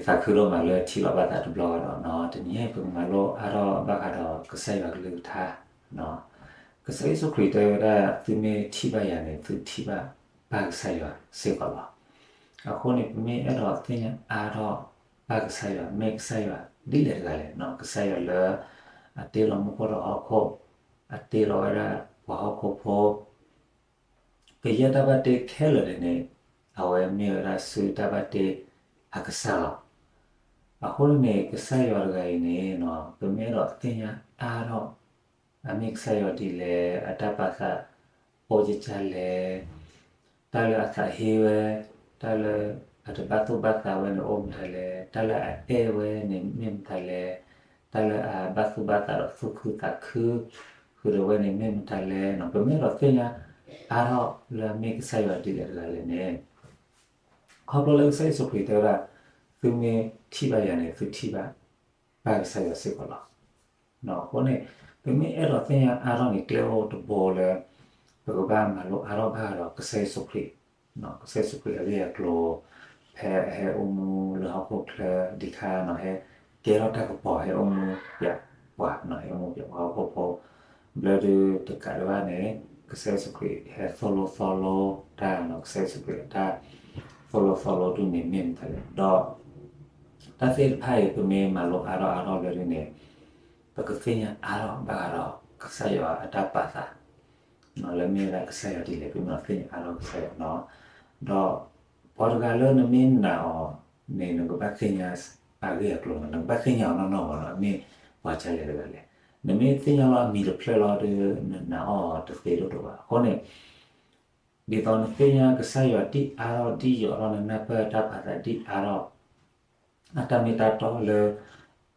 သးခုဒိၣ်မးလၢထံၣ်လိာ်ဘၣ်သးတဘျီဒီး တနံၤအံၤ ပကမၤလိအါထီၣ်ဘၣ်ဃးဒီးကစၢ်ယွၤကလုၢ်ကထါ. ကစၢ်ယ့ၣ်ၡူးခရံာ်တဲဝဲဒၣ် သုမ့ၢ်ထံၣ်ဘၣ်ယၤန့ၣ် သုထံၣ်ဘၣ်ပၢ်ကစၢ်ယွၤစ့ၢ်ကီးလီၤ. အဃိန့ၣ် ပမ့ၢ်အဲၣ်ဒိးသ့ၣ်ညါအါထီၣ်ပၢ်ကစၢ်ယွၤ မ့ၢ်ကစၢ်ယွၤဒ်လဲၣ်တဂၤလဲၣ်, ကစၢ်ယွၤလၢ အတ့လီၤမူခိၣ်ဒီးဟီၣ်ခိၣ်, အတ့လီၤဝဲဒၣ်ပှၤဟီၣ်ခိၣ်ဖိ ကယဲၢ်တၢ်ဘၣ်တ့ခဲလၢာ်န့ၣ် အဝဲမ့ၢ်ဝဲဒၣ်ဆူတၢ်ဘၣ်တ့အကစၢ်လီၤ. အဃိန့ၣ် ကစၢ်ယွၤတဂၤအံၤန့ၣ် ပမ့ၢ်အဲၣ်ဒိးသ့ၣ်ညါအါထီၣ် အမ့ၢ်ကစၢ်ယွၤဒ်လဲၣ်, အတၢ်ပာ်သးအိၣ်ကကၢ်လဲၣ်, တၢ်လၢအသးဟ့ဝဲ, တၢ်လၢအတဘၣ်သူၣ်ဘၣ်သးဝဲန့ၣ်အိၣ်မတၤလဲၣ်, တၢ်လၢအအဲၣ်ဝဲန့ၣ်မ့ၢ်မတၤလဲၣ်, တၢ်လၢအဘၣ်သူၣ်ဘၣ်သးဒီးသူၣ်ခုသးခု ဃုာ်ဒီးဝဲန့ၣ်မ့ၢ်မတၤလဲၣ်, ပမ့ၢ်အဲၣ်ဒိးသ့ၣ်ညါအါထီၣ်လၢအမ့ၢ်ကစၢ်ယွၤဒ်လဲၣ်တဂၤလဲၣ်န့ၣ် ခီဖျိလၢကစၢ်ယ့ၣ်ၡူးခရံာ်တဲဝဲဒၣ် သုမ့ၢ်ထံၣ်ဘၣ်ယၤန့ၣ် သုထံၣ်ဘၣ်ပၢ်ကစၢ်ယွၤစ့ၢ်ကီးလီၤ. အဃိန့ၣ် ပမ့ၢ်အဲၣ်ဒိးသ့ၣ်ညါအါထီၣ်န့ၣ် ကျဲအိၣ်တဘိလၢ ပကဘၣ်မၤလိအါထီၣ်ဘၣ်ဃးဒီးကစၢ်ယ့ၣ်ၡူးခရံာ်, ကစၢ်ယ့ၣ်ၡူးခရံာ်အဂ့ၢ်အကျိၤ ဖဲအဟဲအိၣ်မူလၢဟီၣ်ခိၣ်ချၢဒံးခါန့ၣ် ဟဲကဲထီၣ်တၢ်ကပီၤ ဟဲအိၣ်မူပျဲပှၤ, ဟဲအိၣ်မူပျဲပှၤဟီၣ်ခိၣ်ဖိ ဘျၢဒုတကးဒံးဘၣ်န့ၣ် ကစၢ်ယ့ၣ်ၡူးခရံာ်ဟဲသိၣ်လိသီလိတၢ်, ကစၢ်ယ့ၣ်ၡူးခရံာ်အတၢ်သိၣ်လိသီလိဒုန့ၣ်မ့ၢ်မတၤလဲၣ်, ဒီးတၢ်သ့ၣ်တဖၣ်အံၤ ပမ့ၢ်မၤလိအါထီၣ်အါထီၣ်ဘျၢဒုန့ၣ် ပကသ့ၣ်ညါအါထီၣ်ဘၣ်ဃးဒီးကစၢ်ယွၤအတၢ်ပာ်သး လၢမ့ၢ်ဝဲဒၣ်ကစၢ်ယွၤဒ်လဲၣ် ပမ့ၢ်သ့ၣ်ညါအါထီၣ်ကစၢ်ယွၤန့ၣ်, ဒီးပှၤတဂၤလၢနမ့ၢ်နာ်အီၤန့ၣ် နကဘၣ်သ့ၣ်ညါအဂ့ၢ်အကျိၤန့ၣ် နကဘၣ်သ့ၣ်ညါအီၤနီၢ်နီၢ်မးန့ၣ် မ့ၢ်ပှၤကလဲၣ်တဂၤလဲၣ်. နမ့ၢ်သ့ၣ်ညါလီၤအမံၤတဖျၢၣ်လီၤဒီး နနာ်အီၤတသ့ဒိၣ်ဒိၣ်ဘၣ်. အဃိန့ၣ် ဒ်သိးနသ့ၣ်ညါကစၢ်ယွၤဒ်အါထီၣ်ဒ်ယိာ်ထီၣ် နနၢ်ပၢၢ်တၢ်ပာ်သးဒ်အါထီၣ် အတၢ်မ့ၢ်တၢ်တီလၢ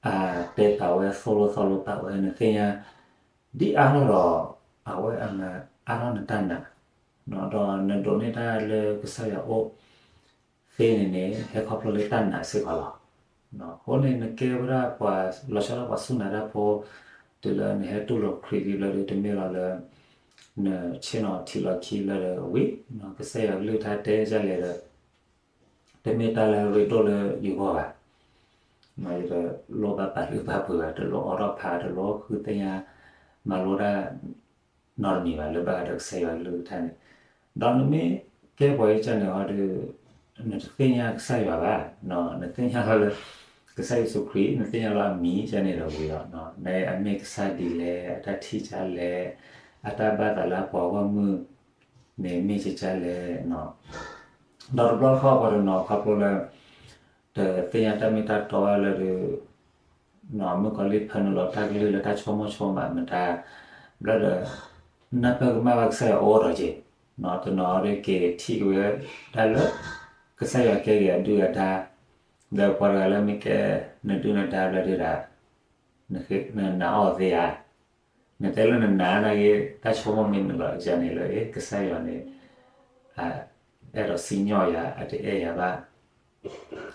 အတဲပာ်ဝဲသိၣ်လိသီလိပာ်ဝဲ နသ့ၣ်ညါ ဒ်အါထီၣ်ဒီး အဝဲအါထီၣ်နတၢ်နာ်, ဒီးနဒိးန့ၢ်တၢ်လၢကစၢ်ယွၤအိၣ်သ့န့ၣ်န့ၣ် ဟဲခီဖျိလၢတၢ်နာ်စ့ၢ်ကီးလီၤ. အဃိန့ၣ် နကဲဝဲဒၣ်ပှၤလီၤဆီဒၣ်ပှၤစူၢ်နာ်တၢ်ဖိ တုၤလၢနဟဲတူၢ်လိာ်ခရံာ်ဒ်ဘျၢဒုတမ့ၢ်လီၤလၢ နဆ့ၣ်နီၤထံးလီၤခံဘျၢဒုဝံၤ ကစၢ်ယွၤကလုၢ်ကထါတဲဒ်လဲၣ်ဒီး တမ့ၢ်တၢ်လၢရ့ဒိၣ်လၢယဂီၢ်ဘၣ်. ယတလိၣ်ဘၣ်ပာ်လုၢ်ပာ်ပှ့ၤဘၣ်, တလိၣ်အိးထီၣ်ဖး, တလိၣ်ဃုသ့ၣ်ညါ မၤလိတၢ်နီတမံၤဘၣ် လၢဘၣ်ဃးဒီးကစၢ်ယွၤကလုၢ်ကထါန့ၣ်, ဒီးနမ့ၢ်ကဲပှၤအံၤကန့ၣ်အီၤဒီး နတသ့ၣ်ညါကစၢ်ယွၤဘၣ်, နသ့ၣ်ညါလီၤလၢ ကစၢ်ယ့ၣ်ၡူးခရံာ် နသ့ၣ်ညါလီၤအမံၤကန့ၣ်ဒီးဝံၤလီၤ. နအမ့ၢ်ကစၢ်ဒ်လဲၣ်, အတၢ်ထံၣ်ကလဲၣ်, အတၢ်ဘၣ်သးလၢအပှၤဂီၢ်မုၢ်န့ၣ်မ့ၢ်ကကလဲၣ် ဒီးတဘျီတခီၣ်ပှၤတနီၤခီဖျိလၢ တသ့ၣ်ညါတၢ်မ့ၢ်တၢ်တီလၢဒုး မုၣ်ကီၤလံၢ်ဖၢနုာ်လီၤတၢ်ကလုၢ်လၢတၢ်ဆိကမိၣ်ဆိကမးမတၤ ဘျၢဒီး နၢ်ပၢၢ်ကမၣ်ဘၣ်ကစၢ်ယွၤအိၣ်ဒီးက့ၤ, တနီၤဒီးက့ၤထံၣ်က့ၤဝဲဒၣ်လၢ ကစၢ်ယွၤကဲက့ၤအဒုၣ်အဒါ, ဒီးပှၤတဂၤလၢမ့ၢ်ကဲ နဒုၣ်နဒါဘျၢဒုးဒၣ် နနာ်အီၤသ့ဧါ. နတဲလၢနနာ်နာ်က့ တၢ်ဆိကမိၣ်မ့ၢ်နုာ်လီၤယၤန့ၣ်လၢ ကစၢ်ယွၤန့ၣ် အဲၣ်ဒိးစံၣ်ညီၣ်ယၤ အတအဲၣ်ယၤဘၣ်,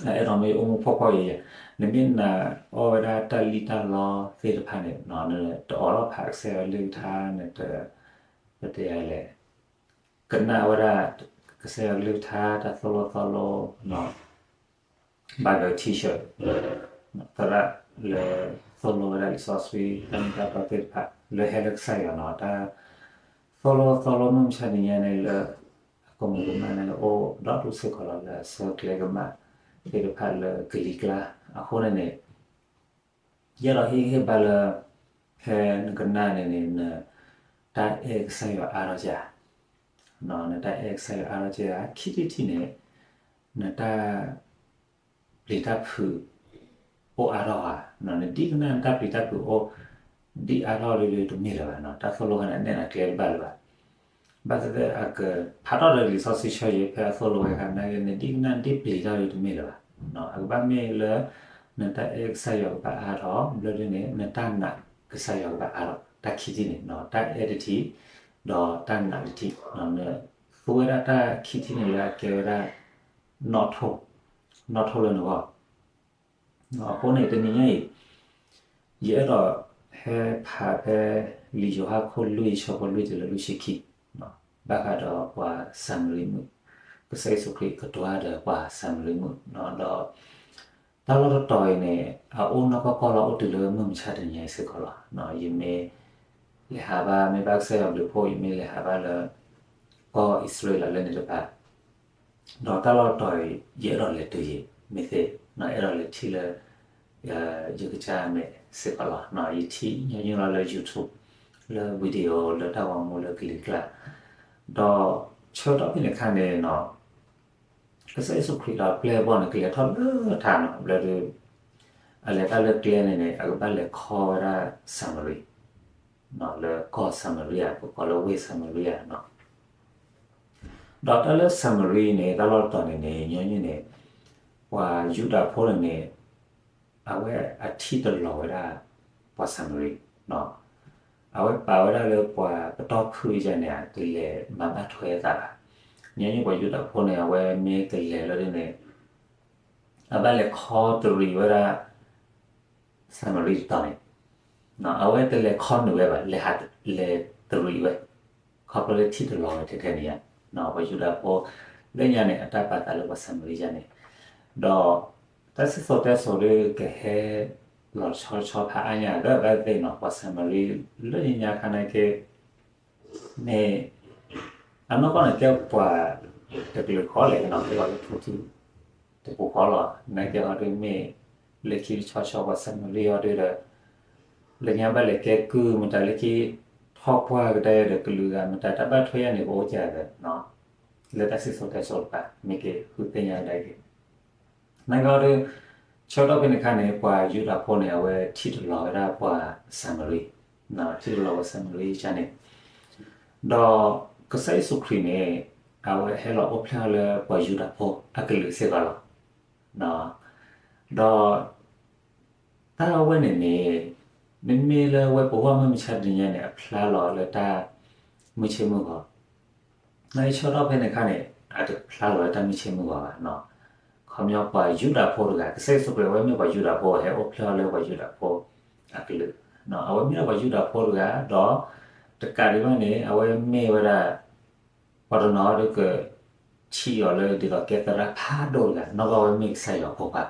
အအဲၣ်ဒိးမ့ၢ်အိၣ်မူဖှီၣ်ဖှီၣ်ယာ်ယာ်, နမ့ၢ်နာ်အီၣ်ဝဲဒၣ်တၢ်လံၣ်တၢ်လီသ့ၣ်တဖၣ်န့ၣ် နတအိးထီၣ်ဖးကစၢ်ယွၤကလုၢ်ကထါ နတ ပတဲလဲၣ် ကနၣ်ဝဲဒၣ် ကစၢ်ယွၤကလုၢ်ကထါ တၢ်သိၣ်လိသီလိ Bible teacher သရၣ်လၢ သိၣ်လိဝဲဒၣ်လံာ်စီဆှံ တၢ်မ့ၢ်တၢ်တီသ့ၣ်တဖၣ် လၢဟဲလၢကစၢ်ယွၤန့ၣ် တၢ်သိၣ်လိသီလိမုၢ်မဆါတနံၤညါန့ၣ်လၢ အကမူးကမၣ်န့ၣ် အိၣ်ဒီဒူၣ်စ့ၢ်ကီးလီၤ လၢအဆၢကျဲကမၣ်သ့ၣ်တဖၣ်လၢကလံၤကျါ အဃိန့ၣ်န့ၣ် ယအဲၣ်ဒိးဟ့ၣ်ဂံၢ်ဟ့ၣ်ဘါလၢ ဖဲနကနၣ်န့ၣ်န့ၣ် နတၢ်အဲၣ်ကစၢ်ယွၤအါထီၣ်ဧါ, နတၢ်အဲၣ်ကစၢ်ယွၤအါထီၣ်ဧါ, ခံထံၣ်တထံၣ်န့ၣ် နတၢ်ပျံၤတၢ်ဖုးအိၣ်အါထီၣ်ဧါ, နဒ်ကနၣ်နတၢ်ပျံၤတၢ်ဖုးအိၣ် ဒ်အါထီၣ်ဒ်တမ့ၢ်လၢၤဘၣ်, တၢ်သိၣ်လိခါန့ၣ် နဲၣ်နၤကျဲတဘၣ်လၢၤဘၣ် ဘၣ်သ့ၣ်သ့ၣ်အကဖးထီၣ်ဒီးလံာ်စီဆှံဆၢယံၤ ဖဲအသိၣ်လိဝဲခါန့ၣ် နဒ်ကနၣ်ဒ်ပျံၤတၢ်ဒ်တမ့ၢ်လၢၤဘၣ်, အကဘၣ်မ့ၢ်လၢ နတၢ်အဲၣ်ကစၢ်ယွၤကဘၣ်အါထီၣ် ဘျၢဒုန့ၣ် နတၢ်နာ်ကစၢ်ယွၤကဘၣ်အါထီၣ် တၢ်ခံထံၣ်န့ၣ် တၢ်အဲၣ်တထံၣ် ဒီးတၢ်နာ်တထံၣ် နသူဝဲဒၣ်တၢ်ခံထံၣ်န့ၣ်လၢအကဲဝဲဒၣ် နီၣ်ထိၣ် နီၣ်ထိၣ်လၢနဂီၢ် အဃိန့ၣ် တနံၤညါအံၤ ယအဲၣ်ဒိးဟဲဖးဖဲ လံာ်ယိၤဟၣ်ခိၣ်လွံၢ် ဆၢဖိလွံၢ်တုၤလၢလွံၢ်ဆံခံ ဘၣ်ဃးဒီးပှၤစၤမရံမုၣ်, ကစၢ်ယ့ၣ်ၡူးခရံာ်ကတိၤတၢ်ဒီးပှၤစၤမရံမုၣ် ဒီး တၢ်လီၢ်တတီၤအံၤန့ၣ် အအိၣ်နီၢ်ကီၢ်ကီၢ်လီၤ အိၣ်တုၤလၢမုၢ်မဆါတနံၤအံၤစ့ၢ်ကီးလီၤ. ယမ့ၢ်လဲၤဟးဘၣ် မ့ၢ်ဘၣ်ကစၢ်ယွၤဘျုးဖှိၣ် ယမ့ၢ်လဲၤဟးဘၣ်လၢ ကီၢ်အံၣ်စရ့လးလၢန့ၣ်တဖၣ် ဒီးတၢ်လီၢ်တတီၤအံၤ ယအဲၣ်ဒိးလဲၤတုၤယံၤ မ့ၢ်သ့ အဲၣ်ဒိးလဲၤထံၣ်လၢ ယကစၢ်မဲာ်စ့ၢ်ကီးလီၤ. ယထံၣ်ညီနုၢ်လီၤလၢ YouTube လၢ video လၢတၢ်ဂီၤမူလၢကလံၤကျါ ဒီးဆၢကတီၢ်ဖဲန့ၣ်အခါန့ၣ်နီၤ ကစၢ်ယ့ၣ်ၡူးခရံာ်ဒီးပျဲၢ်ဘီၣ်န့ၣ် ကလဲၤထီၣ်လၢထးနီၤ ဘျီဒီး အလဲၤတၢ်လၢကျဲန့ၣ်န့ၣ် အကဘၣ်လဲၤခီဝဲဒၣ်စၤမရံ လၢကီၢ်စၤမရံယါ ပကိးလၢဝ့ၢ်စၤမရံယါနီၤ ဒီးတၢ်လၢစၤမရံန့ၣ် တၢ်လီၢ်တတီၤန့ၣ်န့ၣ် ညီနုၢ်န့ၣ် ပှၤယူဒၤဖိန့ၣ်န့ၣ် အဝဲအထံၣ်တလီၤဝဲဒၣ် ပှၤစၤမရံ အဝဲပာ်ဝဲဒၣ်လၢပှၤပတီၢ်ဖုၣ်ယါန့ၣ် တလဲၤမၤဘၣ်ထွဲသးဘၣ်. ညီနုၢ်ပှၤယူဒၤဖိန့ၣ် အဝဲမ့ၢ်ကလဲၤလၢဒ်န့ၣ် အဘၣ်လဲၤခီတရံးဝဲဒၣ် စၤမရံတတီၤန့ၣ် အဝဲတလဲၤခီနုာ်ဝဲဘၣ် လဲၤဟးလဲၤတရံးဝဲ ခီဖျိလၢထံၣ်တလီၤဝဲထဲထဲန့ၣ်ယါ ပှၤယူဒၤဖိ လၢညါန့ၣ် အတၢ်ပာ်သးလၢပှၤစၤမရံယါန့ၣ် ဒီးတၢ်စံၣ်စိၤတဲစိၤဒ်ကဟဲ လီၤဆီဆီဖးအါညါ ဒီးဘၣ်သ့ၣ်နီၤ ပှၤစၤမရံ လၢညါညါခါန့ၣ်က့ မ့ၢ် အနီၢ်ကီၢ်န့ၣ်ကဲပှၤတကလုာ်ဃီလဲၣ်နီၤ ကဲပှၤလၢထူထူ တပူၤဃီလီၤ နာ်က့ဟီဒ်မ့ၢ် လၢခံတဆီဆီပှၤစၤမရံဟီဒ်ဒီး လၢညါဘၣ်လဲၤကဲကုၢ်မတၤလၢခံ ထီၣ်ပှၢ်ကဒါဒီးကလုာ်ဂၤမတၤတၢ်ဘၣ်ထွဲယါန့ၣ် ကအိၣ်ကဒီး လၢတၢ်စံၣ်စိၤတဲစိၤတဖၣ် မ့ၢ်က့ၤဃုသ့ၣ်ညါကဒါက့ၤ နာ်က့ဟီဒ် ဆၢကတီၢ်ဖဲန့ၣ်အခါန့ၣ် ပှၤယူဒၤဖိန့ၣ် အဝဲထံၣ်တလီၤဝဲဒၣ်ပှၤစၤမရံ ထံၣ်တလီၤပှၤစၤမရံယါန့ၣ် ဒီးကစၢ်ယ့ၣ်ၡူးခရံာ်န့ၣ် အဝဲဟဲလီၤအိၣ်ဖျဲၣ်ထီၣ်လၢပှၤယူဒၤဖိအကလုာ်စ့ၢ်ကီးလီၤ. ဒီး တၢ်အဝဲန့ၣ်န့ၣ် မ့မ့ၢ်လၢဝဲပဂီၢ်မုၢ်မဆါတနံၤညါန့ၣ် အဖျါလီၤလၢတၢ်မုၢ်ဆ့ၣ်မုၢ်ဂီၤ နာ်က့ဆၢကတီၢ်ဖဲန့ၣ်အခါန့ၣ် အတဖျါလီၤလၢတၢ်မုၢ်ဆ့ၣ်မုၢ်ဂီၤဘၣ်. ခီပညီပှၤယူဒၤဖိတဂၤ ကစၢ်ယ့ၣ်ၡူးခရံာ်အဝဲမ့ၢ်ပှၤယူဒၤဖိ ဟဲအိၣ်ဖျဲၣ်ထီၣ်လၢပှၤယူဒၤဖိအကလုာ် အဝဲမ့ၢ်ဒၣ်ပှၤယူဒၤဖိတဂၤ ဒီး တကးဒံးဘၣ်န့ၣ် အဝဲမ့ၢ်ဝဲဒၣ် ပှၤတနီၤဒီးက ထံၣ်အီၤလၢဒ်သိးကဲသရၣ်ဖးဒိၣ်တဂၤ နီၢ်ကီၢ်ဝဲမ့ၢ်ကစၢ်ယွၤဖိခွါ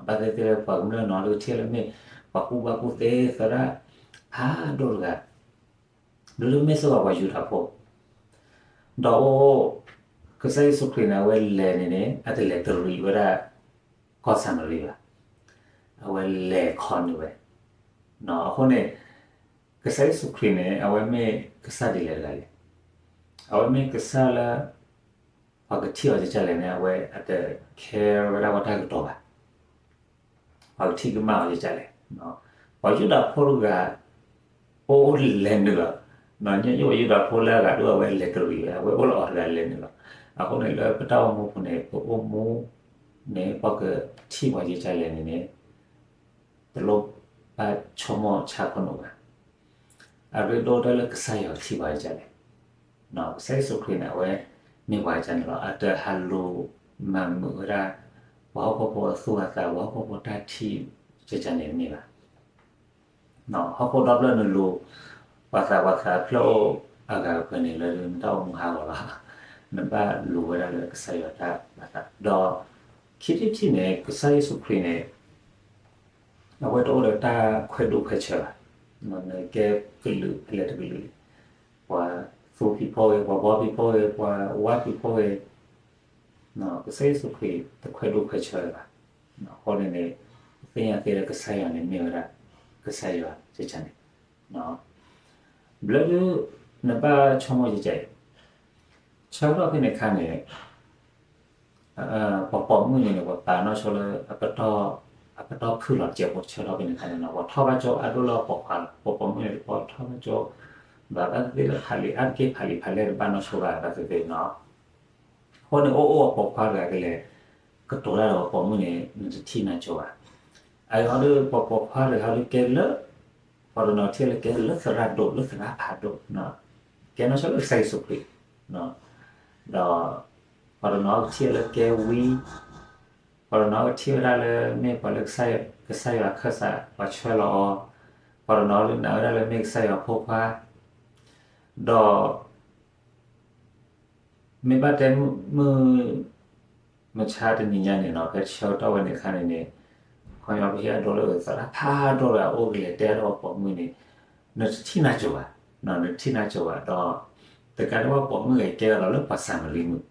ဘၣ်သ့ၣ်သ့ၣ်လၢပှၤကမျၢၢ်နီၤဒီးထံၣ်လၢမ့ၢ် ပှၤကူၣ်ဘၣ်ကူၣ်သ့သရၣ်ဖးဒိၣ်တဂၤ ဒီးလၢမ့ၢ်စ့ၢ်ကီးပှၤယူဒၤဖိ ဒီးအိၣ် ကစၢ်ယ့ၣ်ၡူးခရံာ်န့ၣ် အဝဲလဲၤန့ၣ်န့ၣ် အတလဲၤတရံးဝဲဒၣ် ကီၢ်စၤမရံဘၣ်. အဝဲလဲၤခီနုာ်ဝဲ. အဃိန့ၣ် ကစၢ်ယ့ၣ်ၡူးခရံာ်န့ၣ် အဝဲမ့ၢ်ကစၢ်ဒ်လဲၣ်တဂၤလဲၣ်. အဝဲမ့ၢ်ကစၢ်လၢ ပှၤကထံၣ်အီၤကကလဲၣ်န့ၣ် အဝဲအတ care ဝဲဒၣ်ပှၤတၢ်ကတိၤဘၣ်. ပှၤကထံၣ်ကမၣ်အီၤကကလဲၣ်. ပှၤယူဒၤဖိတဂၤ အိၣ်အိၣ်လဲၤနုာ်လီၤ. ညီညီပှၤယူဒၤဖိလၢအဂၤဒိၣ်အဝဲလဲၤတရံးဝဲ အဝဲအိၣ်လၢအီၤတဂၤလဲၤနုာ်လီၤ. အဃိန့ၣ်လၢပတၢ်အိၣ်မူပူၤန့ၣ် ပအိၣ်မူန့ၣ် ပှၤကထံၣ်ပှၤကကလဲၣ်န့ၣ်န့ၣ် တလိၣ်ဘၣ်ဆိကမိၣ်ဆါခိၣ်နူာ်ဘၣ်. အရ့ဒိၣ်တၢ်လၢကစၢ်ယွၤကထံၣ်ပှၤကကလဲၣ်. ကစၢ်ယ့ၣ်ၡူးခရံာ်န့ၣ် အဝဲမ့ၢ်ပှၤကကလဲၣ်န့ၣ်လီၤ. အတဟးလူၤမၤမုာ်ဝဲဒၣ် ပှၤဟီၣ်ခိၣ်ဖိအသူၣ်အသး ပှၤဟီၣ်ခိၣ်ဖိတၢ်ထံၣ်ကကလဲၣ်န့ၣ်မ့ၢ်ဘၣ်. ဟီၣ်ခိၣ်ဒီဖျၢၣ်နလူၤ ပှၤသးပှၤသးဖျၢၣ်အိၣ်အဂၤကပၤန့ၣ် လၢနတၢ်အိၣ်မူဟးဂီၤလီၤ. နဘၣ်လူၤဝဲဒၣ်လၢကစၢ်ယွၤတၢ်ဘၣ်သး ဒီး ခံထံၣ်တထံၣ်န့ၣ် ကစၢ်ယ့ၣ်ၡူးခရံာ်န့ၣ် အဝဲတအိၣ်ဒီးတၢ်ခွဲးဒိၣ်ခွဲးဆၢဘၣ်. နကဲကလုာ်ဖဲလဲၣ်တကလုာ် ပှၤသူဖံးဖိဂ့ၤ ပှၤဘီဖံးဖိဂ့ၤ ပှၤဝါဖံးဖိဂ့ၤ ကစၢ်ယ့ၣ်ၡူးခရံာ်တခွဲးဒိၣ်ခွဲးဆၢဘၣ်. အဃိန့ၣ်န့ၣ် ပသ့ၣ်ညါသ့လၢကစၢ်ယွၤန့ၣ်မ့ၢ်ဝဲဒၣ် ကစၢ်ယွၤကကလဲၣ်န့ၣ် ဘျီဒုး နဘၣ်ဆိကမိၣ်ကကလဲၣ် ဆၢကတီၢ်ဖဲန့ၣ်အခါန့ၣ် ပှၤပိာ်မုၣ်န့ၣ်န့ၣ် ပှၤပာ်နီၣ်ဆိလၢ အပတီၢ်ဖုၣ်လီၤတစဲးဖိ ဆၢကတီၢ်ဖဲန့ၣ်အခါန့ၣ်နီၤ ပှၤထီၣ်ဘၣ်ကၠိအါဒိၣ်လၢအပိာ်ခွါလီၤ. ပှၤပိာ်မုၣ်န့ၣ် တပှၤထီၣ်ဘၣ်ကၠိ ဘၣ်ဘၣ်သ့ၣ်သ့ၣ်လၢဖးလံာ်အါတက့ၢ် ဖးလံာ်ဖးလဲၢ်တဘၣ်နီၣ်ဆိဘၣ်ဘၣ်သ့ၣ်သ့ၣ်နီၤ အဃိန့ၣ် အိၣ်အိၣ်အပိာ်ခွါတဂၤကလဲၤ ကတိၤတၢ်ဒီးပှၤပိာ်မုၣ်န့ၣ် နတထံၣ်နီၣ်ဆိဘၣ်. အအံၤဟီဒုး ပှၤပိာ်ခွါတဂၤဟီဒုးကဲလၢ ပှၤတနီၤထံၣ်လၢကဲလၢသရၣ်ဒိၣ် လၢသရၣ်ဖးဒိၣ် ကဲနီၣ်ဆိလၢကစၢ်ယ့ၣ်ၡူးခရံာ် ဒီး ပှၤတနီၤကထံၣ်လၢကဲဝံ ပှၤတနီၤကထံၣ်ဝဲဒၣ်လၢမ့ၢ်ပှၤလၢ ကစၢ်ယွၤခၢၣ်စး ပှၤဆှၢလီၤအီၤ ပှၤတနီၤဒုးနာ်ဝဲဒၣ်လၢမ့ၢ်ကစၢ်ယွၤဖိခွါ ဒီး မ့ၢ်ဘၣ်တဲမုၢ် မုၢ်မဆါတနံၤညါန့ၣ်နီၤ ဖဲဆၢကတီၢ်ဝဲန့ၣ်အခါန့ၣ်န့ၣ် ခီပညီပဟ့ၣ်အဒိလၢသရၣ်ဖးဒိၣ်လၢအအိၣ်ကလဲၤတဲဒီးပိာ်မုၣ်န့ၣ်, နတထံၣ်နၢ်ကၠိၤဘၣ်, နတထံၣ်နၢ်ကၠိၤဘၣ်ဒီး, တကးဒံးဘၣ်ပိာ်မုၣ်ဂ့ၤကဲဒီးလၢပှၤၡၤမရံမုၣ်,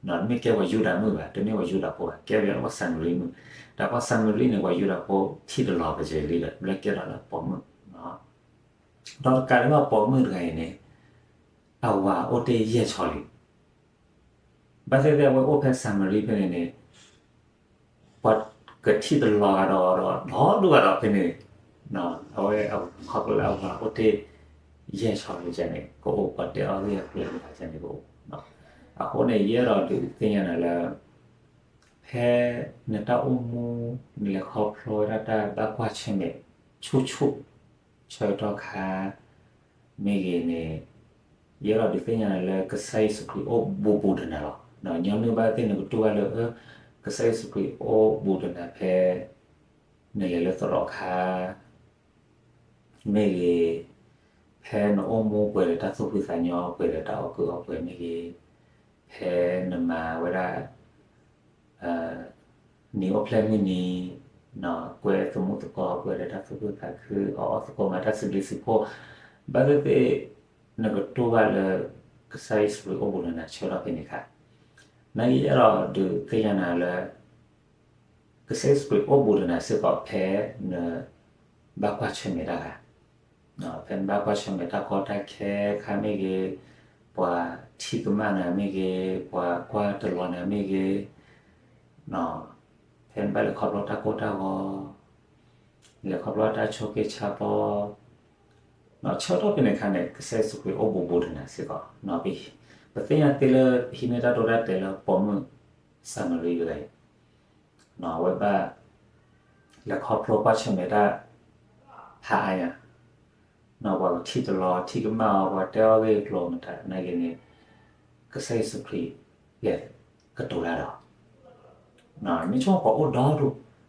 တမ့ၢ်ကဲပှၤယူဒၤမုၣ်ဘၣ်, တမ့ၢ်ပှၤယူဒၤဖိဘၣ်, ကဲပှၤၡၤမရံမုၣ်, ဒီးပှၤၡၤမရံန့ၣ် ပှၤယူဒၤဖိထံၣ်တလီၤပယီၤလံဒီး လၢကဲဒီးလၢပိာ်မုၣ် ဒီးတကးဒံးဘၣ်ပိာ်မုၣ်တဂၤအံၤန့ၣ်, အဝၤအိၣ်တ့ၢ်ယဲၢ်ဆီလံ. ဘၣ်သ့ၣ်သ့ၣ်အဝဲအိၣ်ဖဲၡၤမရံဖဲန့ၣ်န့ၣ်, ပှၤကထံၣ်တလီၤဂၤဒီး ဒီးဒိၣ်ဂၤဒီးဖဲန့ၣ်, အဝဲခီဖျိလၢအဝၤအိၣ်တ့ၢ်ယဲၢ်ဆီလံန့ၣ် ကအိၣ်ပှၤတဲအီၤဂ့ၢ်အကျိၤန့ၣ်ကအိၣ်. အဃိန့ၣ် ယအဲၣ်ဒိးဒုးသ့ၣ်ညါနၤလၢ ဖဲနတၢ်အိၣ်မူ နလဲၤခီဖျိဝဲဒၣ်တၢ်ဘၣ်ကွၢ်ဆၢၣ်မဲာ်ဆူၣ်ဆူၣ် ဆၢကတီၢ်ခါ မ့ၢ်ဂ့ၤန့ၣ်, ယအဲၣ်ဒိးဒုးသ့ၣ်ညါနၤလၢကစၢ်ယ့ၣ်ၡူးခရံာ်အိၣ်ဘူးဘူးဒီးနၤလီၤ. ညီနုၢ်ဘၣ်သ့ၣ်နကတိၢ်ဘၣ်လၢ ကစၢ်ယ့ၣ်ၡူးခရံာ်အိၣ်ဘူးဒီးနၤဖဲ နလဲၤလၢသရိာ်ခါ မ့ၢ်ဂ့ၤ, ဖဲနအိၣ်မူပှဲၤဒီးတၢ်သူၣ်ဖှံသးညီ ပှဲၤဒီးတၢ်အီၣ်ကုၢ်အီပှဲၤမ့ၢ်ဂ့ၤ, ဖဲနမၤဝဲဒၣ် နံၤအိၣ်ဖျဲၣ်မုၢ်နံၤ, ကွဲသမူသကိး ပှဲၤဒီးတၢ်သူၣ်ခုသးခု အီၣ်အီၣ်သကိးမၤတၢ်စံးဘျုးစံးဖှိၣ်, ဘၣ်သ့ၣ်သ့ၣ် နကတိၢ်ဘၣ်လၢ ကစၢ်ယ့ၣ်ၡူးခရံာ်အိၣ်ဘူးဒီးနၤဆၢကတီၢ်ဖဲန့ၣ်အခါ, နယအဲၣ်ဒိးဒုးသ့ၣ်ညါနၤလၢ ကစၢ်ယ့ၣ်ၡူးခရံာ်အိၣ်ဘူးဒီးနၤစ့ၢ်ကီး ဖဲနဘၣ်ကွၢ်ဆၢၣ်မဲာ်တၢ်ဂၤ, ဖဲနဘၣ်ကွၢ်ဆၢၣ်မဲာ်တၢ်ကီတၢ်ခဲခါမ့ၢ်ဂ့ၤ, ပှၤထံၣ်ကမၣ်နၤမ့ၢ်ဂ့ၤ, ပှၤကွၢ်တလီၤနၤမ့ၢ်ဂ့ၤ, ဖဲနဘၣ်လဲၤခီဖျိတၢ်ကိၢ်တၢ်ဂီၤ, လဲၤခီဖျိတၢ်ဆိးက့ဆါဘီ, ဆၢကတီၢ်ဖဲန့ၣ်အခါန့ၣ် ကစၢ်ယ့ၣ်ၡူးခရံာ်အိၣ်ဘူးဘူးဒီးနၤစ့ၢ်ကီး. ပသ့ၣ်ညါသ့လၢဟံးန့ၢ်တၢ်ဒိတၢ်တဲာ်လၢပိာ်မုၣ်ၡၤမရံတဂၤအံၤ အဝဲဘၣ် လဲၤခီဖျိကွၢ်ဆၢၣ်မဲာ်တၢ် ဖးအါညါ, ပှၤကထံၣ်တလီၤ ထံၣ်ကမၣ်အီၤ ပှၤတဲအီၤဂ့ၢ်ကျိၤမတၤနာ်က့န့ၣ်, ကစၢ်ယ့ၣ်ၡူးခရံာ်လဲၤကတိၤတၢ်ဒီး မ့ၢ်ဆိကမိၣ်ပှၤအိၣ်ဒီဒူၣ်,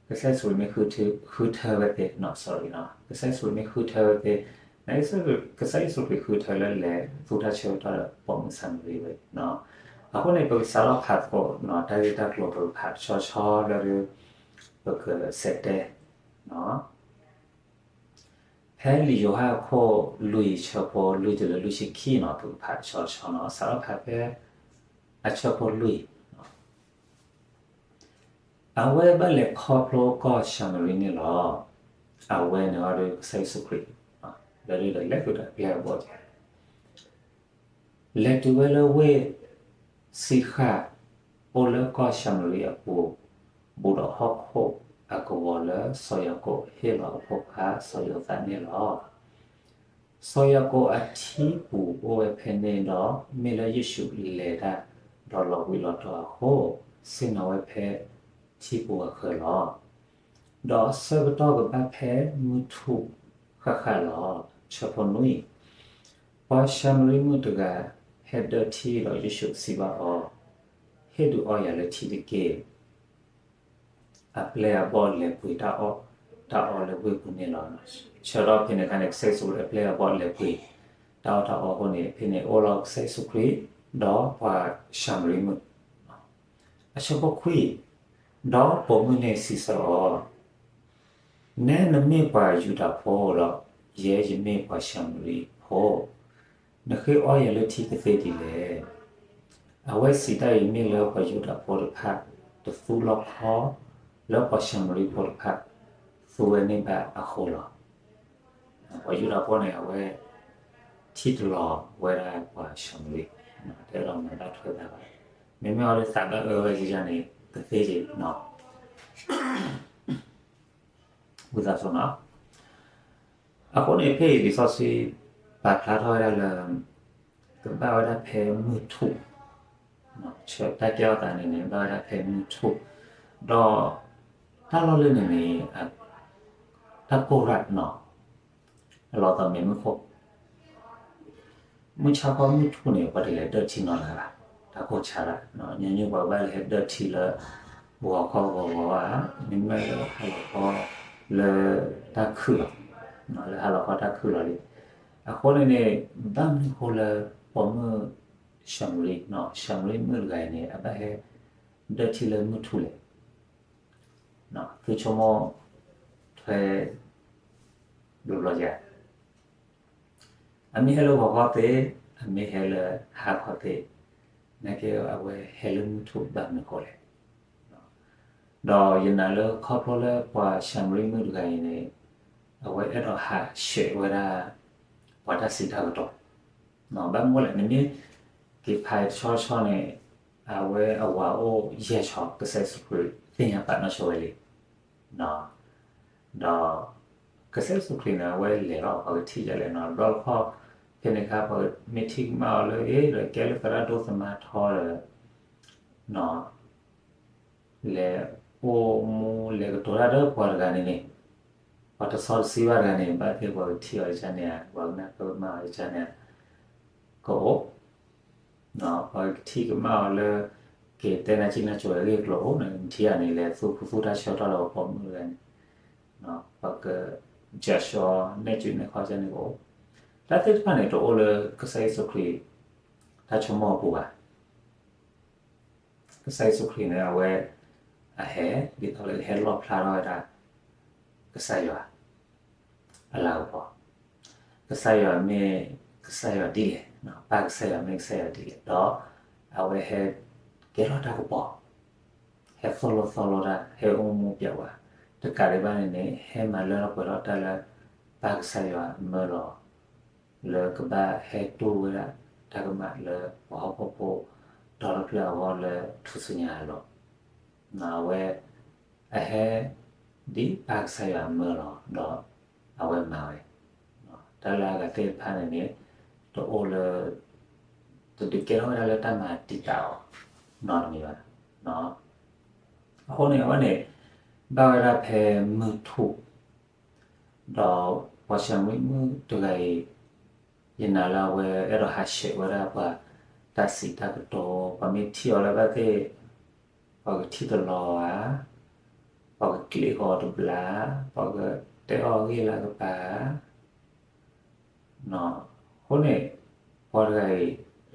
ကစၢ်ယ့ၣ်ၡူးမ့ၢ်ဃုထၢဝဲသ့ၣ်, ကစၢ်ယ့ၣ်ၡူးမ့ၢ်ဃုထၢဝဲသ့ၣ်, ကစၢ်ယ့ၣ်ၡူးခရံာ်ဃုထၢလၢလဲၤသူတၢ်ဆၢကတီၢ်ဒီးပိာ်မုၣ်ၡၤမရံဝဲ, အဃိန့ၣ် ပကစးထီၣ်ဖးသကိး တၢ်ဂ့ၢ်တၢ်ကျိၤ ပကဖးတဆီဆီလၢ ပကစးတဲ ဖဲလံာ်ယိၤဟၣ်အခိၣ်လွံၢ် ဆၢဖိလွံၢ်တုၤလၢလွံၢ်ဆံခံနီၤ ပကဖးတဆီဆီနီၤ စးထီၣ်ဖးဖဲ အဆၢဖိလွံၢ်, အဝဲဘၣ်လဲၤခီဖျိကီၢ်ၡၤမရံန့ၣ်လီၤ. အဝဲန့ၣ်အီၤဒီးကစၢ်ယ့ၣ်ၡူးခရံာ် လၢဒ်လဲၤဃုာ်ဒီးပျဲၢ်အဘီၣ် လဲၤတုၤဝဲလၢဝ့ၢ်စံဃၣ် အိၣ်လၢကီၢ်ၡၤမရံအပူၤ, ဘူးဒီးဟီၣ်ခိၣ်အကဝီၤလၢစီၤယၤကိာ်ဟ့ၣ်လီၤအဖိခွါစီၤယိၤသးန့ၣ်လီၤ. စီၤယၤကိာ်အထံပူၤအိၣ်ဝဲဖဲန့ၣ်ဒီး မ့ၢ်လၢယ့ၣ်ၡူးလဲၤတၢ်ဒီးလီၤဘှံးလီၤတီၤအဃိ, ဆ့ၣ်နီၤဝဲဖဲထံပူၤအဃၢၤလီၤ. ဒီးဆၢကတီၢ်ကဘၣ်ဖဲမုၢ်ထူၣ်ဃၣ်ဃၣ်လီၤ. ဆၢဖိနွံ, ပှၤၡၤမရံမုၣ်တဂၤဟဲဒၢထံဒီးယ့ၣ်ၡူးစံးဘၣ်အီၤ, ဟ့ၣ်ဒုးအီယၤလၢထံတက့ၢ်. အပျဲၢ်အဘီၣ်လဲၤပှ့ၤတၢ်အီၣ်တၢ်အီလၢဝ့ၢ်ပူၤန့ၣ်လီၤ. ဆၢကတီၢ်ဖဲန့ၣ်အခါန့ၣ် ကစၢ်ယ့ၣ်ၡူးခရံာ်အပျဲၢ်အဘီၣ်လဲၤပှ့ၤတၢ်အီၣ်တၢ်အီအဃိန့ၣ် ဖဲန့ၣ်အိၣ်လီၤကစၢ်ယ့ၣ်ၡူးခရံာ် ဒီးပှၤၡၤမရံမုၣ် အဆၢဖိခွံ, ဒီးပိာ်မုၣ်န့ၣ်စံးဆၢအီၤ, နဲနမ့ၢ်ပှၤယူဒၤဖိဒီး ယဲယမ့ၢ်ပှၤၡၤမရံဖိ, နဃ့အီယၤလၢထံကသ့ဒ်လဲၣ်. အဝဲစံးတၢ်အံၤမ့ၢ်လၢပှၤယူဒၤဖိတဖၣ် တသူလီၤခီလၢပှၤၡၤမရံဖိတဖၣ် သူဝဲန့ၢ်ဘၣ်အဃိလီၤ. ပှၤယူဒၤဖိန့ၣ် အဝဲထံၣ်တလီၤဝဲဒၣ်ပှၤၡၤမရံ, တအဲၣ်ဒိးမၤတၢ်ထွဲသးဘၣ်. မ့မ့ၢ်အီၤဒီးသးဘၣ်အၢဝဲယၤန့ၣ် ကသ့က့ၤနီၤ ဝံသးစူၤနီၤ. အဃိန့ၣ် ဖဲအံၤလံာ်စီဆှံ ပာ်ဖျါထီၣ်ဝဲဒၣ်လၢ ကဘၣ်ဝဲဒၣ်ဖဲမုၢ်ထူၣ်, ဆၢတၢ်ကဲထီၣ်သးန့ၣ်န့ၣ် ဘၣ်ဝဲဒၣ်ဖဲမုၢ်ထူၣ်, ဒီး တၢ်လီၢ်လၢန့ၣ်န့ၣ် တၢ်ကိၢ်ရၣ်နီၤ အလီၤသးမ့ၢ်မုၢ်ခိၣ် မုၢ်ဆါခီမုၢ်ထူၣ်န့ၣ် ပှၤတလဲၤဒၢထံနီတဂၤဘၣ်, တၢ်ကိၢ်ဆါရၣ်, ညီနုၢ်ပှၤဘၣ်လဲၤဟဲဒၢထံလၢ ဂီၤခီဂီၤဂီၤဧါ, မ့မ့ၢ်လၢဟါလီၤခီ လၢတၢ်ခုၣ်လီၤ, လၢဟါလီၤခီတၢ်ခုၣ်လီၤလံ. အဃိန့ၣ်န့ၣ် ဘၣ်မနုၤဃိလၢ ပိာ်မုၣ်ၡၤမရံ, ၡၤမရံမုၣ်တဂၤအံၤန့ၣ် အဘၣ်ဟဲဒၢထံလၢမုၢ်ထူၣ်လဲၣ်. သုဆိကမိၣ်ထွဲ ဘျီဘျီယၤ အမ့ၢ်ဟဲလၢဂီၤခီသ့, အမ့ၢ်ဟဲလၢဟါခီသ့, နာ်က့အဝဲဟဲလၢမုၢ်ထူၣ်ဘၣ်မနုၤအဃိလဲၣ်. ဒီးယနာ်လၢခီဖျိလၢပှၤၡၤမရံမုၣ်တဂၤအံၤန့ၣ် အဝဲအဲၣ်ဒိးဟးဆှဲးဝဲဒၣ် ပှၤတၢ်စံးတၢ်ကတိၤ, ဘၣ်မနုၤလဲၣ် နမ့ၢ်က့ၤဖးတဆီဆီန့ၣ် အဝဲအဝၤအိၣ်ယဲၢ်ဆီ ကစၢ်ယ့ၣ်ၡူးခရံာ်သ့ၣ်ညါပာ်နီၣ်ဆိဝဲလံ ဒီးကစၢ်ယ့ၣ်ၡူးခရံာ်န့ၣ် အဝဲလဲၤလီၤပှၤကထံၣ်ဒ်လဲၣ်နီၤ ဘျီတခီ ဖဲန့ၣ်အခါ ပှၤမ့ၢ်ထံၣ်ကမၣ်အီၤလၢအ့ၣ် ဒီးကဲလၢသရၣ်ဒိၣ်သမါထီဒီး လဲၤအိၣ်မူလဲၤကတိၤတၢ်ဒီးပှၤတဂၤန့ၣ်န့ၣ် ပှၤတစီတဆှံဘၣ်တဂၤန့ၣ် ဘၣ်သ့ၣ်ပှၤကထံၣ်အီၤကစၢ်န့ၣ်ဧါ ပှၤကနၢ်ပၢၢ်ကမၣ်အီၤကစၢ်န့ၣ်ဧါ ကအိၣ် ပှၤကထံၣ်ကမၣ်အီၤလၢ က့ၤတဲနၤစံၣ်နၤစိၤအဂ့ၢ်အကျိၤအိၣ်န့ၣ် နထံၣ်ဧါန့ၣ် လဲၤသူၣ်ဖှံသူၣ်တၢ်ဆၢကတီၢ်လၢပှၤပိာ်မုၣ်တဂၤန့ၣ် ပှၤက ကၠးဆှီ နဲၣ်ကူနဲၣ်ခီကစၢ်န့ၣ်ကအိၣ် တၢ်သ့ၣ်တဖၣ်န့ၣ် တအိၣ်လၢကစၢ်ယ့ၣ်ၡူးခရံာ် တၢ်ဆိကမိၣ်အပူၤဘၣ်. ကစၢ်ယ့ၣ်ၡူးခရံာ်န့ၣ် အဝဲ အဟဲ ဒ်သိးလၢကဟဲလီၣ်ဖျါထီၣ်ဝဲဒၣ် ကစၢ်ယွၤ အလၤကပီၤ, ကစၢ်ယွၤမ့ၢ်ကစၢ်ယွၤဒ်လဲၣ်, ပၢ်ကစၢ်ယွၤမ့ၢ်ကစၢ်ယွၤဒ်လဲၣ်, ဒီးအဝဲဟဲကဲထီၣ်တၢ်ကပီၤ, ဟဲသိၣ်လိသီလိတၢ်, ဟဲအိၣ်မူပျဲဝဲ, တကးဒံးဘၣ်န့ၣ်န့ၣ် ဟဲမၤလၢထီၣ်ပှဲၤထီၣ်တၢ်လၢ ပၢ်ကစၢ်ယွၤမၢလီၤ လၢကဘၣ်ဟဲတူၢ်ဝဲဒၣ်တၢ်ကမၣ်လၢပှၤဟီၣ်ခိၣ်ဖိ ဒီတဖျၢၣ်အဂီၢ်လၢထူၣ်စုညါအလိၤ, အဝဲ အဟဲ ဒ်ပၢ်ကစၢ်ယွၤမၢလီၤ ဒီးအဝဲမၤဝဲ, တၢ်လၢအဂၤသ့ၣ်တဖၣ်န့ၣ်န့ၣ် တအိၣ်လၢ တဒုးကဲထီၣ်ဝဲဒၣ်လၢတၢ်မၤတံာ်တာ်အီၤ နီတမံၤဘၣ်. အဃိန့ၣ် အဝဲန့ၣ် ဘၣ်ဝဲဒၣ်ဖဲမုၢ်ထူၣ် ဒီးပှၤၡၤမရံမုၣ်တဂၤအံၤ ယနာ်လၢအဝဲအဲၣ်ဒိးဟးဆှဲးဝဲဒၣ်ပှၤတၢ်စံးတၢ်ကတိၤ, ပှၤမ့ၢ်ထံၣ်အီၤလၢဘၣ်သ့ၣ် ပှၤကထံၣ်တလီၤဧါ, ပှၤကကျ့ၣ်ဃီၤတဘျီ, ပှၤကတဲအီၤဂ့ၢ်လၢကပၤ အဃိန့ၣ် ပှၤတဂၤအံၤ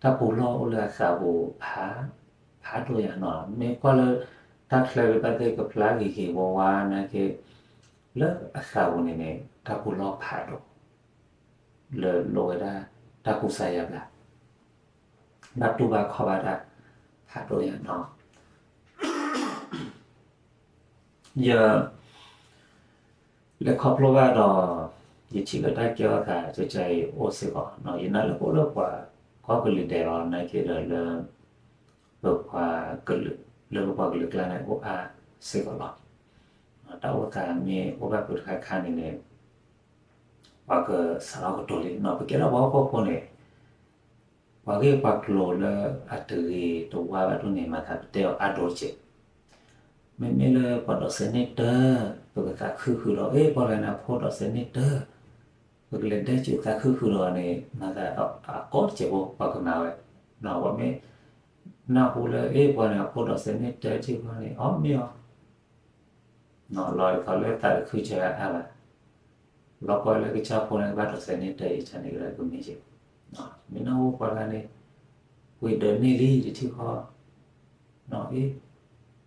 တၢ်ပူၤလီၢ်အိၣ်လၢအသးပူၤ ဖးဒိၣ်ညါနီၤ, မ့ၢ်ကွၢ်လၢ တၢ်ချၢလၢဘၣ်သ့ၣ်ကဖျါဂ့ၤဂ့ၤဝါဝါနာ်က့ လၢအသးပူၤန့ၣ်န့ၣ် တၢ်ပူၤလီၢ်ဖးဒိၣ် လၢလိၣ်ဝဲဒၣ် တၢ်ကူစါယါဘျါ ဘၣ်တူၢ်ဘၣ်ခီၣ်ဘၣ်တၢ် ဖးဒိၣ်ညါနီၤ. ယ လဲၤခီဖျိဘၣ်ဒီး ယထံၣ်လၢတၢ်ကဲထီၣ်သးကကါအံၤအိၣ်စ့ၢ်ကီး, ယနာ်လၢအိၣ်လၢပှၤကီၢ်ကလုာ်ဒဲးလီၤ နာ်က့ဒီးလၢ ပပှၤကလုာ် လၢပပှၤကလုာ်ကျါန့ၣ်အိၣ်အါစ့ၢ်ကီးလီၤ. တၢ်အိၣ်သးမ့ၢ်အိၣ်ဘၣ်ဖုးတခါခါန့ၣ်န့ၣ် ပှၤကစးထီၣ်ကတိၤလံနီၤ, ပကဲထီၣ်ပှၤဟီၣ်ခိၣ်ဖိန့ၣ် ပှၤဂ့ၢ်ပှၤကျိၤလၢအတဂ့ၤတဝါဘၣ်ဒိၣ်န့ၣ် မၤသးပတဲအီၤအါဒိၣ်တက့ၢ်. မ့မ့ၢ်လၢပှၤဒိးစဲးန့ၢ်တၢ် ပကသးခုဃုာ်ဒီး အ့ၣ် ပှၤတဂၤန့ၣ်အဖိဒိးစဲးန့ၢ်တၢ်, ပကလဲၤဒဲကၠူသးခုဃုာ်ဒီးန့ၣ် မၤသးအကီတစဲးဖိ ပှၤကမၤဝဲ, ပှၤမ့ၢ်နၢ်ဟူလၢ အ့ၣ် ပှၤန့ၣ်အဖိဒိးစဲးန့ၢ်တၢ်က့ၢ်ပှၤန့ၣ် အီၣ်မ့ၢ်အီၤ လီၤဒ်သိးလၢသးတခုစၢၤအါဘၣ်, လီၤကွၢ်လၢကစၢ်ဖိန့ၣ် ကဘၣ်ဒိးစဲးန့ၢ်တၢ်အံၤန့ၣ်ကမ့ၢ်က့ၤ, မ့ၢ်နၢ်ဟူပှၤတဂၤန့ၣ် ဝံၤဒၢးန့ၢ်လံယထံၣ်ဃီ, အ့ၣ်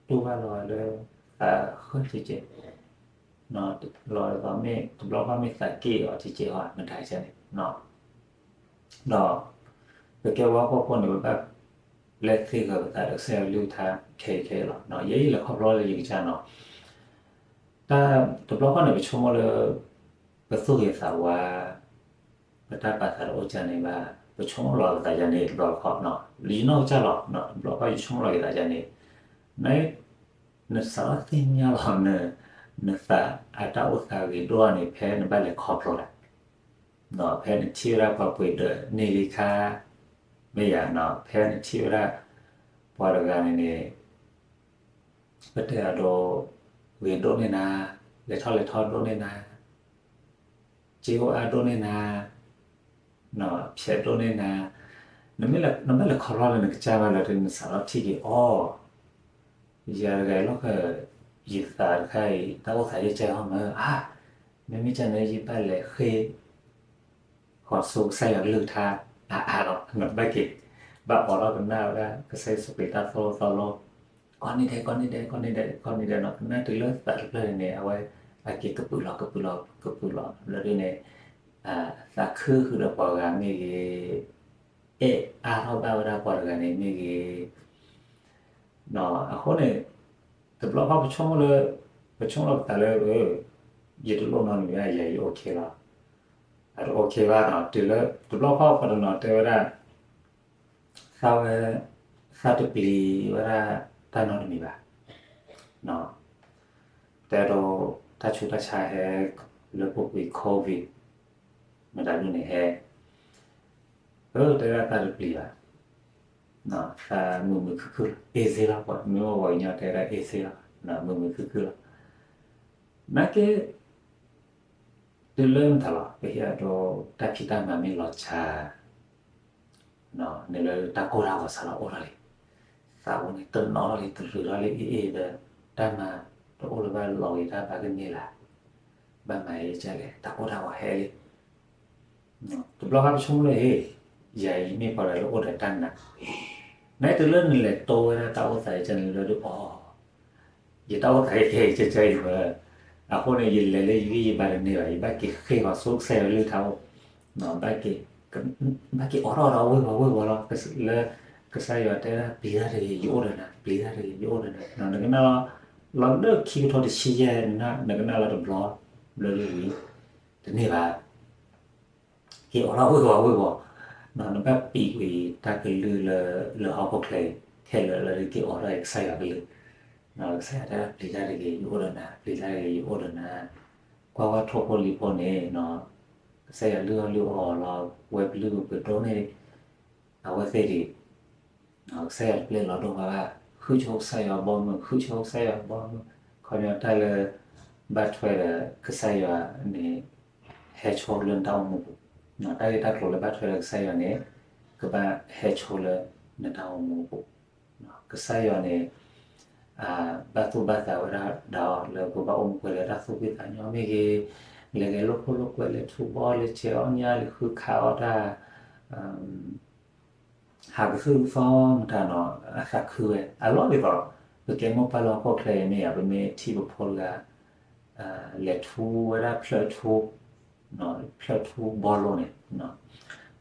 တူၢ်ဘၣ်လီၤလၢ သးဃၢတကဲး, လီၤဒ်သိးမ့ၢ်တဘျီဘၣ်မ့ၢ်သးက့ၢ်အီၤတကဲးဟီ မတၤကဲန့ၣ် ဒီး ပကဲပှၤဟီၣ်ခိၣ်ဖိန့ၣ် ပဘၣ်လဲၤသ့ဂၢၤပသးဒီးကစၢ်ယွၤကလုၢ်ကထါခဲအံၤခဲအံၤလီၤ. ယဲယလဲၤခီဖျိလၢယကစၢ်နီၤ, တၢ်တဘျီဃီန့ၣ် ပဆိကမိၣ်လၢ ပသူၣ်ဂ့ၤသးဝါ, ပတၢ်ပာ်သးတအိၣ်ကစၢ်န့ၣ်ဘၣ်, ပဆိကမိၣ်လီၤပသးယၤန့ၣ်တဘျီဃီ, ယနီၢ်ကစၢ်လီၤ, တဘျီဃီယဆိကမိၣ်လီၤက့ၤသးယၤန့ၣ်, န နစးထီၣ်သ့ၣ်ညါလီၤ နသးအတၢ်အိၣ်သးဂ့ၤဒိၣ်န့ၣ် ဖဲနဘၣ်လဲၤခီဖျိဒၣ် ဖဲနထံၣ်ဝဲဒၣ်ပှၤပှ့ၤဒၢးန့ၢ်လံခါ, မ့ၢ်ယၤနီၤ ဖဲနထံၣ်ဝဲဒၣ် ပှၤတဂၤန့ၣ်န့ၣ် ပတဲအဒိ ဂ့ၤဒိၣ်န့ၢ်နၤ, လဲၤထီၣ်လဲၤထီဒိၣ်န့ၢ်နၤ, စ့အိၣ်အါဒိၣ်န့ၢ်နၤ, ဖျဲးဒိၣ်န့ၢ်နၤ, နမ့ၢ်လဲၤခီဖျိလၢနကစၢ်ဘၣ်လၢနစးထီၣ်ထံၣ်က့ၤအီၤ ယၤတဂၤအံၤလီၢ်ခၢၣ် ယသးတခါအံၤ တၢ်အိၣ်သးယဲၢ်ကဲဟီမၢ်, မ့မ့ၢ်ကန့ၣ် ယဘၣ်လဲၤဃ့ ဃီၤဆိကစၢ်ယွၤကလုၢ်ကထါ အါအါလီၤ နဘၣ်က့ၤ ဘၣ်အိးထီၣ်ကနၣ်ဝဲဒၣ် ကစၢ်ယ့ၣ်ၡူးခရံာ်တၢ်သိၣ်လိသီလိ ကိးနံၤဒဲး ကိးနံၤဒဲး ကိးနံၤဒဲး ကိးနံၤဒဲးနီၤ, ကနၣ်တုၤလၢသးတဖျၢၣ်န့ၣ်န့ၣ် အဝဲ အက့ၤကပုာ်လီၤ ကပုာ်လီၤ ကပုာ်လီၤ ဘျီဒ်န့ၣ် သးခုဃုာ်ဒီးပှၤဂၤမ့ၢ်ဂ့ၤ, အဲၣ်အါထီၣ်ဘၣ်ဝဲဒၣ်ပှၤတဂၤန့ၣ်မ့ၢ်ဂ့ၤ, အဃိန့ၣ် တဘျီဃီပဆိကမိၣ်လၢ ပဆိကမိၣ်လီၤပသးလၢ ယတလိၣ်နီတမံၤဘၣ် ယၤယ OK လီၤ, အတ OK ဘၣ်နီၤ, တုၤလၢတဘျီဃီပှၤတနီၤတဲဝဲဒၣ် သးဝဲ သးတပျံၤဝဲဒၣ်တၢ်နီတမံၤဘၣ်, တဲဒိး တၢ်ဆူးတၢ်ဆါဟဲ လၢပူၤကွံာ် COVID မတၤဒ်န့ၣ်ဟဲ အၢ တဲဒၣ်သးတပျံၤဘၣ်, သးမုာ်မုာ်ခုၣ်ခုၣ်လီၤ easy လီၤ, ပှၤမ့ၢ်အိၣ်ပှၤကညီတဲဒၣ် easy လီၤ, မုာ်မုာ်ခုၣ်ခုၣ်လီၤ, နာ်က့ တုၤလၢမတၤလီၤ ပဟ့ၣ်အဒိ တၢ်ဖံးတၢ်မၤမ့ၢ်လီၤစှၤ န့ၣ်လၢတၢ်ကိၢ်တၢ်ဂီၤစးလီၤအိၣ်ထီၣ်လံ, သးအိၣ်န့ၣ်တနီၤလီၤလံ တရူးထီၣ်လံ အ့ၣ်အ့ၣ်ဒီး တၢ်မၤတအိၣ်လၢၤဘၣ် လီၤဂ့ၤတၢ်ဘၣ်ကန့ၢ်လၢ်, ဘၣ်မၤအံၤကလဲၣ် တၢ်ကိၢ်တၢ်ဂီၤဟဲလံ, တဘျီဃီပဆိကမိၣ်လၢ ဟ့ၣ် ယၤအံၤမ့ၢ်ပှၤတဂၤလၢအိၣ်ဒီးတၢ်နာ်, နတုၤလၢနလဲၤတိဝဲဒၣ်တၢ်အိၣ်သးအံၤကန့ၣ်လၢဒ်အီၤ ယတၢ်အိၣ်သးအံၤကဲအံၤကဲကဲအံၤမး, အဃိန့ၣ် ယလဲၤလၢယဂံၢ်ယဘါတန့ၢ်ဘၣ် ယဘၣ်က့ၤဃ့ၢ်ဃီၤဆူကစၢ်ယွၤကလုၢ်ကထါအိၣ်, ဘၣ်က့ၤအိးထီၣ်ဒီးဝ့ၢ်ဝီၤဝ့ၢ်ဝီၤလီၤ, လၢကစၢ်ယွၤတဲဒၣ်ပျံၤတၢ်တဂ့ၤ ယအိၣ်ဒီးနၤ ပျံၤတၢ်တဂ့ၤ ယအိၣ်ဒီးနၤ, နကနၣ်လီၤ လီၤလၢခံကထိတဆံယဲၢ် နကနၣ်လီၤတဘျီ ဘျီလၢဝံၤ တန့ၢ်ဘၣ် က့ၤအိးထီၣ်ဝ့ၢ်ဝီၤဝ့ၢ်ဝီၤ, နဘၣ်ပျံၤကွံာ်တၢ်ကလုၢ်လၢ လၢဟီၣ်ခိၣ်ချၢအံၤ ခဲလၢာ်လၢက့ၤအိးထီၣ်ကစၢ်ယွၤကလုၢ်, ကစၢ်ယွၤတဲဒၣ်ပျံၤတၢ်တဂ့ၤ ယအိၣ်ဒီးနၤ ပျံၤတၢ်တဂ့ၤ ယအိၣ်ဒီးနၤ, ကွၢ်ဝဲထိၣ်ဖိလံၤဖိန့ၣ် ကစၢ်ယွၤလုၢ်အီၣ်လုၢ်အီလီၤ ဝဲပလုၢ်ပပှ့ၤဒိၣ်န့ၣ် အဝဲသ့ၣ်ဒံး ကစၢ်ယွၤတပျဲလီၤဒိၣ်ဘၣ်ဘၣ် ဃုဆိကစၢ်ယွၤဘီမုၢ် ဃုဆိကစၢ်ယွၤဘီမုၢ်, ခီပညီတၢ်လၢ ဘၣ်ထွဲဒီးကစၢ်ယွၤန့ၣ် ဟဲဆိလၢနတၢ်အိၣ်မူပူၤ, တၢ်ဂ့ၢ်တၢ်ကျိၤလၢဘၣ်ထွဲဒီးကစၢ်ယွၤန့ၣ် ကဘၣ်ဟဲဆိလၢနတၢ်အိၣ်မူပူၤ, ကစၢ်ယွၤန့ၣ် ဘၣ်သူၣ်ဘၣ်သးဝဲဒၣ်ဒီးလၢပဘၣ်အိၣ်မူပှဲၤလၢတၢ်သူၣ်ဖှံသးညီမ့ၢ်ဂ့ၤ, လဲၤဂဲၤလိာ်ခိၣ်လိာ်ကွဲ လဲၤထူဘီလဲၤစဲးအီၣ်ညၣ် လဲၤဃုခးအီၣ်တၢ် ဟးကသုၣ်ကသီမတၤနီၤ အသးခုဝဲ အလီၢ်ဒ်သိး ပကဲမိၢ်ပၢ်လၢဟီၣ်ခိၣ်ချၢအံၤမ့ၢ်ဧါ ပမ့ၢ်ထံၣ်ပဖိတဂၤ လဲၤထူဝဲဒၣ်ဖျၢၣ်ထူ ဖျၢၣ်ထူဘီလိန့ၣ်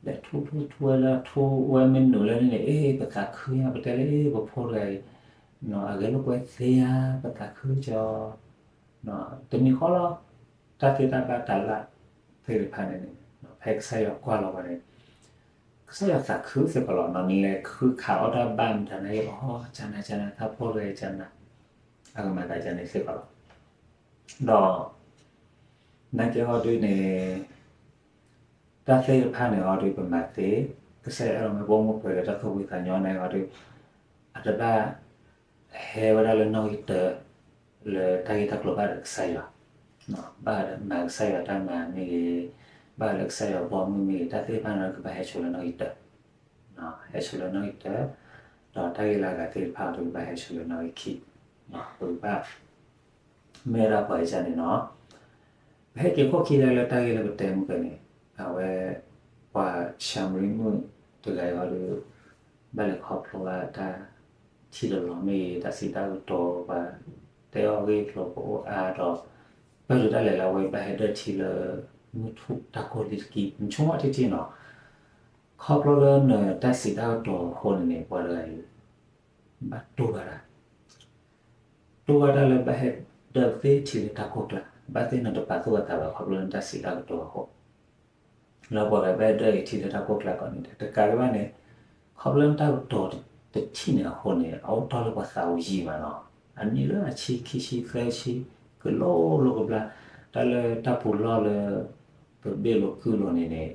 လဲၤထူထူထူဝဲလၢထူဝဲမ့ၢ်နုာ်လၢန့ၣ် အ့ၣ် ပသးခုညါ ပတဲလၢ အ့ၣ် ပဖိတဂၤအံၤ အဂဲၤလိာ်ကွဲသ့ဧါ ပသးခုကီ တမံၤဃီလီၤ တၢ်သ့တၢ်ဘၣ်တၢ်လၢသ့ၣ်တဖၣ်န့ၣ်န့ၣ် ဖဲကစၢ်ယွၤကွၢ်လီၤဝဲန့ၣ် ကစၢ်ယွၤသးခုစ့ၢ်ကီးလီၤ. နလဲၤဃုခးအီၣ်တၢ်ဘၣ်မတၤန့ၣ် အီ ကနၤကနၤ တၢ်ဖိတဂၤကနၤ အကမၤသးကန့ၣ်စ့ၢ်ကီးလီၤ. ဒီး နာ်က့ဟီဒုန့ၣ် တၢ်သ့ၣ်တဖၣ်န့ၣ်ဟီဒု ပမၤသ့, ကစၢ်ယွၤအဲၣ်ဒိးမ့ၢ်ပအိၣ်မူပှဲၤဒီးတၢ်သူၣ်ဖှံသးညီန့ၣ်ဟီဒု အတဘၣ် ဟဲဝဲဒၣ်လၢနီၣ်ဂံၢ်တၢ လၢတၢ်ဂ့ၢ်တၢ်ကျိၤဘၣ်ဒီးကစၢ်ယွၤ, ဘၣ်မၤကစၢ်ယွၤတၢ်မၤမ့ၢ်ဂ့ၤ, ဘၣ်လၢကစၢ်ယွၤဘီမုၢ်မ့ၢ်ဂ့ၤ, တၢ်သ့ၣ်တဖၣ်န့ၣ်ကဘၣ်ဟဲဆိလၢနီၣ်ဂံၢ်တၢ, ဟဲဆိလၢနီၣ်ဂံၢ်တၢ, ဒီးတၢ်ဂ့ၢ်လၢအဂၤသ့ၣ်တဖၣ်ဒီးကဘၣ်ဟဲဆိလၢနီၣ်ဂံၢ်ခံ, ပကဘၣ် မ့ၢ်ဝဲဒၣ်ပှၤအံၤန့ၣ်နီၤ, ပဟဲက့ၤခိၣ်ခံလၢတၢ်ဂ့ၢ်လၢပတဲမုၢ်ကန့ၣ်, အဝဲ ပှၤၡၤမရံမုၣ်တဂၤအံၤဒီး ဘၣ်လဲၤခီဖျိဘၣ်တၢ်ထံၣ်တလီၤမ့ၢ်ဂ့ၤ တၢ်စံးတၢ်ကတိၤပှၤ တဲအီၤဂ့ၢ်ကျိၤကအိၣ်အါဒီး ပၢၢ်တုၤဒၣ်လဲာ်လၢအဝဲဘၣ်ဟဲဒၢၣ်ထံလၢ မုၢ်ထူၣ်တၢ်ကိၢ်လံတက့ၢ် နဆိကမိၣ်ထံထံနီၤ, ခီဖျိလၢနတၢ်စံးတၢ်ကတိၤအဃိန့ၣ်န့ၣ် ပှၤတဂၤအံၤ ဘၣ်တူၢ်ဘၣ်တၢ် တူၢ်ဘၣ်တၢ်လၢဘၣ်ဟဲဒၢၣ်သ့ထံလၢတၢ်ကိၢ်ကျါ, ဘၣ်သ့ၣ်နတပာ်သူၣ်ပာ်သးဘၣ်ခီဖျိလၢနတၢ်စံးတၢ်ကတိၤအဃိ, လၢပှၤဂၤဘၣ်ဒၢၣ်အံၤထံလၢတၢ်ကိၢ်ကျါကိးနံၤဒဲး တကးဒံးဘၣ်န့ၣ်, ခီဖျိလၢနတၢ်ကတိၤတထံၣ်န့ၣ်အဃိန့ၣ် အအိၣ်တ့ၢ်လၢပှၤသးဝံၤယံာ်မးနီၤ, အနံၣ်လၢအဆံခံဆံသၢဆံ ကလိလိကဘျါ, တၢ်လၢတၢ်ပူၤလီၢ်လၢ ပဘ့ၣ်လိာ်ကုၢ်လိာ်န့ၣ်န့ၣ်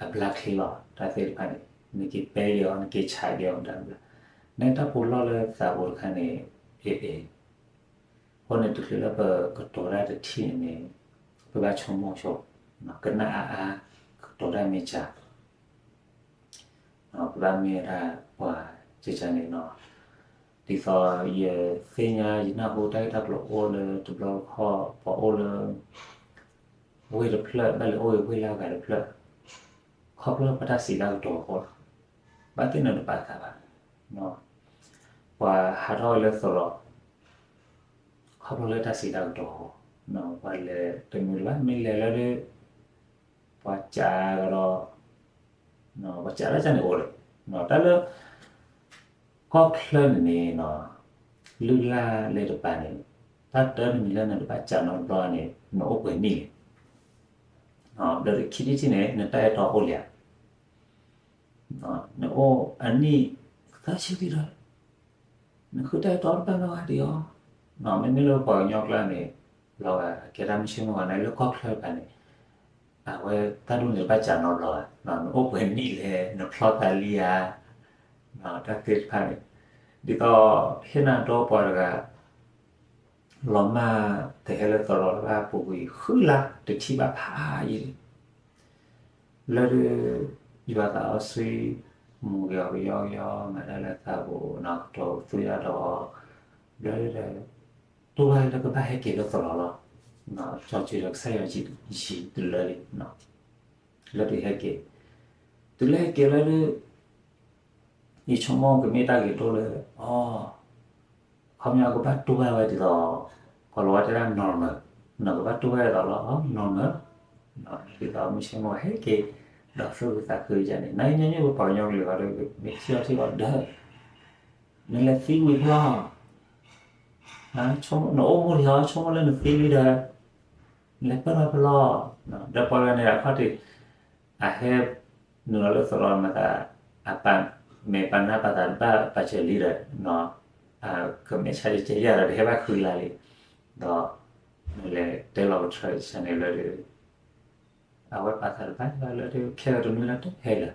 အဘျါချ့လီၤ တၢ်သ့ၣ်တဖၣ်န့ၣ် နက့ၤပဲက့ၤအီၤ နက့ၤဆးက့ၤအီၤမတၤဘျါ, နတၢ်ပူၤလီၢ်လၢသးပူၤတခါန့ၣ် အ့ၣ်အ့ၣ်, အဃိန့ၣ် တချုးလၢပကတိၤတၢ်တထံၣ်န့ၣ်န့ၣ် ပဘၣ်ဆိကမိၣ်ဆိ ကနၣ်အါအါ ကတိၤတၢ်မ့ၢ်စှၤ ပဘၣ်မ့ၢ်ဝဲဒၣ်ပှၤကကန့ၣ်နီၤ, ဒ်သိးယသ့ၣ်ညါယနၢ်ဟူတၢ်ဂ့ၢ်တၢ်ကျိၤအိၣ်လၢတဘျီတခီၣ် ပှၤအိၣ်လၢ ဝ့ၢ်တဖျၢၣ် ဘၣ်လဲၤအိၣ်ဝ့ၢ်လၢအဂၤတဖျၢၣ်, ခီဖျိပတၢ်စံးတၢ်ကတိၤအဃိလီၤ, ဘၣ်သ့ၣ်နတပာ်သးဘၣ်, ပှၤဟးထီၣ်ဝဲလၢသရိာ် ခီဖျိလၢတၢ်စံးတၢ်ကတိၤ, ပှၤလဲၤတမုာ်တဘၣ် မ့ၢ်လဲၤလၢဒၢ ပှၤစးကဒီး, ပှၤစးတၢ်ကန့ၣ်အိၣ်ဒီး, တၢ်လၢ ကီၢ်ချၢန့ၣ်န့ၣ် လုၢ်လၢ်လၢတပၤန့ၣ်, တၢ်တၢနမံၤလၢနတဘၣ်စးနီတဘျီန့ၣ် နအိၣ်ပှဲၤနံၣ်လဲၣ်. ဒီးခံထံၣ်တထံၣ်န့ၣ် နတၢ်အဲၣ်တီအိၣ်လံဧါ. နအိၣ်အနံၣ်သၢဆံလံဒီး နဃုတၢ်အဲၣ်တီတဘၣ်နီတဂၤဒံးအီၤ. မ့မ့ၢ်လၢပှၤကညီကျါန့ၣ် လီၤဂာ်အကဲတၢ်မုၢ်ဆ့ၣ်မုၢ်ဂီၤန့ၣ် လၢကီၢ်ချၢတပၤန့ၣ် အဝဲတၢ်ဒ်န့ၣ်တဘၣ်စးနီတဘျီဘၣ်, နအိၣ်ပှဲၤနံၣ်လဲၣ် နဖျီသးလံဧါ, တၢ်သ့ၣ်တဖၣ်န့ၣ်, ဒ်သိးဟ့ၣ်နၤဒီးပှၤတဂၤ လီၤမၢ်တဟဲလၢသရိာ်လၢဘၣ်ပူၤကွံာ်ဃုလါ တထံၣ်ဘၣ်ဖးယံာ်လံ လၢဒၢ ယွၤသးစီဆှံ မူၤက့ၤအီၤကယီကယီ မၤတၢ်လၢသးပူၤ နီၢ်ကတိၤသူၣ်ယၢ်ဒီးအီၤ ဘျၢဒၢ တူၢ်ဘၣ်လၢကဘၣ်ဟဲက့ၤလၢသရိာ်လီၤ. ကၠီၤစၢၤဒီးကစၢ်ယွၤယံာ်တလၢလံ လၢဒၢဟဲက့ၤ, တုၤလၢဟဲက့ၤလၢဒၢ ယဆိကမိၣ်ကမ့ၢ်တၢ်ဂ့ၤဒိၣ်လၢ အီ ခီပညီကဘၣ်တူၢ်ဘၣ်ဝဲဒ်သိး ကီၤလၤဝါတဲဒၣ် normal, နကဘၣ်တူၢ်ဘၣ်ဒ်သိးလၢ အီ normal, ဒ်သိးမုၢ်ဆ့ၣ်မုၢ်ဟဲက့ၤ ဒီးသူၣ်ခုသးခုယါန့ၣ် နညီနုၢ်ပပှၤကညီကလုာ်အီၤဒီး မ့ၢ်ထံၣ်အီၤထံၣ်အီၤဒီး နလဲၤသံဝံၤဖဲလီၤ နအိၣ်မူဒံးအီၤ ဆိကမိၣ်လၢနသံလံဒီး နလဲၤပၢၢ်ထီၣ်ဖဲလီၤ, ဒီးပှၤဂၤန့ၣ်အခီၣ်ထံး အဟဲ နုာ်လီၤလၢသရိာ်မၤသး အပာ်မဲာ်ပာ်နါပာ်သးတဘၣ်ပာ်စၢၤလံဒီး ကမဲာ်ဆါတကဲယၤဒီး တဟဲဘၣ်ဃုလါလံ, ဒီး နလဲၤတဲလီၤကထြၢၣ်ဆၢန့ၣ်လၢဒၢ အဝဲပာ်သးတဘၣ်လၢဒၢ ခဲဂၤတမံၤလၢတဟဲလၢၤ,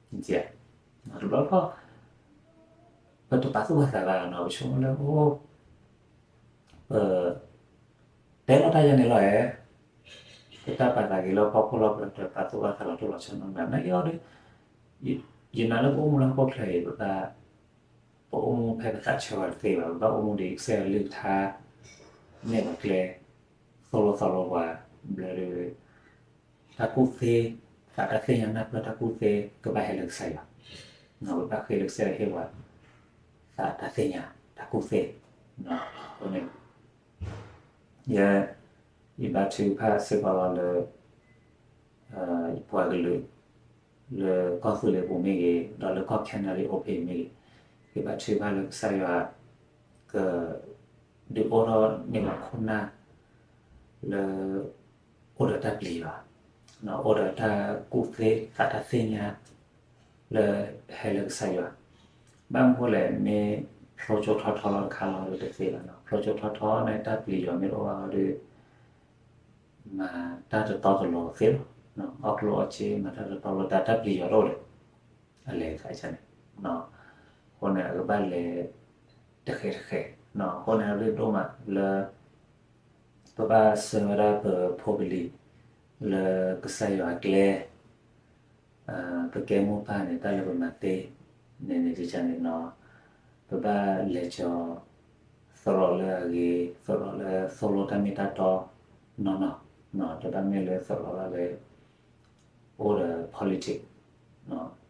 တဘျီတခီၣ် ပတပာ်သူၣ်ပာ်သးဘၣ်နီၤ ပဆိကမိၣ်လၢအိၣ် ပ တဲလီၤတၢ်ယါန့ၣ်လီၤဧါ, ပတၢ်ပာ်သးဂ့ၤလၢဖီခိၣ်လီၤ ပတပာ်သူၣ်ပာ်သးလီၤတိၢ်လီၤဆီနီတမံၤ နာ်က့အီၤဒီး ယနာ်လၢပအိၣ်မူလၢဟီၣ်ခိၣ်ချၢအံၤ ပဘၣ် ပအိၣ်မူဖဲပသးဆၢဝဲတသ့ဘၣ် ပဘၣ်အိၣ်မူဒ်ကစၢ်ယွၤကလုၢ်ကထါ နဲၣ်ပှၤကျဲ သိၣ်လိသီလိပှၤ ဘျီဒီး တၢ်ကူၣ်သ့ သးတၢ်သ့ၣ်ညါနၢ်ပၢၢ်တၢ်ကူၣ်သ့ ကဘၣ်ဟဲလၢကစၢ်ယွၤ, ပဘၣ်ဃ့လၢကစၢ်ယွၤဟ့ၣ်ပှၤ သးတၢ်သ့ၣ်ညါ တၢ်ကူၣ်သ့, အဃိန့ၣ် ယ ယဘါထုကဖၣ်စ့ၢ်ကီးလီၤလၢ ယပှၤကလုာ် လၢကီၢ်သူလ့ၤပူၤမ့ၢ်ဂ့ၤ ဒီးလၢကီၢ်ခဲနဒၤလၢအိၣ်ဖဲအံၤမ့ၢ်ဂ့ၤ, ယဘါထုကဖၣ်လၢကစၢ်ယွၤ က ဒုးအိၣ်ထီၣ်န့ၢ်ပှၤခိၣ်နၢ် လၢ အိၣ်ဒီးတၢ်ပျံၤယွၤ, အိၣ်ဒီးတၢ်ကူၣ်သ့ သးတၢ်သ့ၣ်ညါ လၢဟဲလၢကစၢ်ယွၤ, ဘၣ်မနုၤအဃိလဲၣ် မ့ၢ်ဖျိကၠိထီထီလီၤတခါလီၤဒီးတသ့ဘၣ်, ဖျိကၠိထီထီန့ၣ် တၢ်ပျံၤယွၤမ့ၢ်တအိၣ်ဘၣ်ဒီး မၤတၢ်တတီတလိၤသ့လီၤ, အီၣ်ကျိၣ်အီၣ်စ့ မၤတၢ်တတီတလိၤ တၢ် တၢ်ပျံၤယွၤတအိၣ်ဒီး အလဲၤသးန့ၣ်, အဃိန့ၣ် အကဘၣ်လဲၤ တဃဲးတဃဲး, အဃိန့ၣ် အရ့ဒိၣ်မးလၢ ပဘၣ်ဆှၢဝဲဒၣ်ပဖိပလံၤ လၢကစၢ်ယွၤအကျဲ ပကဲမိၢ်ပၢ်န့ၣ် တၢ်လၢပမၤသ့ န့ၣ်န့ၣ်န့ၣ် ပဘၣ်လဲၤကၠီၤ သရိာ်လၢအဂ့ၤ သရိာ်လၢသိၣ်လိတၢ်မ့ၢ်တၢ်တီနီၢ်နီၢ်, တဘၣ်မ့ၢ်လၢသရိာ်လၢ အိၣ်ဒီး politics,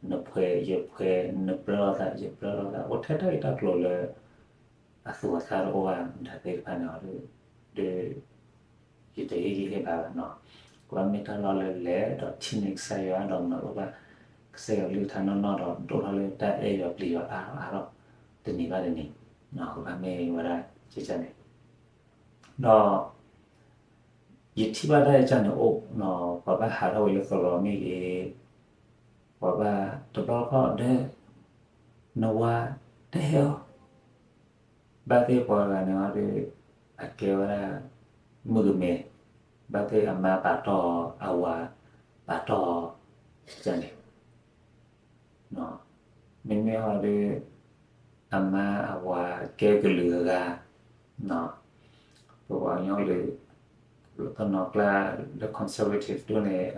နဖှဲးယဖှဲး နပြၢလိာ်သးယပြၢလိာ်သး အိၣ်ထဲတၢ်ဂ့ၢ်တၢ်ကျိၤလၢ အသူၣ်အသးတအိၣ်ဘၣ် မတၤသ့ၣ်တဖၣ်န့ၣ်ဒီး ယတဟ့ၣ်ဂံၢ်ဟ့ၣ်ဘါဘၣ်နီၤ, ကွၢ်မ့ၢ်တၢ်လီၢ်လၢလဲၤဒီးထံၣ်န့ၢ်ကစၢ်ယွၤ ဒီးမၤလိဘၣ်ကစၢ်ယွၤကလုၢ်ကထါနီၢ်နီၢ်ဒီး ဒိၣ်ထီၣ်လၢတၢ်အဲၣ်ယွၤပျံၤယွၤအါထီၣ်အါထီၣ် တနံၤဘၣ်တနံၤ, ကဘၣ်မ့ၢ်ဝဲဒၣ်ကန့ၣ်, ဒီး ယထံၣ်ဘၣ်တၢ်အံၤကန့ၣ်အိၣ်နီၤ ပှၤဘၣ်ဟးထီၣ်ဝဲလၢသရိာ်မ့ၢ်ဂ့ၤ, ပှၤဘၣ်တဘျီဃီဒီး နဝၤတဟဲအီၤ, ဘၣ်သ့ၣ်ပှၤဂၤန့ၣ်ဒီး အကဲဝဲဒၣ် မုၣ်ကမဲ, ဘၣ်သ့ၣ်အမါပာ်တီၢ်အီၤ အဝၤပာ်တီၢ်အီၤ, န့ၣ် မ့မ့ၢ်ဟီဒီး အမါအဝၤကဲကလုာ်အဂၤ, ပပှၤကညီကလုာ် တနီၤကျါလၢ conservative ဒိၣ်န့ၣ်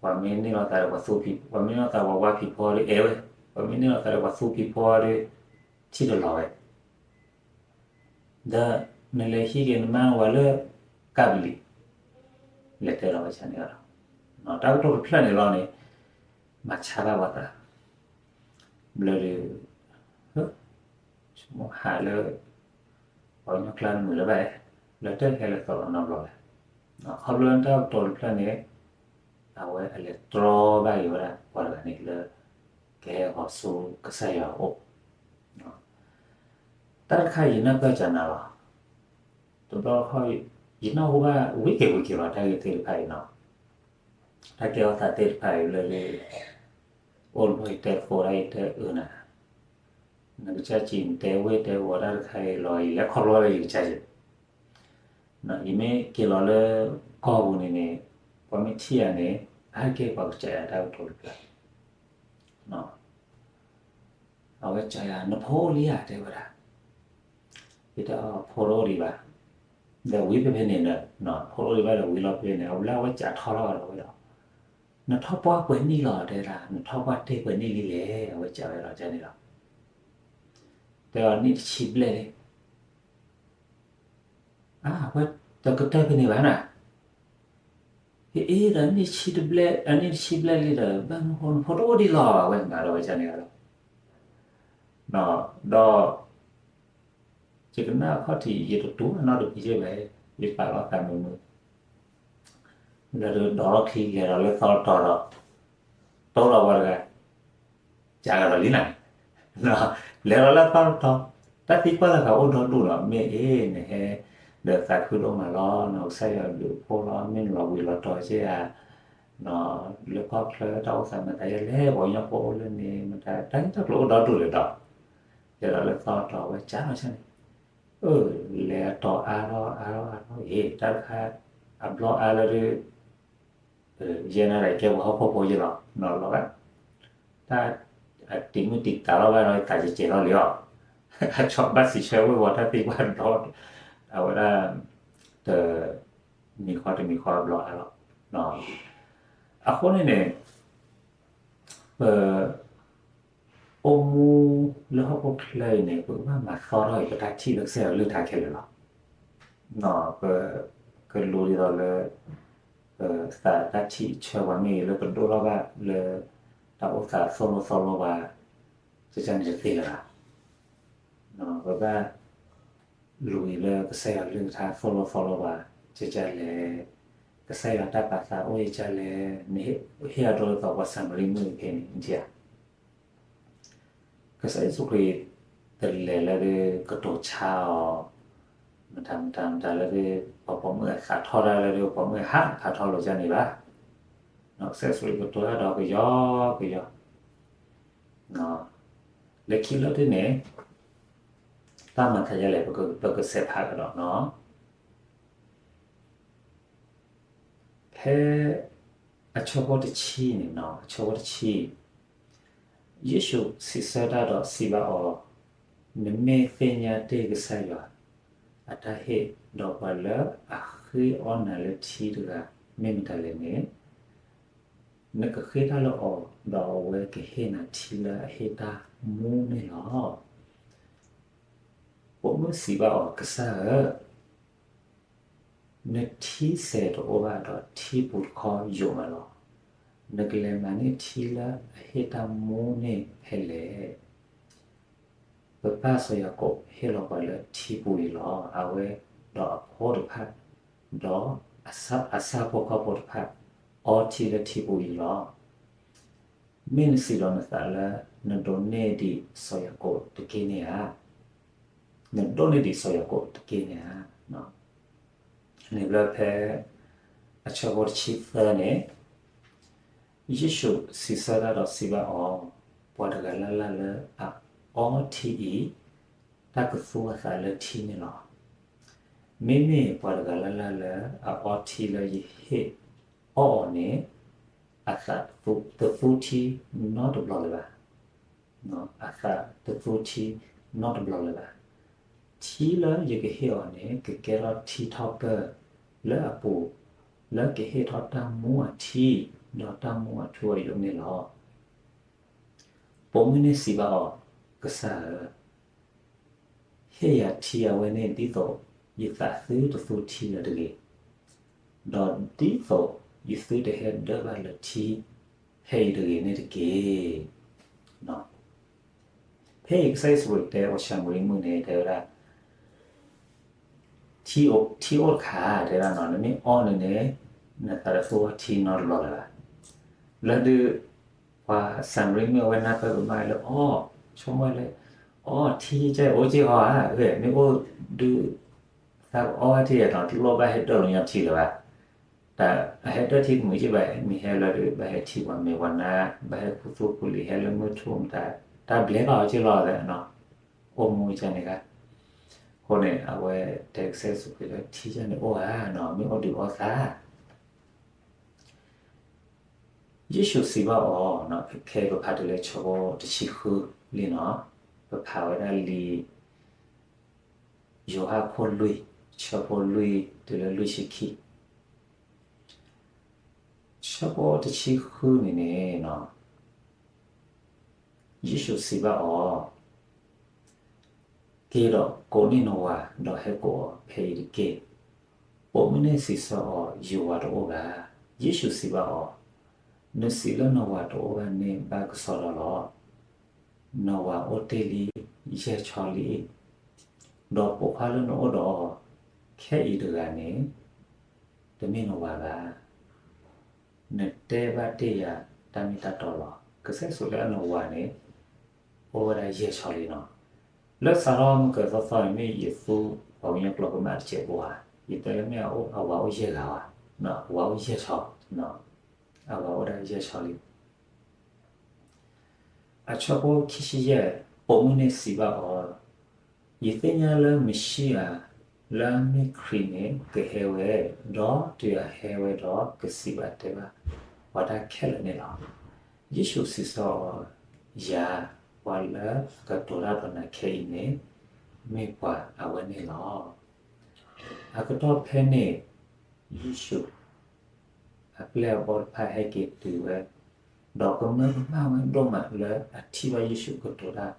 ပှၤမ့ၢ်န့ၢ်လီၤသးဒီးပှၤသူဖံး ပှၤမ့ၢ်န့ၢ်လီၤသးပှၤဝါဖံးဖိဒီးအဲၣ်ဝဲ, ပှၤမ့ၢ်န့ၢ်လီၤသးဒီးပှၤသူဖံးဖိဒီး ထံၣ်တလီၤဝဲ ဒီးနလဲၤဟံးက့ၤနမါဝၤလၢကးပလံၤ, လဲၤတဲလီၤဝဲန့ၣ်ဒီး တၢ်ကတိၤတဖျၢၣ်န့ၣ်လီၤန့ၣ် မၤဆါဘၣ်ပှၤသး, ဘျီဒီး ဆိကမိၣ်ဟးလၢ ပှၤကညီကျါတမုာ်လၢၤဘၣ်, လၢတၢ်ဟဲလၢသီလီၤနီတဘျီဘၣ်. ခီဖျိလၢတၢ်ကတိၤတဖျၢၣ်န့ၣ် အဝဲအလဲၤတြီဘၣ်က့ၤဝဲဒၣ်ပှၤတဂၤန့ၣ်လၢ ကဟဲဟီၣ်ဆူကစၢ်ယွၤအအိၣ်. တၢ်တခါယနၢ်ပၢၢ်စၢၤနၤလီၤ. တဘျီဃီ ယနၢ်ဟူဘၣ်ဝံၤက့ၤဝံၤက့ၤလီၤ တၢ်ဂ့ၢ်သ့ၣ်တဖၣ်အံၤနီၤ, တၢ်ကဲထီၣ်သးသ့ၣ်တဖၣ်အံၤလၢ အိၣ်တဘျီယတဲသကိးဒၣ်ယတဲအၢနၤ, နကစၢ်စံးနတဲဝ့ၢ်တဲဝီၤတၢ်တခါအံၤလီၤ ယလဲၤခီဖျိလၢယကစၢ်စံး, ယမ့ၢ်က့ၤလီၤလၢကီၢ်ပူၤန့ၣ်န့ၣ် ပှၤမ့ၢ်ထံၣ်ယၤန့ၣ် အါတက့ၢ်ပှၤကစၢ်ယၤတၢ်ကတိၤတဖျၢၣ် အဝဲစံးယၤ နဖိအိၣ်လံဧါ တဲဝဲဒၣ်, ယတဲအီၤ ဖိတအိၣ်ဒံးဘၣ်, ဒီးဝံၤဖဲဖဲန့ၣ်ဒီး ဖိတအိၣ်ဒံးဘၣ်ဒီးဝံၤလီၤဖဲန့ၣ် အဝဲလၢအဝဲစံးထီၣ်ထီၣ်ဘၣ်ဒီးဝဲဒီး နထီၣ်ပှၢ်ပှဲၤနံၣ်လီၤ တဲဒၣ် နထီၣ်ပှၢ်တ့ၢ်ပှဲၤနံၣ်လံလဲၣ် အဝဲစံးဝဲဒီးန့ၣ်လီၤ. တဲအီၤနံၣ်တဆံဘျဲၣ်လံ အဝဲတကတၢၢ်ဖဲန့ၣ်ဘၣ်နၤ, အ့ဒီးနံၣ်တဆံတဘျဲၣ် အနံၣ်တဆံဘျဲၣ်လံဒီး ဘၣ်မနုၤဃိနဖိတအိၣ်ဒံးလီၤ အဝဲမၤဒီးဝဲန့ၣ်လီၤ. ဒီး ယကနၣ်အခီၣ်ထံး ယတတူၢ်နီတမံၤဘၣ်, ယပာ်လီၤသးမုာ်မုာ် လၢဒိးထီၣ်ချံလဲၤဒီးလၢသီတီၤဒီး တိၢ်လီၤဝဲတဂၤ ကးကဒီးလံနၤ, လဲၤဒီးလၢသီတီၤ, တၢ်သံကွၢ်လၢကအိၣ်ဒီဒူၣ်ဒီး မ့ၢ်အ့ၣ်နဟဲ ဒီးသးခုဒိၣ်မးလီၤ နကစၢ်ယွၤဘျုးဖှိၣ်လီၤ မ့ၢ်နလီၤဘှံးလီၤတီၤက့ဧါ, လၢခီၣ်ချၢတၢ်အိၣ်သးမတၤယလဲၣ် ပှၤကညီဖိအိၣ်လၢန့ၣ် မတၤတၢ်ဂ့ၢ်တၢ်ကျိၤအိၣ်ဒီဒူၣ်လၢၤဒီး လဲၤဒီးလၢသီတီၤဝဲကးလီၤဆၢန့ၣ်, အၢ လဲၤတီၤအါထီၣ်အါထီၣ်အါထီၣ် အ့ၣ် တၢ်တခါ အဘျီအါလၢဒုး ယဲန့ၣ်ဒီးကဲပှၤဟီၣ်ခိၣ်ဖိယဲလီၤ နီၤလီၤဘၣ်, တၢ်အတံၤမုၢ်တံၤတၢ်လီၤဘၣ်ဒီး သးကကဲထီၣ်လံအီၤ, အဆီဘၣ်စံးဆၢဝဲဝီၤတၢ်သံကွၢ်ဘျီ, အဝဲဒၣ် တ မံၤဃီတမံၤဃီအဘျီအါလီၤ, အဃိန့ၣ်န့ၣ် ပ အိၣ်မူလၢဟီၣ်ခိၣ်ချၢအံၤန့ၣ် ပကဘၣ်မၤသီထီၣ်အံၤ ပတၢ်ထံၣ်လၢကစၢ်ယွၤအကလုၢ်ကထါခဲလၢာ်လီၤ. ပကလူၤဒ်သိးလၢ ပသးတၢ်ထံၣ်ဆၢပှၤမ့ၢ်ဂ့ၤ လၢပဒိၣ်ထီၣ်ဘၣ်လၢ တၢ်အိၣ်သးသိၣ်လိသီလိပှၤ ကကန့ၣ်တသ့လၢၤဘၣ်. ပဘၣ်လူၤအံၤလၢကစၢ်ယွၤအကလုၢ်ကထါသိၣ်လိသီလိပှၤ ကကလဲၣ်, ကစၢ်ယွၤတၢ်ပာ်သးအိၣ်ယကလဲၣ်, နဟ့ၣ်အဒိလၢသီပှၤစၤမရံမုၣ်အံၤဖဲန့ၣ် နထံၣ်ဧါ. ကစၢ်ယ့ၣ်ၡူးခရံာ် တလဲၤလၢဒုးကတိၤဆါအီၤ မတၤမတၤမတၤလၢဒုး ပှၤပိာ်မုၣ်အသးထီၣ်တၢ်လၢဒုး ပှၤပိာ်မုၣ်အဟးဖးထီလိာ်ကန့ၣ်ဘၣ်. ကစၢ်ယ့ၣ်ၡူးခရံာ်ကတိၤတၢ်ဒီးကယီကယီ လၢခံလၢဒုးန့ၣ် တၢ်မၤသးယဲလဲၣ် ပကစဲးဖးကဒီးနီၤ. ဖဲအဆၢဖိတဆံန့ၣ်နီၤ, အဆၢဖိတဆံ, ယ့ၣ်ၡူးစံးဆၢတၢ်ဒီးစံးဘၣ်အီၤ, နမ့ၢ်သ့ၣ်ညါတ့ၢ်ကစၢ်ယွၤအတၢ်ဟ့ၣ်, ဒီးပှၤလၢအဃ့အီနၤလၢထံတဂၤ မ့ၢ်မတၤလဲၣ်န့ၣ်, နကဃ့တၢ်လၢအီၤ, ဒီးအဝဲကဟ့ၣ်နၤထံလၢအဟ့ၣ်တၢ်မူန့ၣ်လီၤ. ပိာ်မုၣ်စံးဘၣ်အီၤ, ကစၢ်ဧၢ, နထံစဲးတအိၣ်ဘၣ်ဒီးထံပူၤတခီယိာ်မးလီၤ. နကလဲၤမၤန့ၢ်ထံလၢအဟ့ၣ်တၢ်မူန့ၣ်ဖဲလဲၣ်. ပပၢ်စီၤယၤကိာ်ဟ့ၣ်လီၤပှၤလၢထံပူၤအံၤလီၤ. အဝဲဒီးအဖိတဖၣ်, ဒီးအဆၣ်ဖိကီၢ်ဖိတဖၣ် အီထံလၢထံပူၤအံၤလီၤ. မ့ၢ်နစံးလီၤနသးလၢ နဒိးန့ၢ်ဒံးစီၤယၤကိာ်တက့ၢ်န့ၣ်ဧါ. နဒိးန့ၢ်ဒံးစီၤယၤကိာ်တက့ၢ်န့ၣ်ဧါ. န့ၣ်ဘျီဖဲ အဆၢဖိတဆံသၢန့ၣ်, ယ့ၣ်ၡူးစံးဆၢတၢ်ဒီးစံးဘၣ်အီၤ, ပှၤတဂၤလၢ်လၢ်လၢအအီထံအံၤ, တၢ်ကသူအသးလၢထံန့ၣ်လီၤ. မ့မ့ၢ်ပှၤတဂၤလၢ်လၢ်လၢအအီထံလၢယဟ့ၣ်အီၣ်အီၤန့ၣ်, အသးတသူထံနီတဘျီလၢၤဘၣ်. အသးတသူထံနီတဘျီလၢၤဘၣ်. ထံလၢယကဟ့ၣ်အီၤန့ၣ် ကကဲထီၣ်ထံထီၣ်ပၢၢ်လၢအပူၤ, လၢကဟ့ၣ်ထီၣ်တၢ်မူအထံ, ဒီးတၢ်မူအထူအယိာ်န့ၣ်လီၤ. ပိာ်မုၣ်န့ၣ်စံးဘၣ်အီၤ, ကစၢ်ဧၢ, ဟ့ၣ်ယၤထံအဝဲန့ၣ်ဒ်သိးယသးသုတသူထံလၢၤတဂ့ၤ, ဒီးဒ်သိးယသုတဟဲဒၢးဘၣ်လၢထံဖဲအံၤတဂ့ၤန့ၣ်တက့ၢ်. ဖဲအံၤကစၢ်ယ့ၣ်ၡူးခရံာ်တဲအီၤ ၡၤမရံမုၣ်န့ၣ် တဲဝဲဒၣ် ထံအိၣ်တခါ တဲဒၣ်နီၤ, နမ့ၢ်အီၣ်န့ၣ်န့ၣ် နသးတသူၣ်ထီၣ်ထံနီတဘျီလၢၤဘၣ်. လၢဒုး ပှၤၡၤမရံမုၣ်အဝဲနၢ်ပၢၢ်ကမၣ်လၢအီၣ်, ဆိကမိၣ်လၢ အီၣ်ထံကဲအိၣ်က့ၢ်ဟီဧါ, မ့ၢ်အိၣ်ဒုး သးကအီၣ်ဝဲထံဒီး တလိၣ်ဘၣ်ဟဲဒၢၣ်လီၤညီထံလၢၤဘၣ်. တၢ်အဟဲဒၢၣ်ထံတမုာ်က့ၢ်ဘၣ်, မ့ၢ်ဟဲလၢဒုး ဘၣ်ဟဲထံပှၤမဲာ်ပှၤနါ, ဘၣ်ဟဲခူသူၣ်ခူလံာ် ဟဲလၢမုၢ်ထူၣ်မတၤ, တၢ်ဘျဲးဘၣ်အီၤက့ၢ်လီၤနီၤ, အိၣ်မူကန့ၣ်ဂ့ၤ. အဃိန့ၣ် အဝဲတဲကစၢ်ယ့ၣ်ၡူးခရံာ်လၢ ထံကန့ၣ်အိၣ်ဧါနီၤ, မ့ၢ်အိၣ်ဒုးအီၣ်သး ယ့ၣ်ၡူးစံးဘၣ်အီၤ, ခဲအံၤပဖးတုၤလၢဆၢဖိတဆံဃုလံနီၤ, ပဖးဝဲဒၣ်လံာ် ယိၤဟၣ်ခိၣ်လွံၢ်, ဆၢဖိလွံၢ်တုၤလၢလွံၢ်ဆံခံ, ဆၢဖိတဆံဃုန့ၣ်န့ၣ်, ယ့ၣ်ၡူးစံးဘၣ်အီၤ, က့ၤဒီးကိးန့ၢ်နဝၤ ဒီးဟဲကိးအီၤဖဲအံၤတက့ၢ်. ပိာ်မုၣ်န့ၣ်စံးဆၢအီၤ, ယဝၤတအိၣ်ဘၣ်. ယ့ၣ်ၡူးစံးဘၣ်အီၤ, နစံးလၢနဝၤတအိၣ်ဘၣ်န့ၣ် ဘၣ်ကစီဒီလီၤ. နဝၤအိၣ်တ့ၢ်လံ, ယဲၢ်ဆီလံ, ဒီးပိာ်ခွါလၢနအိၣ်ဒီးအီၤ ခဲအံၤတဂၤန့ၣ် တမ့ၢ်နဝၤဘၣ်. နတဲဘၣ်တ့ၢ်ယၤတၢ်မ့ၢ်တၢ်တီလီၤ. ကစၢ်ယ့ၣ်ၡူးလၢအနဝၤန့ၣ် အိၣ်ဝဲဒၣ်ယဲၢ်ဆီလံနီၤ. လၢစးထီၣ်မုၢ်ကသီသီန့ၣ် မ့ၢ်ယသူပှၤကညီကျိာ်ကမၣ်တစဲးဖိဧါ, ယတဲလၢမ့ၢ်အဝၤအိၣ်ယဲၢ်ဂၤဧါ, အဝၤအိၣ်ယဲၢ်ဆီ, အဝၤအိၣ်ဒၣ်ယဲၢ်ဆီလံ. အဆၢဖိခံဆံယဲၢ်, ပိာ်မုၣ်န့ၣ်စံးဘၣ်အီၤ, ယသ့ၣ်ညါလၢမ့ၤၡံအၤ လၢအမ့ၢ်ခရံာ်န့ၣ် ကဟဲဝဲ, ဒီးတုၤအဟဲဝဲဒီး ကစံးဘၣ်တဲဘၣ်ပှၤတၢ်ခဲလၢာ်န့ၣ်လီၤ. ယ့ၣ်ၡူးစံးဆၢအီၤ, ယၤ, ပှၤလၢအကတိၤတၢ်ဒီးနၤခဲအံၤန့ၣ် မ့ၢ်ပှၤအဝဲန့ၣ်လီၤ. အကတီၢ်ဖဲန့ၣ် ယ့ၣ်ၡူး အပျဲၢ်အဘီၣ်တဖၣ်ဟဲက့ၤတုၤဝဲ, ဒီးကမၢကမၣ်ဝဲဒိၣ်မးလၢအထံၣ်ဘၣ်ယ့ၣ်ၡူးကတိၤတၢ်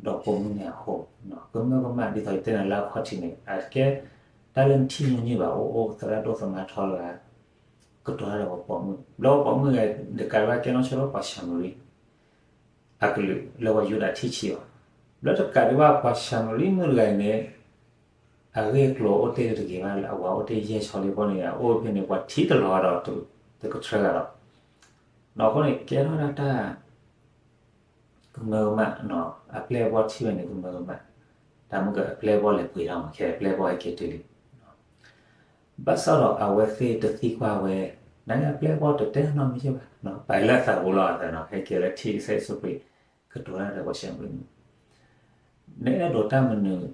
ဒီးပိာ်မုၣ်န့ၣ်အဃိ, ကမၢကမၣ်ဒ်သိးယတဲနၤလၢအခီၣ်ထံးန့ၣ် အကဲတၢ်လၢနထံၣ်ညိညိဘၣ်, အိၣ်အိၣ်သရၣ်ဒိၣ်သမါထီတဂၤ ကတိၤတၢ်ဒီးပှၤပိာ်မုၣ်, ဘျီပှၤပိာ်မုၣ်ဂၤ တကးဒံးဘၣ်ကဲနီၢ်ဆၢထၢၣ်ပှၤၡၤမရံ အကလုာ်လၢပှၤယူဒၤထံၣ်ဆံးအီၤ, ဘျီတကးဒံးဘၣ်ပှၤၡၤမရံမုၣ်တဂၤအံၤန့ၣ် အဂ့ၢ်အကျိၤအိၣ်တ့ၢ်တဂ့ၤဘၣ်လၢအဝၤအိၣ်တ့ၢ်ယဲၢ်ဆီလံအဃိန့ၣ် အအိၣ်ဖဲန့ၣ် ပှၤထံၣ်တလီၤဒီး တကထြၢဂၤဒီး, ဒီးအဃိန့ၣ် ကဲထီၣ်ဒၣ်တၢ် ကမၢကမၣ်, အပျဲၢ်အဘီၣ်ထံၣ်ဝဲန့ၣ် ကမၢကမၣ်, တၢ်မုၢ်က အပျဲၢ်အဘီၣ်လဲၤပှ့ၤထီၣ်မး ခဲအပျဲၢ်အဘီၣ်ဟဲက့ၤတုၤလံ. ဘၣ်ဆၣ်ဒီးအဝဲသ့ၣ်တသံကွၢ်ဝဲ, နအပျဲၢ်အဘီၣ်တတဲနီတမံၤဘၣ်, ပာ်လၢအသးပူၤလီၤအသးနီၤ, ဟဲက့ၤလၢထံၣ်ကစၢ်ယ့ၣ်ၡူးခရံာ် ကတိၤတၢ်ဒီးပှၤၡၤမရံမုၣ်, နအဲၣ်ဒိးတၢ်မနုၤ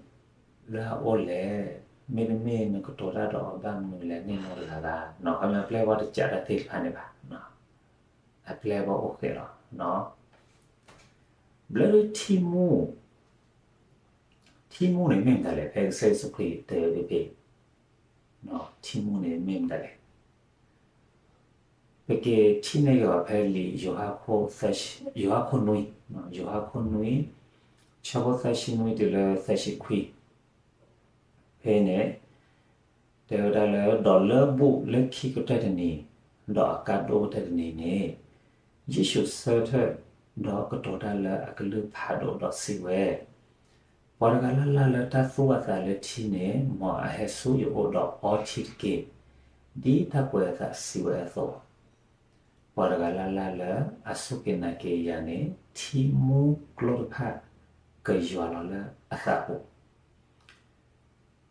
လၢအအိၣ်လဲၣ်, မ့တမ့ၢ်နကတိၤတၢ်ဒီးအီၤဘၣ်မနုၤလဲၣ်န့ၣ်နီတဂၤဘၣ်, ခီပညီအပျဲၢ်အဘီၣ်တကးတၢ်သ့ၣ်တဖၣ်န့ၣ်ဘၣ်. အပျဲၢ်အဘီၣ်အိၣ်ဃဲးလီၤ. ဘျီဒုးထံမူ, ထံမူန့ၣ်မ့ၢ်မတၤလဲၣ် ဖဲကစၢ်ယ့ၣ်ၡူးခရံာ်တဲဝဲဖဲဖဲ, ထံမူန့ၣ်မ့ၢ်မတၤလဲၣ်. ပက့ၤထံၣ်န့ၢ်က့ၤအီၤဖဲလံာ် ယိၤဟၣ်ခိၣ်နွံ, ယိၤဟၣ်ခိၣ်နွံ, ဆၢဖိသၢဆံနွံတုၤလၢသၢဆံခွံ, ဖဲန့ၣ် တဲဝဲဒၣ်လၢ ဒီးလၢဘူၣ်လၢခံကတၢၢ်တနံၤ, ဒီးအကါဒိၣ်ကတၢၢ်တနံၤန့ၣ်, ယ့ၣ်ၡူးဆၢထၢၣ်ဒီးကတိၤတၢ်လၢအကလုၢ်ဖးဒိၣ်ဒီးစံးဝဲ, ပှၤတဂၤလၢ်လၢ်လၢတၢ်သူၣ်အသးလၢထံန့ၣ် မ်အဟဲဆူယအိၣ်ဒီးအီထံတက့ၢ်, ဒ်တၢ်ကွဲးအသးစံးဝဲအသိး, ပှၤတဂၤလၢ်လၢ်လၢအစူၢ်က့ၤနာ်က့ၤယၤန့ၣ် ထံမူကျိတဖၣ်ကယွၤလီၤလၢအသးပူၤ.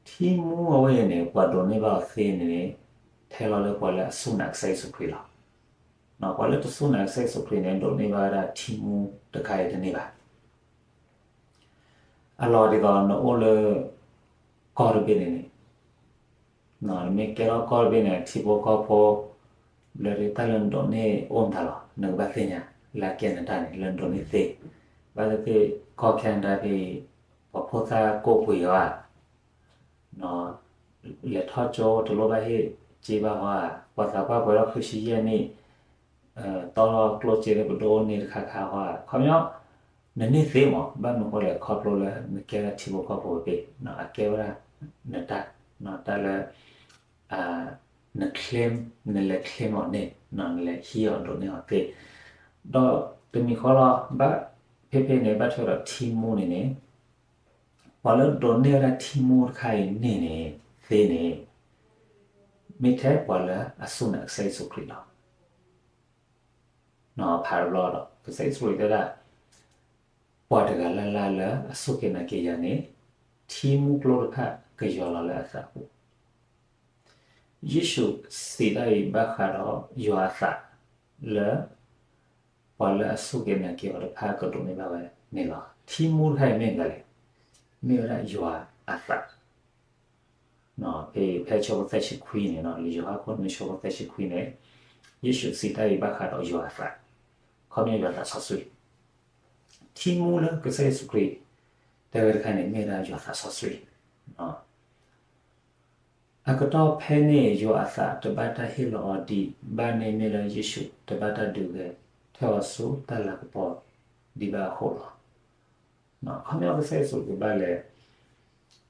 ထံမူအဝဲအံၤန့ၣ် ပှၤဒိးန့ၢ်ဘၣ်အီၤသ့န့ၣ် ထဲလီၤလၢပှၤလၢအစူၢ်နာ်ကစၢ်ယ့ၣ်ၡူးခရံာ်လီၤ. ပှၤလၢတစူၢ်နာ်ကစၢ်ယ့ၣ်ၡူးခရံာ်န့ၣ် ဒိးန့ၢ်ဘၣ်ဝဲဒၣ်ထံမူတခါအံၤတန့ၢ်ဘၣ်. အလီၢ်ဒ်သိးနအိၣ်လၢ ကီၢ်တဘ့ၣ်န့ၣ်န့ၣ် နမ့ၢ်ကဲထီၣ်ကီၢ်တဘ့ၣ်န့ၣ် ထံဖိကီၢ်ဖိ လၢတၢ်လၢနဒိးန့ၢ်အိၣ်မတၤလီၤ နကဘၣ်သ့ၣ်ညါ လၢအကဲနတၢ်န့ၣ် လၢနဒိးန့ၢ်သ့, ဘၣ်သ့ၣ်သ့ၣ် ကီၢ်ခဲနဒၤဖဲအံၤ ပှၤဖိသၣ်ကိးပှ့ၤအီၤဧါ, လဲၤထီၣ်ကၠိတလိၣ်ဘၣ်ဟ့ၣ်စ့ဘၣ်ဟီဧါ, ပှၤသးပှၢ်ပှဲၤထီၣ်ဃုဆံယဲၢ်နံၣ် တီၢ်ထီၣ်ကျိၣ်စ့လၢပဒိၣ်န့ၢ်တခါခါဟီဧါ, ခီပညီ နန့ၢ်သ့မး ဘၣ်မနုၤဃိလဲၣ် ခီဖျိလၢနကဲထီၣ်ထံဖိကီၢ်ဖိတဘ့ၣ် အကဲဝဲဒၣ်နတၢ်, တၢ်လၢ န claim နလဲၤ claim အီၤန့ၣ် နလဲၤဟံးအီၤဒိးန့ၢ်အီၤသ့, ဒီးတမံၤဃီလီၤ ဘၣ် ဖဲဖဲန့ၣ် ဘၣ်ထွဲဒီးထံမူန့ၣ်န့ၣ်, ပှၤလၢဒိးန့ၢ်ဝဲဒၣ်ထံမူတခါအံၤန့ၣ်န့ၣ် သ့န့ၣ် မ့ၢ်ထဲပှၤလၢအစူၢ်နာ်ကစၢ်ယ့ၣ်ၡူးခရံာ်လီၤ. ဖးတဘျီဒီး ကစၢ်ယ့ၣ်ၡူးခရံာ်တဲဒၣ် ပှၤတဂၤလၢ်လၢ်လၢအစူၢ်က့ၤနာ်က့ၤယၤန့ၣ် ထံမူကျိတဖၣ်ကယွၤလီၤလၢအသးပူၤ. ယ့ၣ်ၡူးစံးတၢ်အံၤဘၣ်ဃးဒီးယွၤအသးလၢ ပှၤလၢအစူၢ်က့ၤနာ်က့ၤအီၤတဖၣ်ကဒိးန့ၢ်ဘၣ်ဝဲန့ၣ်လီၤ. ထံမူတခါအံၤမ့ၢ်မနုၤလဲၣ်, မ့ၢ်ဝဲဒၣ်ယွၤအသး ဖဲဖဲဆၢဖိသၢဆံခွံန့ၣ်, လံာ်ယိၤဟၣ်အခိၣ်နွံဆၢဖိသၢဆံခွံန့ၣ်, ယ့ၣ်ၡူးစံးတၢ်အံၤဘၣ်ဃးဒီးယွၤအသး, ခီပညီယွၤသးစီဆှံ, ထံမူလၢကစၢ်ယ့ၣ်ၡူးခရံာ် တဲဝဲတခါန့ၣ် မ့ၢ်ဝဲဒၣ်ယွၤသးစီဆှံ. အကတီၢ်ဖဲန့ၣ် ယွၤအသးတဘၣ်တၢ်ဟ့ၣ်လီၤအီၤဒံးဘၣ်န့ၣ် မ့ၢ်လၢယ့ၣ်ၡူးတဘၣ်တၢ်ဒုးဂဲၤ ထၢၣ်အီၤဆူတၢ်လၤကပီၤဒံးဘၣ်အဃိလီၤ. ခီပညီကစၢ်ယ့ၣ်ၡူးကဘၣ်လဲၤ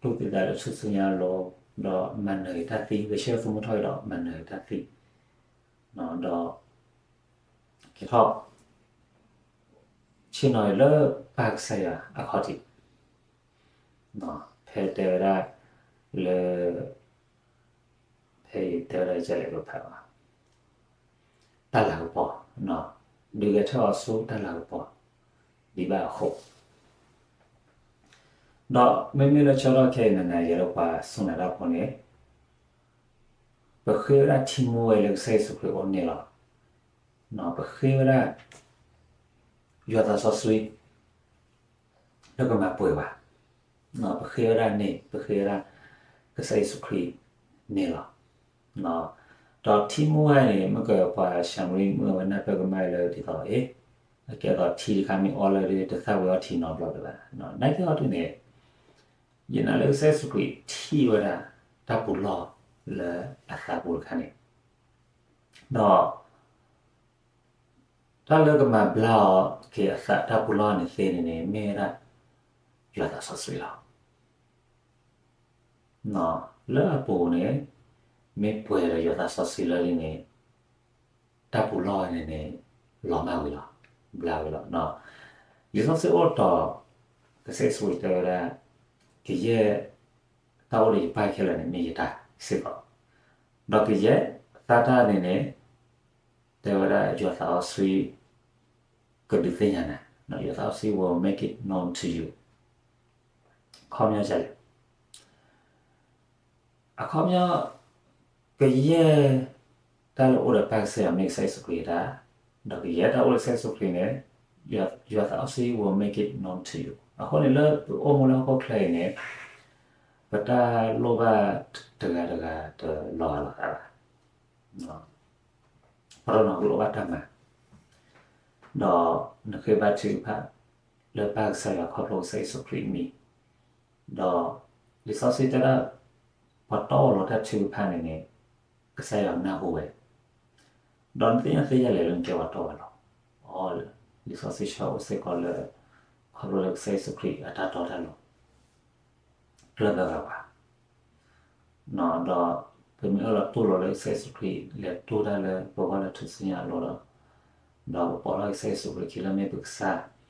တူၢ်သံသးလၢထူၣ်စုညါအလိၤ, ဒီးမၤနၢၤက့ၤတၢ်သံ, ဂဲၤဆၢထၢၣ်သမူထီၣ်က့ၤဒီးမၤနၢၤက့ၤတၢ်သံ, ဒီး ကဲထီၣ် ဆ့ၣ်နီၤအံၤလၢပၢ်ကစၢ်ယွၤအခီၣ်ထံး, ဖဲတဲဝဲဒၣ်လၢ ဖဲအံၤတဲဝဲဒၣ်ကလဲၤကဖးဘၣ် တၢ်လၤကပီၤ, ဒုးဂဲၤထၢၣ်အီၤဆူတၢ်လၤကပီၤ ဒံးဘၣ်အဃိ, ဒီးမ့မ့ၢ်လၢဆၢကတီၢ်ခဲအံၤ နနၤယၤလၢပှၤစူၢ်နာ်တၢ်ဖိန့ၣ် ပဃ့ဝဲဒၣ်ထံမူဝဲလၢကစၢ်ယ့ၣ်ၡူးခရံာ်အအိၣ်န့ၣ်လီၤ. ပဃ့ဝဲဒၣ် ယွၤသးစီဆှံ လၢကမၤပှဲၤဘၣ်, ပဃ့ဝဲဒၣ်န့ၣ် ပဃ့ဝဲဒၣ် ကစၢ်ယ့ၣ်ၡူးခရံာ်န့ၣ်လီၤ. ဒီးထံမူဝဲန့ၣ် မ့ၢ်ကပှၤၡၤမရံမုၣ်အဝဲနၢ်ပၢၢ်ကမၣ်လၢဒ်သိး အ့ အကဲသိးထံတခါမ့ၢ်အီလၢဒ် တသၣ်ဝံၤအီထံနီတဘျီဒံးဘၣ်, နာ်က့အီၤဒ်န့ၣ် ယနာ်လၢကစၢ်ယ့ၣ်ၡူးခရံာ်ထံၣ်ဝဲဒၣ် တၢ်ပူၤလီၢ်လၢအသးပူၤတခါန့ၣ်, ဒီး တၢ်လၢကမၤဘျါအီၤက့ၤအသးတၢ်ပူၤလီၢ်န့ၣ်သ့န့ၣ်န့ၣ် မ့ၢ်ဝဲဒၣ် ယွၤသးစီဆှံလီၤ. လၢအပူၤန့ၣ် မ့ၢ်ပှဲၤဒီးယွၤသးစီဆှံလၢလံန့ၣ် တၢ်ပူၤလီၢ်ဝဲန့ၣ်န့ၣ် လီၤမၢ်ဝံၤလီၤ, ဘျါဝံၤလီၤ. လံာ်စီဆှံအိၣ်တီၢ် ကစၢ်ယ့ၣ်ၡူးခရံာ်တဲဝဲဒၣ် ကယဲၢ်တၢ်အိၣ်ဒီးယပၢ်ခဲလၢာ်န့ၣ် မ့ၢ်ယတၢ်စ့ၢ်ကီး, ဒီးကယဲၢ်တၢ်တၢ်န့ၣ်န့ၣ် တဲဝဲဒၣ်ယွၤသးစီဆှံ ကဒုးသ့ၣ်ညါနၤ, ယွၤသးစီဆှံ will make it known to you. အခီပညီဒ်လဲၣ်, အခီပညီ ကယဲၢ်တၢ်လၢအိၣ်ဒီးပၢ်ကစၢ်ယွၤမ့ၢ်ကစၢ်ယ့ၣ်ၡူးခရံာ်အတၢ်, ဒီးကယဲၢ်တၢ်အိၣ်လၢကစၢ်ယ့ၣ်ၡူးခရံာ်န့ၣ် ယွၤသးစီဆှံ will make it known to you. အဃိန့ၣ်လၢပအိၣ်မူလၢဟီၣ်ခိၣ်ချၢအံၤန့ၣ် ပတၢ်လိၣ်ဘၣ်တဂၤတဂၤတလီၤဂာ်လိာ်သးဘၣ်, ပတနီၤကလိၣ်ဘၣ်တၢ်မၤ, ဒီးနဃ့ဘါထုကဖၣ်လၢပၢ်ကစၢ်ယွၤခီဖျိကစၢ်ယ့ၣ်ၡူးခရံာ်အမံၤ, ဒီးလံာ်စီဆှံတဲဒၣ် ပှၤတီအီၤလီၤတၢ်ထုကဖၣ်န့ၣ်န့ၣ် ကစၢ်ယွၤနၢ်ဟူဝဲ, ဒီးနသ့ၣ်ညါသ့ၣ်ယဲၢ်လဲၣ်လၢနကဲပှၤတီပှၤလိၤ, လံာ်စီဆှံဆၢအိၣ်စ့ၢ်ကီးလၢ ခီဖျိလၢကစၢ်ယ့ၣ်ၡူးခရံာ်အတၢ်တီတၢ်လိၤ ကျၢၢ်ဘၢဂၤပှၤ ဒီးပမ့ၢ်အၢၣ်လီၤတူၢ်လိာ်လၢကစၢ်ယ့ၣ်ၡူးခရံာ် လဲၤတူၢ်တၢ်လၢပဂီၢ်လၢထူၣ်စုညါအလိၤဒီး, ဒီးပပိာ်ထီၣ်ကစၢ်ယ့ၣ်ၡူးခရံာ်ခံလၢမ့ၢ်ပကစၢ်, ဒီး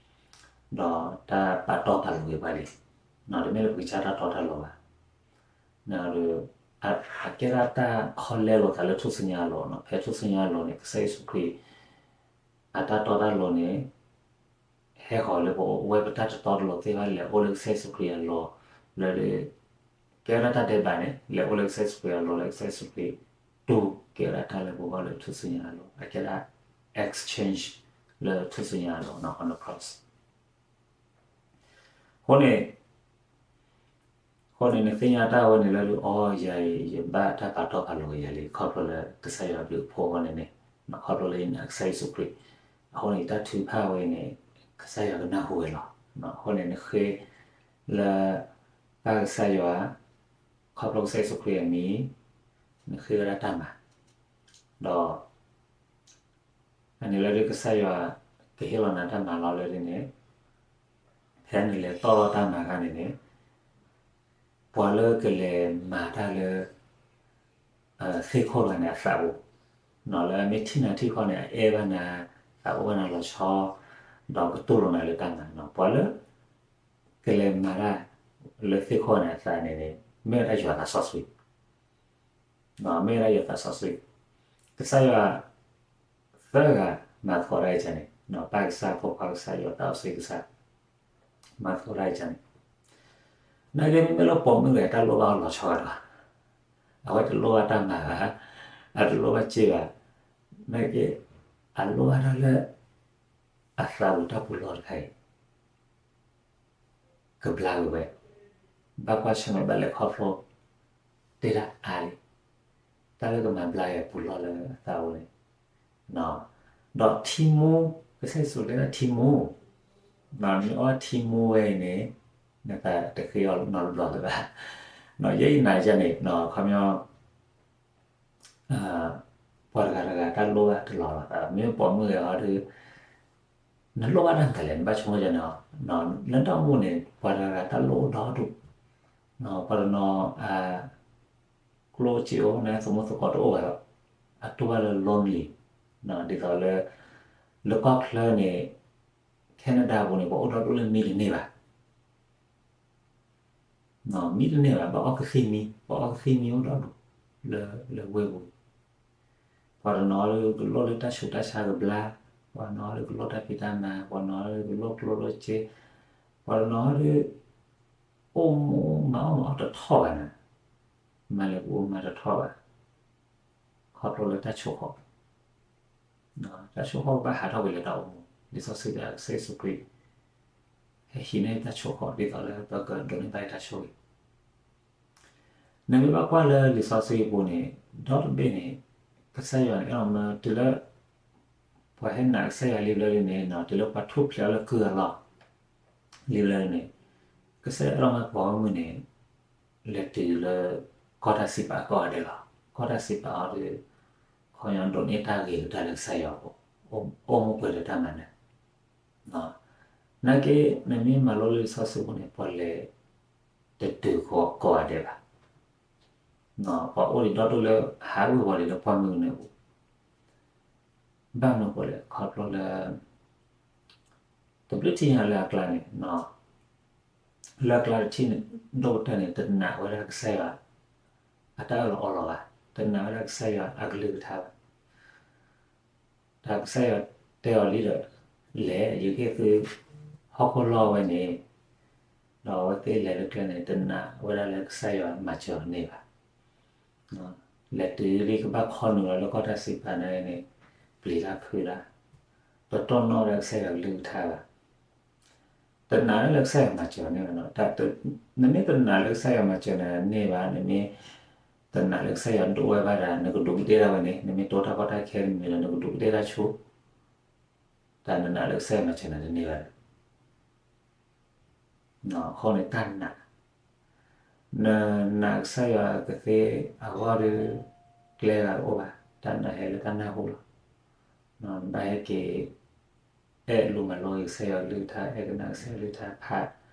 တၢ်ပာ်တီပာ်လိၤက့ၤပှၤလံ, တမ့ၢ်လၢပကစၢ်တၢ်တီတၢ်လိၤဘၣ်, ဒီး အကဲဒၣ်တၢ်ခီလဲလိာ်သးလၢထူၣ်စုညါအလိၤ, ဖဲထူၣ်စုညါအလိၤန့ၣ် ကစၢ်ယ့ၣ်ၡူးခရံာ် အတၢ်တီတၢ်လိၤန့ၣ် ဟဲဃီၤလၢပအိၣ်ဝဲပတၢ်တတီတလိၤသ့ၣ်တဖၣ် လဲၤအိၣ်လၢကစၢ်ယ့ၣ်ၡူးခရံာ်အလီၢ်, လၢ ကဲဝဲဒၣ်တၢ်ဒဲးဘးန့ၣ် လဲၤအိၣ်လၢကစၢ်ယ့ၣ်ၡူးခရံာ်အလီၢ် လၢကစၢ်ယ့ၣ်ၡူးခရံာ် တူၢ်ကဲဝဲဒၣ်တၢ်လၢပဂီၢ်လၢထူၣ်စုညါအလိၤ, အကဲဒၣ် exchange လၢထူၣ်စုညါအလိၤ on the cross. အဃိန့ၣ် အဃိန့ၣ် နသ့ၣ်ညါတၢ်ဝဲန့ၣ်လၢ အီ ယၤအံၤ ယဘၣ်တၢ်ပာ်တီပာ်လိၤယၤလံ ခီဖျိလၢကစၢ်ယွၤဘျုးဖှိၣ်အဂီၢ်န့ၣ်န့ၣ်, ခီဖျိလၢယနာ်ကစၢ်ယ့ၣ်ၡူးခရံာ်, အဃိန့ၣ် ယတၢ်ထုကဖၣ်ဝဲန့ၣ် ကစၢ်ယွၤကနၢ်ဟူဝဲလီၤ. အဃိန့ၣ် နဃ့လၢ ပၢ်ကစၢ်ယွၤ ခီဖျိကစၢ်ယ့ၣ်ၡူးခရံာ်အမံၤ နဃ့ဝဲဒၣ်တၢ်မၤ, ဒီး အန့ၣ်လၢဒ်ကစၢ်ယွၤ ကဟ့ၣ်လီၤနၤတၢ်မၤလီၤလၢဒ်န့ၣ်, ဖဲနလဲၤတီၢ်ထီၣ်တၢ်မၤခါန့ၣ်န့ၣ်, ပှၤလၢကလဲၤမၤတၢ်လၢ သ့ၣ်ခိၣ်တဂၤန့ၣ် အသးအိၣ်, လၢအမ့ၢ်ထံၣ်နၤထံၣ်ခီန့ၣ် အအဲၣ်ဘၣ်နၤ, သးအိၣ်ဘၣ်နၤလီၤဆီ, ဒီးကတူၢ်လိာ်နၤလၢတၢ်မၤနီၤ. ပှၤလၢ ကလဲၤမၤတၢ် လၢသ့ၣ်ခိၣ်န့ၣ်အသးန့ၣ်န့ၣ် မ့ၢ်ဝဲဒၣ်ယွၤသးစီဆှံ, မ့ၢ်ဝဲဒၣ်ယွၤသးစီဆှံ, ကစၢ်ယွၤ သၢဂၤ မၤသကိးတၢ်အံၤန့ၣ်, ပၢ်ကစၢ် ဖိခွါကစၢ် ယွၤသးစီဆှံကစၢ် မၤသကိးတၢ်အံၤန့ၣ်, နာ်က့မ့မ့ၢ်လၢပိာ်မုၣ်ဂ့ၤ တၢ်လိၣ်ဘၣ်အီၤလီၤဆီဂၤဒၣ်, အဝဲတလိၣ်ဘၣ်တၢ်မၤဘၣ်, အတလိၣ်ဘၣ်စ့ဘၣ်, နာ်က့ အလိၣ်ဘၣ်တၢ်လၢ အသးပူၤတၢ်ပူၤလီၢ်တခါအံၤ ကဘျါက့ၤဝဲ, ဘၣ်ကွၢ်ဆၢၣ်မဲာ်ဘၣ်လဲၤခီဖျိ တဲဒၣ်အါလံ, တၢ်လၢကမၤဘျါက့ၤအပူၤလီၢ်လၢအသးပူၤန့ၣ်, ဒီးထံမူ, ကစၢ်ယ့ၣ်ၡူးတဲဒၣ်ထံမူ, နမ့ၢ်အီထံမူဝဲအံၤန့ၣ် နသးတဃ့အီၤနီတဘျီလၢၤဘၣ်, ယဲအံၤနာ်က့န့ၣ် ခီပညီ ပှၤတဂၤတဂၤတၢ်လိၣ်ဘၣ်တလီၤလီၤသး, မ့ၢ်ပိာ်မုၣ်ဂ့ၤဟီဒီး နလိၣ်ဘၣ်တၢ်မတၤလဲၣ် နဘၣ်ဆိကမိၣ်န့ၣ်, လၢတၢ်အိၣ်မူန့ၣ် ပှၤတဂၤတၢ်လိၣ်အိၣ်ဒီဒူၣ်, ပှၤတနီၤ အ ကျိၣ်စ့အိၣ်န့ၣ် သမူသကိးတအိၣ်ဘၣ်ဒီး အတူၢ်ဘၣ်လၢ lonely, ဒ်သိးလၢ လၢကီၢ်ချၢန့ၣ် Canada ပူၤန့ၣ် ပှၤအိၣ်ဒီဒူၣ်လၢမံတန့ၢ်ဘၣ် မံတန့ၢ်ဘၣ် ဘၣ်အီကသံၣ်မံ, ပှၤအီကသံၣ်မံအိၣ်ဒီဒူၣ် လၢ လၢဝ့ၢ်ပူၤ, ပှၤတနီၤဒီးကလိၣ်လၢတၢ်ဆူးတၢ်ဆါကဘျါ, ပှၤတနီၤဒီးကလိၣ်တၢ်ဖံးတၢ်မၤ, ပှၤတနီၤဒီးကလိၣ်ကျိၣ်ကျိၣ်စ့, ပှၤတနီၤဒီး အိၣ်မူမၤအီၣ်မၤအီတထီၣ်ဘၣ်န့ၣ်, မၤလၢပအိၣ်မၤတထီၣ်ဘၣ်, ခီဖျိလၢတၢ်ဆိးဃီ တၢ်ဆိးဃီကဘၣ်ဟးထီၣ်ကွံာ်လၢတၢ်အိၣ်မူ, လံာ်စီဆှံတဲ ကစၢ်ယ့ၣ်ၡူးခရံာ် ဟဲဟံးန့ၢ်တၢ်ဆိးဃီ ဒ်သိးလၢပကဒိးန့ၢ်ဘၣ်တၢ်ဆိၣ်ဂ့ၤ, နမ့ၢ်ဘၣ်ကွၢ်လၢလံာ်စီဆှံအပူၤန့ၣ် ဒီတဘ့ၣ်န့ၣ် ကစၢ်ယွၤန့ၣ် အဲၣ်ဒိးမၢတုၤလၢ ပှၤဟဲနာ်ကစၢ်ယွၤလံဘျီဒ်န့ၣ် တုၤလၢပှၤထူၣ်ဖျဲးအီၤလၢကုၢ်အလီၢ် လံဘျီဒ်န့ၣ် ကစၢ်ယွၤအဲၣ်ဒိးမၢပိာ်မုၣ်န့ၣ် လဲၤတုၤလၢ ကီၢ်တၢ်စံးပာ်အကီၢ်ဂၤဒဲးလီၤ. ကီၢ်တၢ်စံးပာ်အီၤဒီး ခီညီဒိးန့ၢ်တၢ်ဂ့ၤကတၢၢ်လၢကစၢ်ယွၤအပူၤ, အိၣ်မူပှဲၤဒီးတၢ်မၤနၢၤ, နာ်က့ နမ့ၢ်မၤလိလၢလံာ်စီဆှံပူၤန့ၣ် ပှၤလဲၤတတုၤကိးဂၤဒဲးဘၣ်, ပှၤအိၣ်ဒံးဒီဒူၣ်လၢ ဟးဂူာ်ဂီၤဒံးလၢပှၢ်မုၢ်ကနၢအပူၤ, ဘၣ်မနုၤအဃိလဲၣ် ခီဖျိလၢ တဘျုးထံၣ်ညါလၢအကျါန့ၣ် လၢအကျါတထံၣ်န့ၣ် ဒိၣ်ကတၢၢ်န့ၣ် တနာ်ဝဲဒၣ်ကစၢ်ယွၤ အတၢ်အၢၣ်လီၤအီလီၤဘၣ်, တနာ်ဝဲဒၣ်ကစၢ်ယွၤအကလုၢ်ကထါဘၣ်, တၢ်ကစၢ်ယွၤတဲအီၤလံဒီး လဲၤ ယကဟ့ၣ်သု ဟီၣ်ခိၣ်လီၢ်ဝဲန့ၣ်, ဒီးအဝဲသ့ၣ်လဲၤလၢကျဲန့ၣ် တနာ်ဝဲဒၣ်လၢကစၢ်ယွၤမၤစၢၤအီၤန့ၣ်ဘၣ် လဲၤတုၤလံကဘၣ်ခီနုာ်လီၤလၢကီၢ်တၢ်စံးပာ်န့ၣ်န့ၣ် ပျံၤတၢ်ဖုးတၢ်, တတီၢ်နီၣ်ဝဲဒၣ်ကစၢ်ယွၤကလုၢ်ကထါဘၣ်, တနာ်လၢကစၢ်ယွၤမၤစၢၤန့ၣ်ဘၣ်, နမ့ၢ်တနာ်လၢကစၢ်ယွၤမၤစၢၤန့ၣ်န့ၢ်ဘၣ်, နမ့ၢ်တနာ်လၢကစၢ်ယွၤဒိၣ်ဝဲဘၣ်ဒီး နကဒူးကဒ့ၣ်တၢ်ဝဲန့ၣ်, နမ့ၢ်တိၢ်တၢ်ကီတၢ်ခဲတမံၤဒီး နကဒူးကဒ့ၣ်တၢ်ဆိ, တၢ်နနာ်လၢကစၢ်ယွၤမၤစၢၤန့ၣ်တန့ၢ်ဘၣ် အဃိန့ၣ်တၢ်နာ်, နနာ်ကစၢ်ယွၤကသ့အဂီၢ်ဒီး ကျဲဂၤတအိၣ်ဘၣ်, တၢ်နာ်ဟဲလၢတၢ်နၢ်ဟူလီၤ. နဘၣ်ဟဲက့ၤ အဲၣ်လူၤမၤလိက့ၤကစၢ်ယွၤကလုၢ်ကထါ, အဲၣ်ကနၣ်ကစၢ်ယွၤကလုၢ်ကထါ, ဖး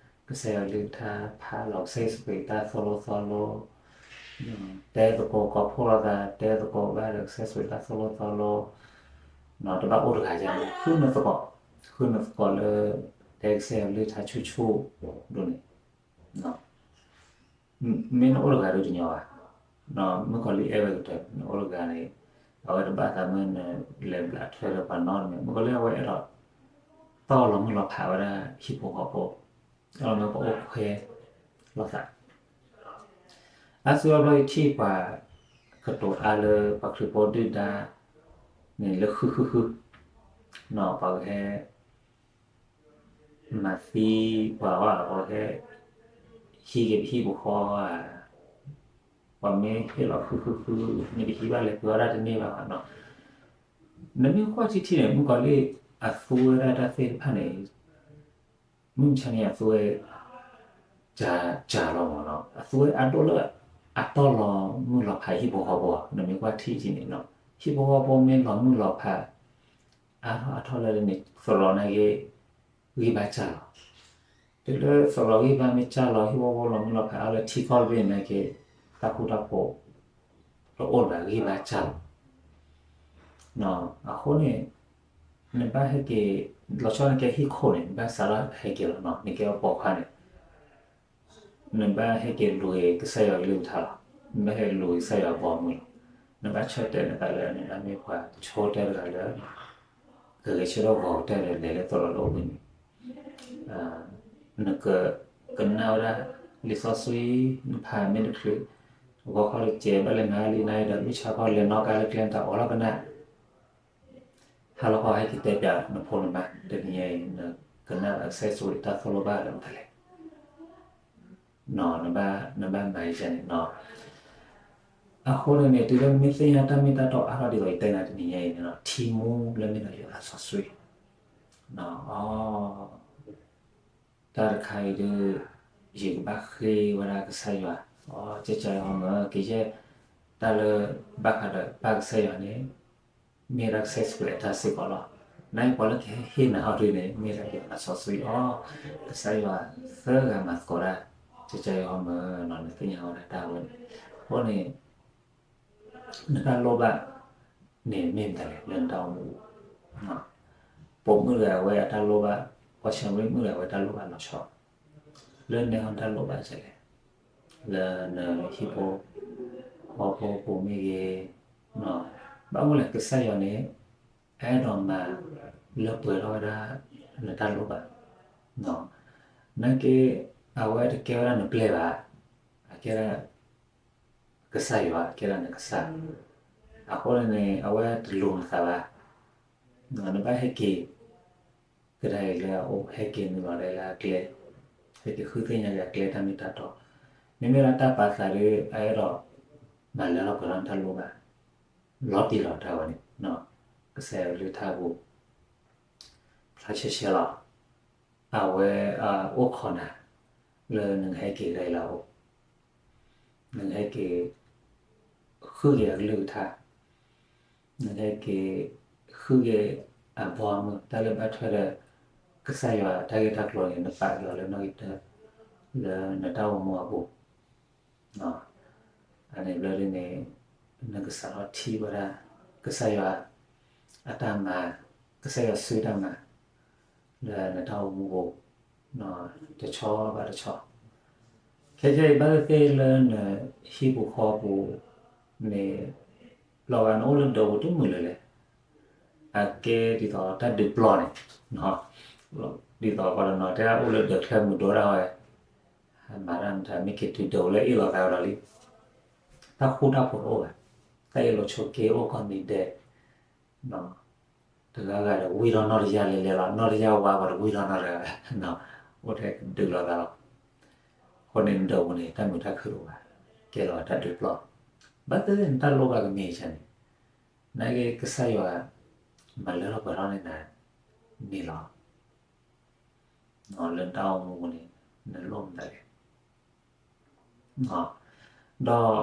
ကစၢ်ယွၤကလုၢ်ကထါ, ဖးလီၤကစၢ်ယ့ၣ်ၡူးခရံာ်တၢ်သိၣ်လိသီလိ, တဲသကိးကိးဖှိၣ်လိာ်သး, တဲသကိးဘၣ်ဒီးကစၢ်ယ့ၣ်ၡူးခရံာ်တၢ်သိၣ်လိသီလိ, တဘၣ်အိၣ်တဂၤယါန့ၣ် ဃုနသကိး, ဃုနသကိးလၢ တဲကစၢ်ယွၤကလုၢ်ကထါဆူၣ်ဆူၣ်ဒိၣ်န့ၣ် မ့ၢ်နအိၣ်တဂၤဒီးတညီဘၣ်, မုၣ်ကီၤလံၢ်အဲၣ်ဝဲကတၢၢ် နအိၣ်တဂၤန့ၣ် အဝဲတဘၣ်သးမ့ၢ်နလဲၤဘျးထွဲလၢပှၤနီတမံၤ, မုၣ်ကီၤလံၢ်အဝဲအဲၣ်ဒိး တီၢ်လီၤမုၢ်လီၤဖးဝဲဒၣ်ဟံၣ်ဖိဃီဖိ, အဲၣ်ဒိးမၢပှၤအိၣ်ခွဲးလိာ်သး အါစုအါဘျီယထံၣ်ပှၤ ကတိၤအါလၢပှၤခရံာ်ဖိဒုၣ်ဒါန့ၣ်လၢဃုဃုဃု, ပှၤကဟဲ မၤသံပှၤဘၣ်, ပှၤကဟဲ ဟံးက့ၤပဟံၣ်ပဃီဧါ, ပှၤမ့ၢ်ဟ့ၣ်လီၤဃုဃုဃု မ့ၢ်တဟံးဘၣ်လဲၤပှ့ၤအီၣ်ဒၣ်တန့ၢ်ဘၣ်ဘၣ်နီၤ, နမ့ၢ်ကွၢ်ထံထံန့ၣ် မုၣ်ကီၤလံၢ်အသူဝဲဒၣ်တၢ်သ့ၣ်တဖၣ်န့ၣ် မုၢ်မဆါန့ၣ် အသူဝဲ ကၢ်လီၤမးနီၤ, အသူဝဲအဒိၣ်လၢ အတီၢ်လီၤမုၢ်လီၤဖးဟံၣ်ဖိဃီဖိ, နမ့ၢ်ကွၢ်ထံထံန့ၣ်နီၤ, ဟံၣ်ဖိဃီဖိမ့ၢ်လီၤမုၢ်လီၤဖး အါထီၣ်အါထီၣ်လၢန့ၣ် သရိာ်နာ်က့ ဂံၢ်ဘါစၢ်လီၤ. တုၤလၢသရိာ်ဂံၢ်ဘါမ့ၢ်စၢ်လီၤ ဟံၣ်ဖိဃီဖိလီၤမုၢ်လီၤဖးအါလၢထံကီၢ်တဘ့ၣ်နာ်က့ တၢ်ဃူတၢ်ဖိး တအိၣ်လၢၤဘၣ် ဂံၢ်ဘါစၢ်လီၤ. အဃိန့ၣ် နဘၣ်ဟဲက့ၤ, လီၤဆီနကဲဟံၣ်ခိၣ်န့ၣ် နဘၣ်စးထီၣ်ဟဲက့ၤလီၤနီၤ, နကဲပိာ်ခွါန့ၣ် နဘၣ်ဟဲက့ၤလူၤက့ၤကစၢ်ယွၤကလုၢ်ကထါလီၤ. နဘၣ်ဟဲလူၤက့ၤကစၢ်ယွၤဘီမုၢ်လီၤ. နဘၣ်ဆၢတဲာ်နသးလၢနဘၣ်မ့ၢ်ပှၤတဆိတၢ်တဂၤလၢ ကဂဲၤဆၢထၢၣ်ဂီၤကတၢၢ်ဒီးလဲၤလၢသီလီၤလၢအပူၤန့ၣ်, နကကနၣ်ဝဲဒၣ်လံာ်စီဆှံ, နဖးမ့ၢ်တချုး, ဂီၤခီတစဲးဘၣ်လဲၤမၤလံနၤဒီး မုၢ်ဆါခီလဲၤနီၣ်ကါလၢကျဲနတၢ်အီၣ်လီၤကနၣ် ဟါလီၤခီဟဲက့ၤတဲပၠးနဖိနမါ တနံၤညါအံၤ နကနၣ်ကစၢ်ယ့ၣ်ၡူးခရံာ်တၢ်သိၣ်လိဘၣ်လၢမတၤလဲၣ်, နဘၣ်မၤယၤန့ၣ်နီၤ. အဃိန့ၣ်န့ၣ် တုၤလၢနမ့ၢ်သ့ၣ်ညါတၢ်မ့ၢ်တၢ်တီအါထီၣ်ဒ်သိးယတဲနၤတနံၤညါအံၤန့ၣ်နီၤ, ထံမူလၢမ့ၢ်ဒီးယွၤအသးစီဆှံ တၢ်တခါအံၤဒ် ယကဘၣ်ဃ့ဝဲဒၣ်ကစၢ်ယွၤ, အကစၢ်ယွၤမ့ၢ်ကယဲၢ်တၢ်လၢဘၣ်ဃးဒီးပၢ်ကစၢ်ယွၤန့ၣ် မ့ၢ်ဒၣ်ကစၢ်ယ့ၣ်ၡူးခရံာ်အတၢ်စ့ၢ်ကီးလီၤ. နာ်က့ပှၤလၢကဟ့ၣ်နၤအီၤဒ်န့ၣ် မ့ၢ်ဒၣ်ယွၤအသးစီဆှံအီၤ, ကစၢ်ယွၤသၢဂၤမၤသကိးတၢ်, ကစၢ်ယွၤမ့ၢ်နီၤ နသ့ၣ်ညါဝဲဒၣ်တၢ်ဝဲန့ၣ်, အဃိန့ၣ် နတၢ်လိၣ်ဘၣ်န့ၣ်မ့ၢ်မတၤလဲၣ်လၢနတၢ်အိၣ်မူအပူၤ, ပိာ်မုၣ်တဂၤအဝဲအတၢ်လိၣ်ဘၣ်, ပှၤၡၤမရံမုၣ်တဂၤအဝဲတၢ်လိၣ်ဘၣ်လီၤဆီ, လၢနဲဟီနတၢ်လိၣ်ဘၣ်ဒ်လဲၣ်, လၢနဟံၣ်ဖိဃီဖိပူၤမ့ၢ်ဂ့ၤ, ဘၣ်မနုၤလဲၣ် ကစၢ်ယွၤန့ၣ် အဲၣ်ဒိးမၤလၢပှဲၤထီၣ်ဝဲဒၣ်နတၢ်လိၣ်ဘၣ်, နာ်က့ အဝဲတကဲဝဲဒၣ်နပျဲၢ်ဘၣ်, အကဲဒၣ် ကစၢ်ယွၤ ကဲဒၣ်နကစၢ်, အဃိန့ၣ်န့ၣ် အဝဲတလူၤနသးဘၣ်, နဘၣ်ဟဲက့ၤ ကဒါအံၤလၢအအိၣ် ဟဲက့ၤနုာ်လီၤဒၣ်လၢအကျဲ, ဟဲက့ၤဃုသ့ၣ်ညါက့ၤအကျဲတၢ်မ့ၢ်တၢ်တီ, မ့မ့ၢ်လၢတၢ်ပာ်သးဒီး အအဲၣ်ဒိးမၤလၢထီၣ်ပှဲၤထီၣ်နတၢ်လိၣ်ဘၣ်, လီၤတံၢ်လီၤဆဲးဝဲန့ၣ်, ကစၢ်ယွၤကလုၢ်ကထါပူၤ ဖျါဆှဲဆှဲလီၤ. အဝဲအိၣ်ခိးနၤ လၢနကဟဲက့ၤကဒါအံၤလၢအအိၣ်, နကဟဲက့ၤ ဃုက့ၤအကလုၢ်ကထါ, နကဟဲက့ၤ ဃုက့ၤအဘီအမုၢ် တၢ်လၢဘၣ်ထွဲဒီး ကစၢ်ယွၤတၢ်ဂ့ၢ်တၢ်ကျိၤန့ၣ် နပာ်က့ၤအီၤလၢနီၣ်ဂံၢ်တၢ လၢနတၢ်အိၣ်မူအပူၤ အန့ၣ်ဘျီဒ်န့ၣ် နကစးထီၣ်ထံၣ်ဝဲဒၣ် ကစၢ်ယွၤအတၢ်မၤ, ကစၢ်ယွၤစုတၢ်မၤ လၢနတၢ်အိၣ်မူပူၤ တဆီဘၣ်တဆီ, ခဲကနံၣ်အံၤ ဘၣ်သ့ၣ်သ့ၣ်လၢနဟံၣ်ပူၤဃီပူၤန့ၣ် လီၤဂာ်နအိၣ်လၢဒၢးပူၤတမုာ်လၢၤလဲၣ်, အကဲဒ်သိးတၢ်ဒုးပျီန့ၣ်, ဒ်သိးပှၤတနီၤတဲဒၣ်အိၣ်လၢဒၢးချၢမုာ်ဒိၣ်ဒၣ်ဝဲ, မၤတၢ်မတၤ မ့ၢ်က့ၤတုၤဒၢးပူၤလၢအ့ၣ်လိာ်သးဝဲဒီးလံ, တၢ်ဃူတၢ်ဖိးတအိၣ်ဘၣ်, တၢ်အ့ၣ်လိာ်ဆိးက့အိၣ်ကိးနံၤဒဲး, တဂၤဂၤဒီးဝံၤလီၤနီၢ်တယၢ်လဲၤလဲၤလီၤ နီၢ်တယၢ်ဝါပှၤတဝံၤလီၤနီၢ်တဂၤ, အိၣ်ထဲကဒုးလိာ်သးလီၤ, အဃိန့ၣ်ဒၢးပူၤန့ၣ် တၢ်မုာ်တၢ်ခုၣ်တအိၣ်ဘၣ်, ကဲလီၤတၢ်ဒုးပျီ, ဘၣ်သ့ၣ်သ့ၣ်နတၢ်လိၣ်ဘၣ်ကမ့ၢ်ဆၢန့ၣ်, နာ်က့ကစၢ်ယွၤ မၤလၢထီၣ်ပှဲၤထီၣ်န့ၢ်နၤန့ၣ်လီၤ. လၢနတၢ်အိၣ်မူပူၤန့ၣ် နလိၣ်မတၤလဲၣ်, ဒီး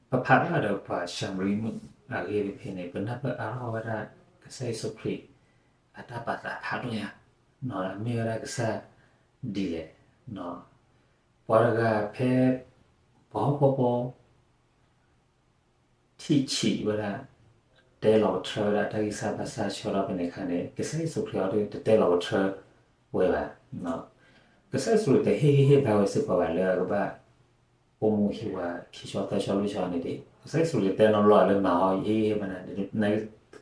ပဖးဘၣ်ဒီးပှၤၡၤမရံမုၣ်အဂ့ၢ်တဖဲန့ၣ် ပနၢ်ပၢၢ်အါထီၣ်ဝဲဒၣ် ကစၢ်ယ့ၣ်ၡူးခရံာ် အတၢ်ပာ်သးဖးဒိၣ်ညါ, မ့ၢ်ဝဲဒၣ်ကစၢ်ဒ်လဲၣ်, ပှၤတဂၤဖဲ ပှၤဟီၣ်ခိၣ်ဖိ ထံၣ်ဆံးဝဲဒၣ် တဲလီၤကထြၢဝဲဒၣ်တၢ်ဂံၢ်စၢ်ဘါစၢ်ဆၢထီၣ်ဖဲန့ၣ်အခါန့ၣ် ကစၢ်ယ့ၣ်ၡူးခရံာ်အံၤဒ်တတဲလီၤကထြၢဝဲဘၣ်. ကစၢ်ယ့ၣ်ၡူးတဟ့ၣ်ဂံၢ်ဟ့ၣ်ဘါဝဲစ့ၢ်ကီးဘၣ်လၢအကဘၣ် အိၣ်မူဟံးဝါခံဆီသၢဆီလွံၢ်ဆီန့ၣ်ဒ် ကစၢ်ယ့ၣ်ၡူးတတဲနီတဘျီလၢမၤအီၤဟ့ၣ်ဂံၢ်ဟ့ၣ်ဘါနၤ,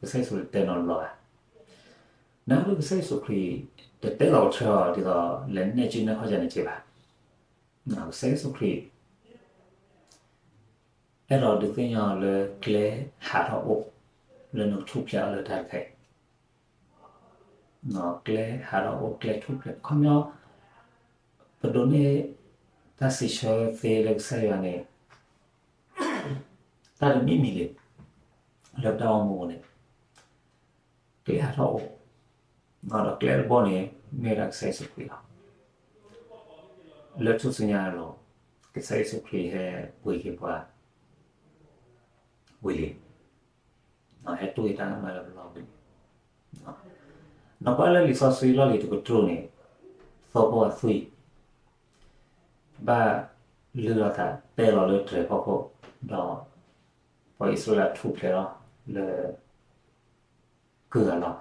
ကစၢ်ယ့ၣ်ၡူးတတဲနီတဘျီဘၣ်. နာ်က့ကစၢ်ယ့ၣ်ၡူးခရံာ် တတဲလီၤကထြၢအီၤဒ်သိး လဲၤနဲၣ်စုနဲၣ်ခီၣ်ယၤန့ၣ်က့ဘၣ်. ကစၢ်ယ့ၣ်ၡူးခရံာ် အဲၣ်ဒိးဒုးသ့ၣ်ညါအီၤလၢကျဲဟးထီၣ်အိၣ် လၢနကထူၣ်ဖျဲးအီၤလၢတၢ်တခါအံၤ, ကျဲဟးထီၣ်အိၣ်ကျဲထူၣ်ဖျဲး ခီပညီ ပဒိးန့ၢ်တၢ်စံးဆၢသ့လၢကစၢ်ယွၤန့ၣ် တၢ်တမံၤမံၤဂ့ၤ လၢပတၢ်အိၣ်မူပူၤန့ၣ် ကျဲဟးထီၣ်အိၣ်, ဒီးကျဲတဘိန့ၣ် မ့ၢ်ဝဲဒၣ်ကစၢ်ယ့ၣ်ၡူးခရံာ်လီၤ. လၢထူၣ်စုညါအလိၤ ကစၢ်ယ့ၣ်ၡူးခရံာ်ဟဲပှ့ၤက့ၤပှၤ ဝံၤလံ, ဟဲတူၢ်က့ၤတၢ်ကမၣ်လၢပလီၢ်ဝံၤလံ. နကွၢ်လၢလံာ်စီဆှံလီၢ်လံၤတကတြူၢ်န့ၣ် သိဖိအသွံၣ် ဘၣ်လုၢ်လီၤသးတဲလီၤလၢတြဲၤဖီခိၣ်, ဒီးပှၤအံၣ်စရ့လးထူၣ်ဖျဲးလီၤလၢ ကုၢ်အလီၢ်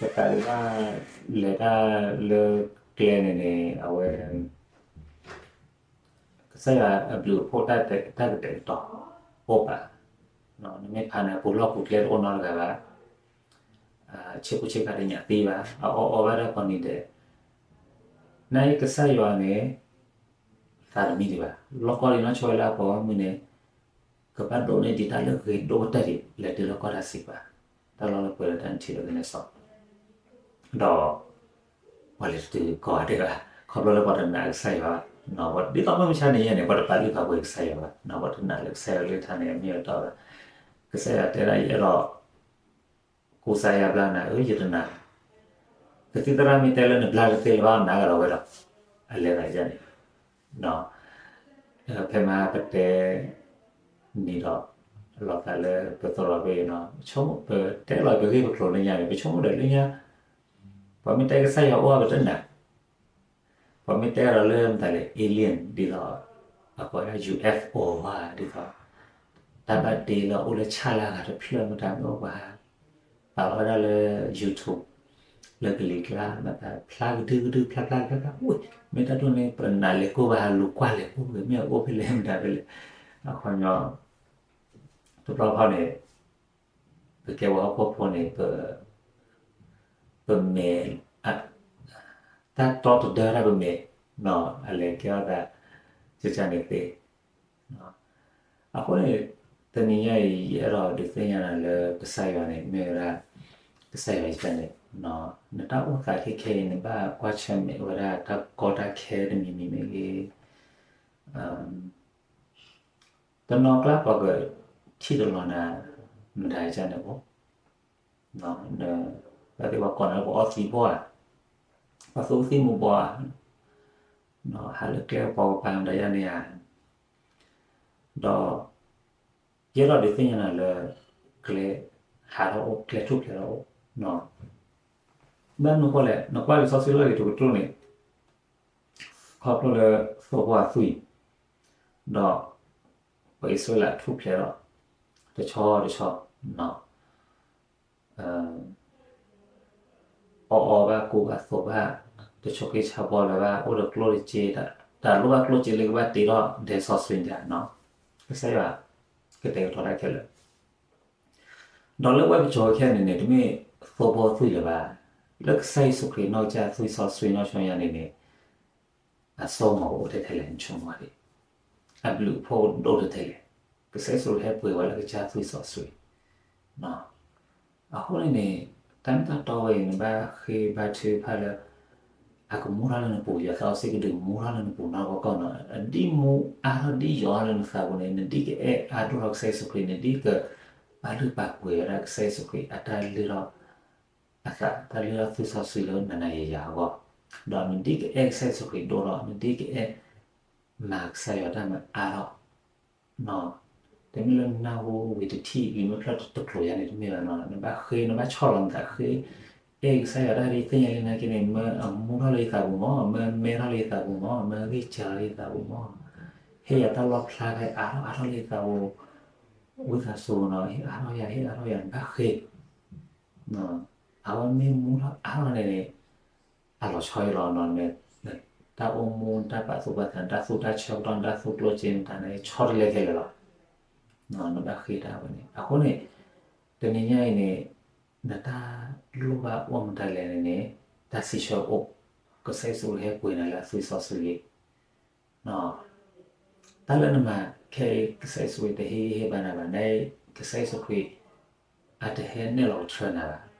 ပသးဒ်ဘၣ် လဲၤတၢ်လၢကျဲန့ၣ်န့ၣ် အဝဲ ကစၢ်ယွၤအဘျုးအဖှိၣ်တၢ်ကတဲာ်ကတီၤအိၣ်ဘၣ်, နမ့ၢ်ဖးန့ၣ် ပူၤလီၢ်ပူၤကျဲတအိၣ်နီတဂၤဘၣ်, ဆ့ကူဆ့ကၤတညးသ့ဘၣ်, အအီၣ်အီဘၣ်ဒၣ်ကိးနံၤဒဲး, နာ်က့ကစၢ်ယွၤန့ၣ် သးတမံဒံးဘၣ်, လီၢ်ကီၢ်ဒ်နီၢ်ဆိဝဲလၢအပှၤဂီၢ်မုၢ်န့ၣ် ကဘၣ်ဒိးန့ၢ်ဒံးတၢ်လၢအဂ့ၤဒိၣ်ကတၢၢ်ဒံး လဲၤတုၤလၢကီၢ်တၢ်စံးပာ်, တၢ်လီၢ်လၢပှဲၤဒီးတၢ်နထံၣ်လၢကနဲစီ, ဒီး ပှၤလဲၤတတုၤကိးဂၤဒဲးဘၣ်, ခီဖျိလၢပှၤတနာ်ကစၢ်ယွၤဘၣ်, ဒ်သိးမုၢ်မဆါန့ၣ်ယဲန့ၣ် ပှၤတပာ်လုၢ်ပာ်ပှ့ၤကစၢ်ယွၤဘၣ်, ပှၤတနာ်လၢကစၢ်ယွၤလၢတၢ်န့ၣ် အမ့ၢ်အတီဘၣ်, ကစၢ်ယွၤတဲဒၣ်ယအဲၣ်ဒိး ကူစါယၤဘျါနၤဧၢ ယတနာ်, ကသံၣ်သရၣ်မ့ၢ်တဲလၢနဘျါတသ့လၢၤဘၣ် နာ်ကဒီးဝဲဒီး, အလဲၤသးယၤန့ၣ်, ဖဲမဟါပတဲ န့ၣ်ဒီး လီၤသးလၢပသရိာ်ဖဲအံၤနီၤ, ပတဲလီၤပဂ့ၢ်ပကျိၤလၢညါန့ၣ် ပဆိကမိၣ်ဒီးလၢညါ, ပှၤမ့ၢ်တဲကစၢ်ယွၤအိၣ်အါပတနၢ်, ပှၤမ့ၢ်တဲဒီးလၢမတၤလဲၣ် alien ဒ်သိး အကိးဒၣ် ယူၣ်အ့ၣ်ဖ်အိၣ် ဧါ ဒ်သိး တၢ်ဘၣ်တ့လၢအအိၣ်လၢဆၣ်လၢအဂၤတဖျၢၣ်မတၤမ့ၢ်အိၣ်ပှၤ ပာ်လီၤဝဲဒၣ်လၢ YouTube လၢကလံၤကျါ မတၤဖျါကဒုကဒု ဖျါဖျါဖျါဖျါ မ့ၢ်တၢ်ဒိၣ်န့ၣ် ပနာ်လဲၤကိၢ်ဘၣ် ဟးလူၤကွၢ်လဲၤကိၢ်ဂ့ၤ မ့ၢ်အအိၣ်ဖဲလဲၣ်မတၤဖဲလဲၣ်, အခီပညီ တဘျီဘျီန့ၣ် ပကဲပှၤဟီၣ်ခိၣ်ဖိန့ၣ် ပမဲာ် တၢ်တီတဒၢတၢ်ပမဲာ် အလဲၤကဲထီၣ်သး ကကန့ၣ်သ့, အဃိန့ၣ် တနံၤညါအံၤ ယအဲၣ်ဒိးဒုးသ့ၣ်ညါနၤလၢကစၢ်ယွၤန့ၣ် မ့ၢ်ဝဲဒၣ် ကစၢ်ယွၤယကန့ၣ် နတၢ်အိၣ်သးခဲခဲအံၤ နဘၣ်ကွၢ်ဆၢၣ်မဲာ်ဝဲဒၣ်တၢ်ကီတၢ်ခဲတမံၤမံၤမ့ၢ်ဂ့ၤ တနီၤကျါပှၤကထံၣ်တလီၤနၤ မတၤကန့ၣ်အိၣ်, ဘၣ်သ့ၣ်ပှၤကိးနၤလၢပအီသံးဘီဧါ, ပှၤသူသံးမူးဘီဧါ, ဟးလၢကျဲကပီၤကပၤမတၤယါန့ၣ်ဧါ, ဒီး ယအဲၣ်ဒိးဒုးသ့ၣ်ညါနၤလၢ ကျဲဟးထီၣ်အိၣ် ကျဲထူၣ်ဖျဲးထီၣ်အိၣ်, ဘၣ်မနုၤဃိလဲၣ် နကွၢ်လံာ်စီဆှံလီၢ်ဂ့ၤတကတြူၢ်န့ၣ် ခီဖျိလၢသိဖိအသွံၣ်, ဒီး ပှၤအံၣ်စရ့လးထူၣ်ဖျဲးထီၣ် တဆီတဆီ အီၣ်အီဘၣ်ကူဘၣ်သိးဘၣ်, တဆိးက့ဆါဘီလၢၤဘၣ် အိၣ်ဒီးကျိၣ်ဒီးစ့, တၢ်လိၣ်ဘၣ်ကျိၣ်စ့လၢကဘၣ်တ့ထီၣ်ဒဲစီဆှံတၢ်နီၤ, ကစၢ်ယွၤ ကတဲာ်ကတီၤတၢ်ခဲလၢာ်, ဒီးလၢဝဲပစိၤခဲအံၤန့ၣ်န့ၣ် တမ့ၢ်သိဖိသွံၣ်လၢၤဘၣ်, လၢကစၢ်ယ့ၣ်ၡူးခရံာ်နီၢ်ကစၢ်သွံၣ်စီဆှံနီၢ်ဆိညါန့ၣ်န့ၣ် အစိကမီၤကအိၣ်ထဲထဲလဲၣ် နဆိကမိၣ်ဒံး, အဘျုးအဖှိၣ်ကဒိၣ်ထဲထဲလဲၣ်, ကစၢ်ယ့ၣ်ၡူးဟဲပှ့ၤဝဲလၢကစၢ်သွံၣ်စီဆှံ, အဃိန့ၣ်န့ၣ် တၢ်မ့ၢ်တၢ်တီဝဲအံၤ နဘၣ်ဃ့ဘါထုကဖၣ်လၢ အကမူထီၣ်လၢနပူၤ, ယွၤသးစီဆှံကဒုးမူထီၣ်လၢနပူၤနီၢ်ကီၢ်နီၤ, အဒ်မူအါထီၣ်ဒ်ယိာ်ထီၣ်လၢနသးပူၤန့ၣ် နဒ်ကအဲၣ်အါဒိၣ်ထီၣ်ကစၢ်ယ့ၣ်ၡူးခရံာ် နဒ်ကပာ်လုၢ်ပာ်ပှ့ၤဝဲဒၣ်ကစၢ်ယ့ၣ်ၡူးခရံာ် အတၢ်လုၢ်ထီၣ်အသး တၢ်လုၢ်ထီၣ်သွံၣ်စီဆှံလၢနၤနၤယၤယၤအဂီၢ်, ဒီးနဒ်ကအဲၣ်ကစၢ်ယ့ၣ်ၡူးခရံာ်ဒိၣ်ထီၣ် နဒ်ကအဲၣ် မၤကစၢ်ယွၤတၢ်မၤအါထီၣ် တမ့ၢ်လၢနနၢ်ဟူဝံၤတထံၣ် လံာ်မုၢ်ဖျၢၣ်တကျိၤယါန့ၣ် တမ့ၢ်ဘၣ်နီၤ, နဘၣ်ဃ့ နဘၣ်ဆီၣ်လီၤနသးဃ့ အဲၣ်ကစၢ်ယွၤတၢ်ဒ်သ့ၣ်ညါလံနာ်က့န့ၣ် မၢအမူထီၣ်လၢယသးပူၤမၢ်, မၢမဲထီၣ်လၢယသးပူၤမၢ်, မၢဂံၢ်စၢ်လီၤလၢယသးပူၤမၢ်, ဟ့ၣ်ယၤတၢ်လီၣ်ဖျါဖဲအါထီၣ်အါထီၣ်လၢယသးပူၤ, ဝံသးစူၤနီၤ ဟ့ၣ်အါထီၣ်ယၤ ဟ့ၣ်အါထီၣ်ယၤ နဘၣ်ဃ့ အဝဲမ့ၢ်မူထီၣ်အါထီၣ်န့ၣ်န့ၣ် အလီၤဆီယလီၤနီၤ, တၢ်အိၣ်မူတၢ်ပာ်သူၣ်ပာ်သး တၢ်သူၣ်တၢ်ဆၢကတီၢ် တၢ်သူၣ်ကျိၣ်စ့မတၤန့ၣ် ဆီတလဲခဲလၢာ်လီၤ, နဘၣ်ဃ့တၢ်ဝဲန့ၣ်. အဃိန့ၣ် တနံၤညါအံၤန့ၣ် နတၢ်လိၣ်ဘၣ်အိၣ်မတၤလဲၣ်န့ၣ်န့ၣ် တၢ်စံးဆၢအိၣ်, ကစၢ်ယ့ၣ်ၡူးဟဲပှ့ၤနၤလၢအသွံၣ်စီဆှံလံ တၢ်လၢနမၤခဲအံၤ ကစၢ်ယ့ၣ်ၡူးတဟ့ၣ်ဟ့ၣ်ဘၣ်နၤဘၣ်, နကစၢ်ယ့ၣ်ၡူးခရံာ် အတဟဲနဲၣ်လီၤကထြၢနၤဘၣ်.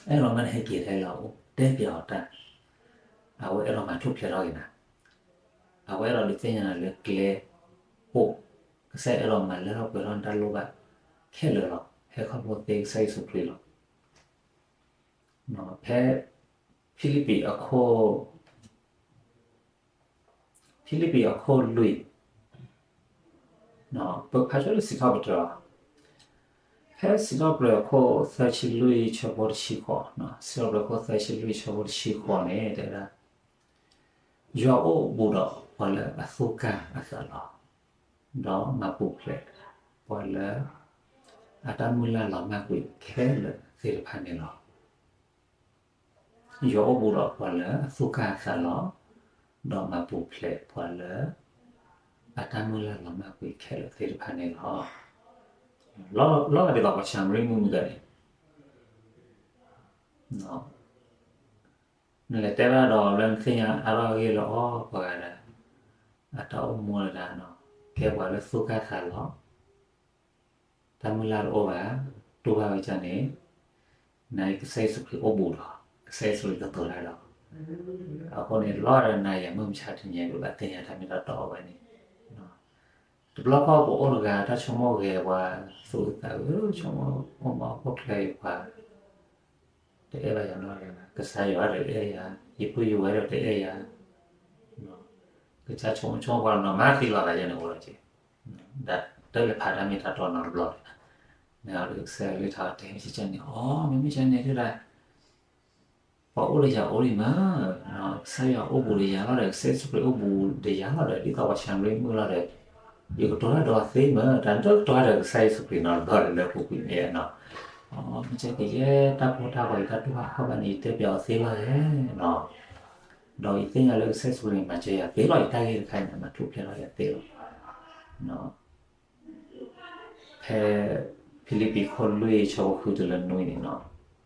အဲၣ်ဒိးမ့ၢ်နဟဲက့ၤထဲလီၤအိၣ် တဲပျးအီၤတၢ်, အဝဲအဲၣ်ဒိးမၤထူၣ်ဖျဲးထီၣ်က့ၤနၤ, အဝဲအဲၣ်ဒိးဒုးသ့ၣ်ညါနၤလၢကျဲအိၣ်, ကစၢ်ယွၤအဲၣ်ဒိးမၤလၢထီၣ်ပှဲၤထီၣ်နတၢ်လိၣ်ဘၣ်ခဲလၢာ်လီၤ. ဟဲခီဖျိသ့ကစၢ်ယ့ၣ်ၡူးခရံာ်လီၤ. ဖဲဖံလံးပံးအခိၣ် ဖံလံးပံးအခိၣ်လွံၢ်, ပကဖးဆိလၢ စံးထီၣ်ပတြၢၤ, ဖဲစံးထီၣ်ပတြၢၤအခိၣ်သၢဆံလွံၢ်ဆၢဖိတဆံဃိး, စံးထီၣ်ပတြၢၤအခိၣ်သၢဆံလွံၢ်ဆၢဖိတဆံဃိးန့ၣ် တဲဝဲဒၣ်, ယွၤအိၣ်ဘူးဒီးပှၤလၢအသူၣ်ကၢ်အသးလီၤ, ဒီးမၤပူၤဖျဲးပှၤလၢအတၢ်မုၢ်လၢ်လီၤမၢ်ကွံာ်ခဲလၢာ်သ့ၣ်တဖၣ်န့ၣ်လီၤ. ယွၤအိၣ်ဘူးဒီးပှၤလၢအသူၣ်ကၢ်သးလီၤ, ဒီးမၤပူၤဖျဲးပှၤလၢ အတၢ်မုၢ်လၢ်လီၤမၢ်ကွံာ်ခဲလၢာ်သ့ၣ်တဖၣ်န့ၣ်လီၤ. လီၤဂာ်ဒ်သိးပှၤၡၤမရံမုၣ်မုၢ်ဂၤန့ၣ် နလဲၤတဲဘၣ်ဒီးလၢနသ့ၣ်ညါအါထီၣ်အဂ့ၢ်လၢအီၤ ပှၤဂၤဒၣ် အတၢ်အိၣ်မူလၢတၢ်နီၤ ကဲပှၤလၢသူၣ်ကၢ်သးလီၤ, တၢ်မုၢ်လၢ်တအိၣ်ဘၣ်, တူၢ်ဘၣ်ဝဲဒ်န့ၣ်, နကစၢ်ယ့ၣ်ၡူးခရံာ်အိၣ်ဘူးဒီး ကစၢ်ယ့ၣ်ၡူးခရံာ်ကတိၤတၢ်ဒီး, အဃိန့ၣ် လီၤဂာ်ဒီးနၤယၤမုၢ်မဆါတနံၤ ပဘၣ်သ့ၣ်ညါတၢ်မ့ၢ်တၢ်တီအဝဲန့ၣ် တဘျီဃီပအိၣ်တဂၤ တၢ်ဆိကမိၣ်ဂဲၤပှၤ သူၣ်အုးသးအုး ဆိကမိၣ်အိၣ်မး ဟီၣ်ခိၣ်ချၢအံၤပှၤ တအဲၣ်ဘၣ်ယၤနီတဂၤဘၣ်, ကစၢ်ယွၤဒီးတအဲၣ်ယၤ, ယပုၢ်ယဝဲၢ်ဒီးတအဲၣ်ယၤ, ကစၢ်ဆိကမိၣ်ဆိကမိၣ်ပှၤနီၤ မၤသံလီၤသးယဲန့ၣ်အိၣ်လီၤက့ၤ, ဒီးတၢ်လဲၤဖးတၢ်မ့ၢ်တၢ်တီနီတဘျီလၢၤဘၣ်, မ့ၢ်အီၤဒီးကစၢ်ယွၤကလုၢ်ကထါတဲမ့ၢ်ကန့ၣ် အိ မ့မ့ၢ်ကန့ၣ်ဒၣ် ပှၤအိၣ်ဒီးယၤအိၣ်ဒံးမး, ကစၢ်ယွၤအိၣ်ဘူးဒီးယၤလီၤဒီး ကစၢ်ယ့ၣ်ၡူးခရံာ်အိၣ်ဘူးဒီးယၤလီၤဒီး ဒ်သိးပှၤၡၤမရံမုၣ်လီၤဒီး, ယကတိၤတၢ်ဒီးသ့မး, တၢ်တကတိၤတၢ်ဒီးကစၢ်ယ့ၣ်ၡူးခရံာ်နီတဘျီလၢပူၤကွံာ်မ့ၢ်နီၤ, မ့ၢ်ကဲကယဲၢ်တၢ်ဖိတၢ်ဝဲ ယတၢ်တူၢ်ဘၣ်ခီၣ်ဘၣ်န့ၣ် ယတဲပျးအီၤသ့လီၤဧါနီၤ, ဒီးယသ့ၣ်ညါလၢကစၢ်ယ့ၣ်ၡူးခရံာ်န့ၣ် မၤစၢၤယၤသ့လီၤ ယတၢ်ဂ့ၢ်တခါအံၤန့ၣ် မၤထူၣ်ဖျဲးထီၣ်ယၤသ့လီၤ ဖဲ ဖံလံးပံးခိၣ်လွံၢ်ဆၢဖိဃုတုၤလၢနွံန့ၣ်နီၤ, ဖံလံးပံးခိၣ်လွံၢ်ဆၢဖိဃုတုၤလၢ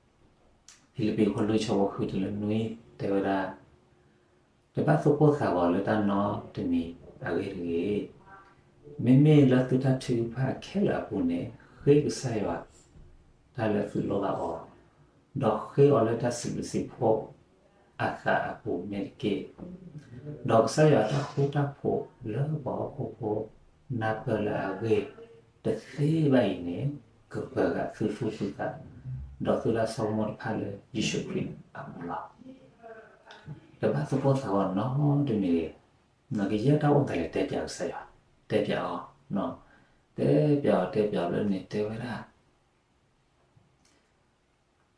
နွံ တဲဝဲဒၣ်, တဘၣ်သူၣ်ကိၢ်သးဂီၤလၢတၢ်နီတမံၤအဂ့ၢ်တဂ့ၤ, မ့မ့ၢ်လၢသုတၢ်ထုကဖၣ်ခဲလၢာ်အပူၤန့ၣ် ဃ့ကစၢ်ယွၤ တၢ်လၢသုလိၣ်ဘၣ်အီၤ, ဒီးဃ့အီၤလၢတၢ်စံးဘျုးစံးဖှိၣ်အသးအပူၤမ့ၢ်တက့ၢ်. ဒီးကစၢ်ယွၤအတၢ်ဃူတၢ်ဖိးလၢပှၤဟီၣ်ခိၣ်ဖိနၢ်ပၢၢ်လၢအဂ့ၤတသ့ဘၣ်အံၤန့ၣ် ကပၢၤဃာ်သုသူၣ်သုသး ဒီးသုတၢ်ဆိကမိၣ်တဖၣ်လၢယ့ၣ်ၡူးခရံာ်အပူၤလီၤ. တဘၣ်သူၣ်ကိၢ်သးဂီၤနီတမံၤတဂ့ၤ. ကယဲၢ်တၢ်အိၣ်သးလဲၤတဲပျးကစၢ်ယွၤ, တဲပျးအီၤ, တဲပျးအီၤ တဲပျးအီၤလၢန့ၣ် တဲဝဲဒၣ်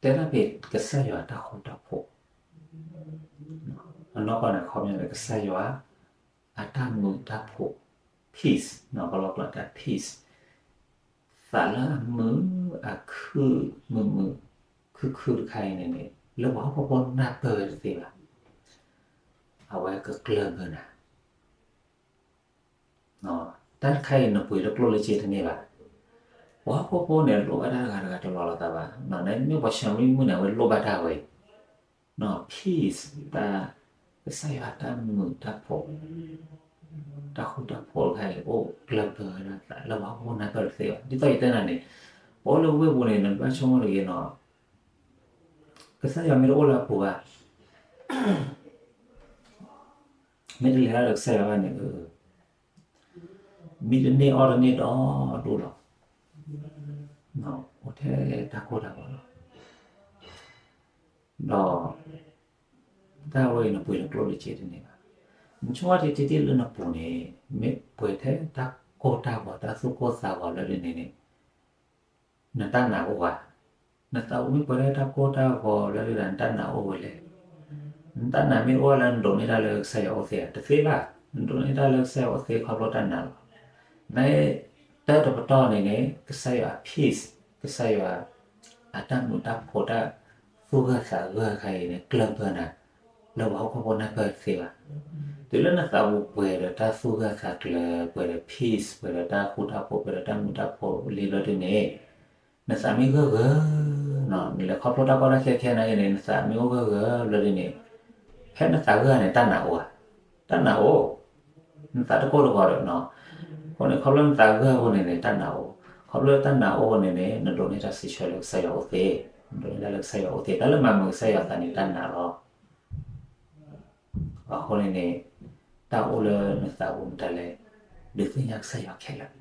တဲဒၣ်ဖဲကစၢ်ယွၤအတၢ်ဃူတၢ်ဖိး, အနီၢ်ကီၢ်န့ၣ် ခီပညီန့ၣ် ကစၢ်ယွၤအတၢ်မုာ်တၢ်ဖိး, peace နီၢ်ကီၢ်လီၤကျီၢ်တၢ် peace သးလၢအမုာ်အခုၣ်မုာ်မုာ်ခုၣ်ခုၣ်တခါအံၤန့ၣ်န့ၣ် လၢပှၤဟီၣ်ခိၣ်ဖိနၢ်ပၢၢ်ဝဲတသ့ဘၣ်. အဝဲကကျၢၢ်ဘၢနၤ တၢ်တခါအံၤနပှ့ၤလၢကျိၣ်လၢစ့တန့ၢ်ဘၣ်. ပှၤဟီၣ်ခိၣ်ဖိန့ၣ် လိၣ်ဘၣ်တၢ်တဂၤတဂၤတလီၤလိာ်သးဘၣ်. နမ့ၢ်ပှၤၡၤမရံမုၣ်န့ၣ် အဝဲလိၣ်ဘၣ်တၢ်ဝဲအံၤ, peace တၢ်, ကစၢ်ယွၤတၢ်မုာ်တၢ်ဖိး, တၢ်ဃူတၢ်ဖိးတခါအံၤ အိၣ်ကျၢၢ်ဘၢဝဲဒၣ်သးလၢပှၤဟီၣ်ခိၣ်ဖိနၢ်ပၢၢ်တသ့ဘၣ်. ဒ်သိးယတဲနၤန့ၣ်, ပှၤအိၣ်လၢဝ့ၢ်ပူၤန့ၣ် နဘၣ်ဆိကမိၣ်တဂ့ၤနီၤ, ကစၢ်ယွၤမ့ၢ်တအိၣ်လၢအပူၤဘၣ် မ့ၢ်တလဲၤတၢ်ဒီးကစၢ်ယွၤဘၣ်န့ၣ်, မံတန့ၢ်အီၣ်တန့ၢ်ဒီးဒိၣ်လီၤ, အိၣ်ထဲတၢ်ကိၢ်တၢ်ဂီၤလီၤ. ဒီး တၢ်ဝဲအံၤနပှ့ၤလၢကျိၣ်လၢစ့တန့ၢ်ဘၣ်. နဆိကမိၣ်ထံထံထံလၢနပူၤန့ၣ် မ့ၢ်ပှဲၤထဲတၢ်ကိၢ်တၢ်ဂီၤ တၢ်သူၣ်ကိၢ်သးဂီၤလၢဒ်န့ၣ်န့ၣ် နတၢ်နာ်အိၣ်ဧါ. နသးပူၤမ့ၢ်ပှဲၤထဲတၢ်ကိၢ်တၢ်ဂီၤလၢဒ်န့ၣ် နတၢ်နာ်အိၣ်ဝဲလဲၣ်. နတၢ်နာ်မ့ၢ်အိၣ်လၢနဒိးန့ၢ်တၢ်လၢကစၢ်ယွၤအိၣ်သ့ဧါ. တသ့ဘၣ်. နဒိးန့ၢ်တၢ်လၢကစၢ်ယွၤအိၣ်သ့ခီဖျိတၢ်နာ်လီၤ. န တၢ်တပတီၢ်န့ၣ်န့ၣ် ကစၢ်ယွၤအ peace ကစၢ်ယွၤ အတၢ်မုာ်တၢ်ဖိးတၢ်သူၣ်ဂၢၢ်သးဂၢၢ်တခါအံၤန့ၣ် ကျၢၢ်ဘၢနၤ လၢပှၤဟီၣ်ခိၣ်ဖိနၢ်ပၢၢ်တသ့ဘၣ်. တုၤလၢနသးပူၤပှဲၤဒီးတၢ်သူၣ်ဂၢၢ်သးကျၢၤ ပှဲၤဒီး peace ပှဲၤဒီးတၢ်ဃူတၢ်ဖိး ပှဲၤဒီးတၢ်မုာ်တၢ်ဖိးလံဘျီဒ်န့ၣ် နသးမ့ၢ်ဂၢၢ်ဂၢၢ် နလဲၤခီဖျိတၢ်ကီတၢ်ခဲခဲနာ်က့န့ၣ် နသးမ့ၢ်အိၣ်ဂၢၢ်ဂၢၢ်ဘျီဒ်န့ၣ် ဖဲနသးဂၢၢ်န့ၣ် တၢ်နာ်အိၣ်ဧါ. တၢ်နာ်အိၣ် နသးတကိၢ်တဂီၤဒီးနီၤ. အဃိန့ၣ် ခီဖျိနသးဂၢၢ်အဃိန့ၣ်န့ၣ် တၢ်နာ်အိၣ်. ခီဖျိတၢ်နာ်အိၣ်အဃိန့ၣ်န့ၣ် နဒိးန့ၢ်တၢ်စံးဆၢလၢကစၢ်ယွၤအိၣ်သ့. နဒိးန့ၢ်တၢ်လၢကစၢ်ယွၤအိၣ်သ့. တၢ်လၢမၤမုာ်ကစၢ်ယွၤသးန့ၣ် တၢ်နာ်လီၤ. အဃိန့ၣ်န့ၣ် တၢ်အိၣ်လၢနသးပူၤမတၤလဲၣ်. ဒုးသ့ၣ်ညါကစၢ်ယွၤခဲလၢာ်.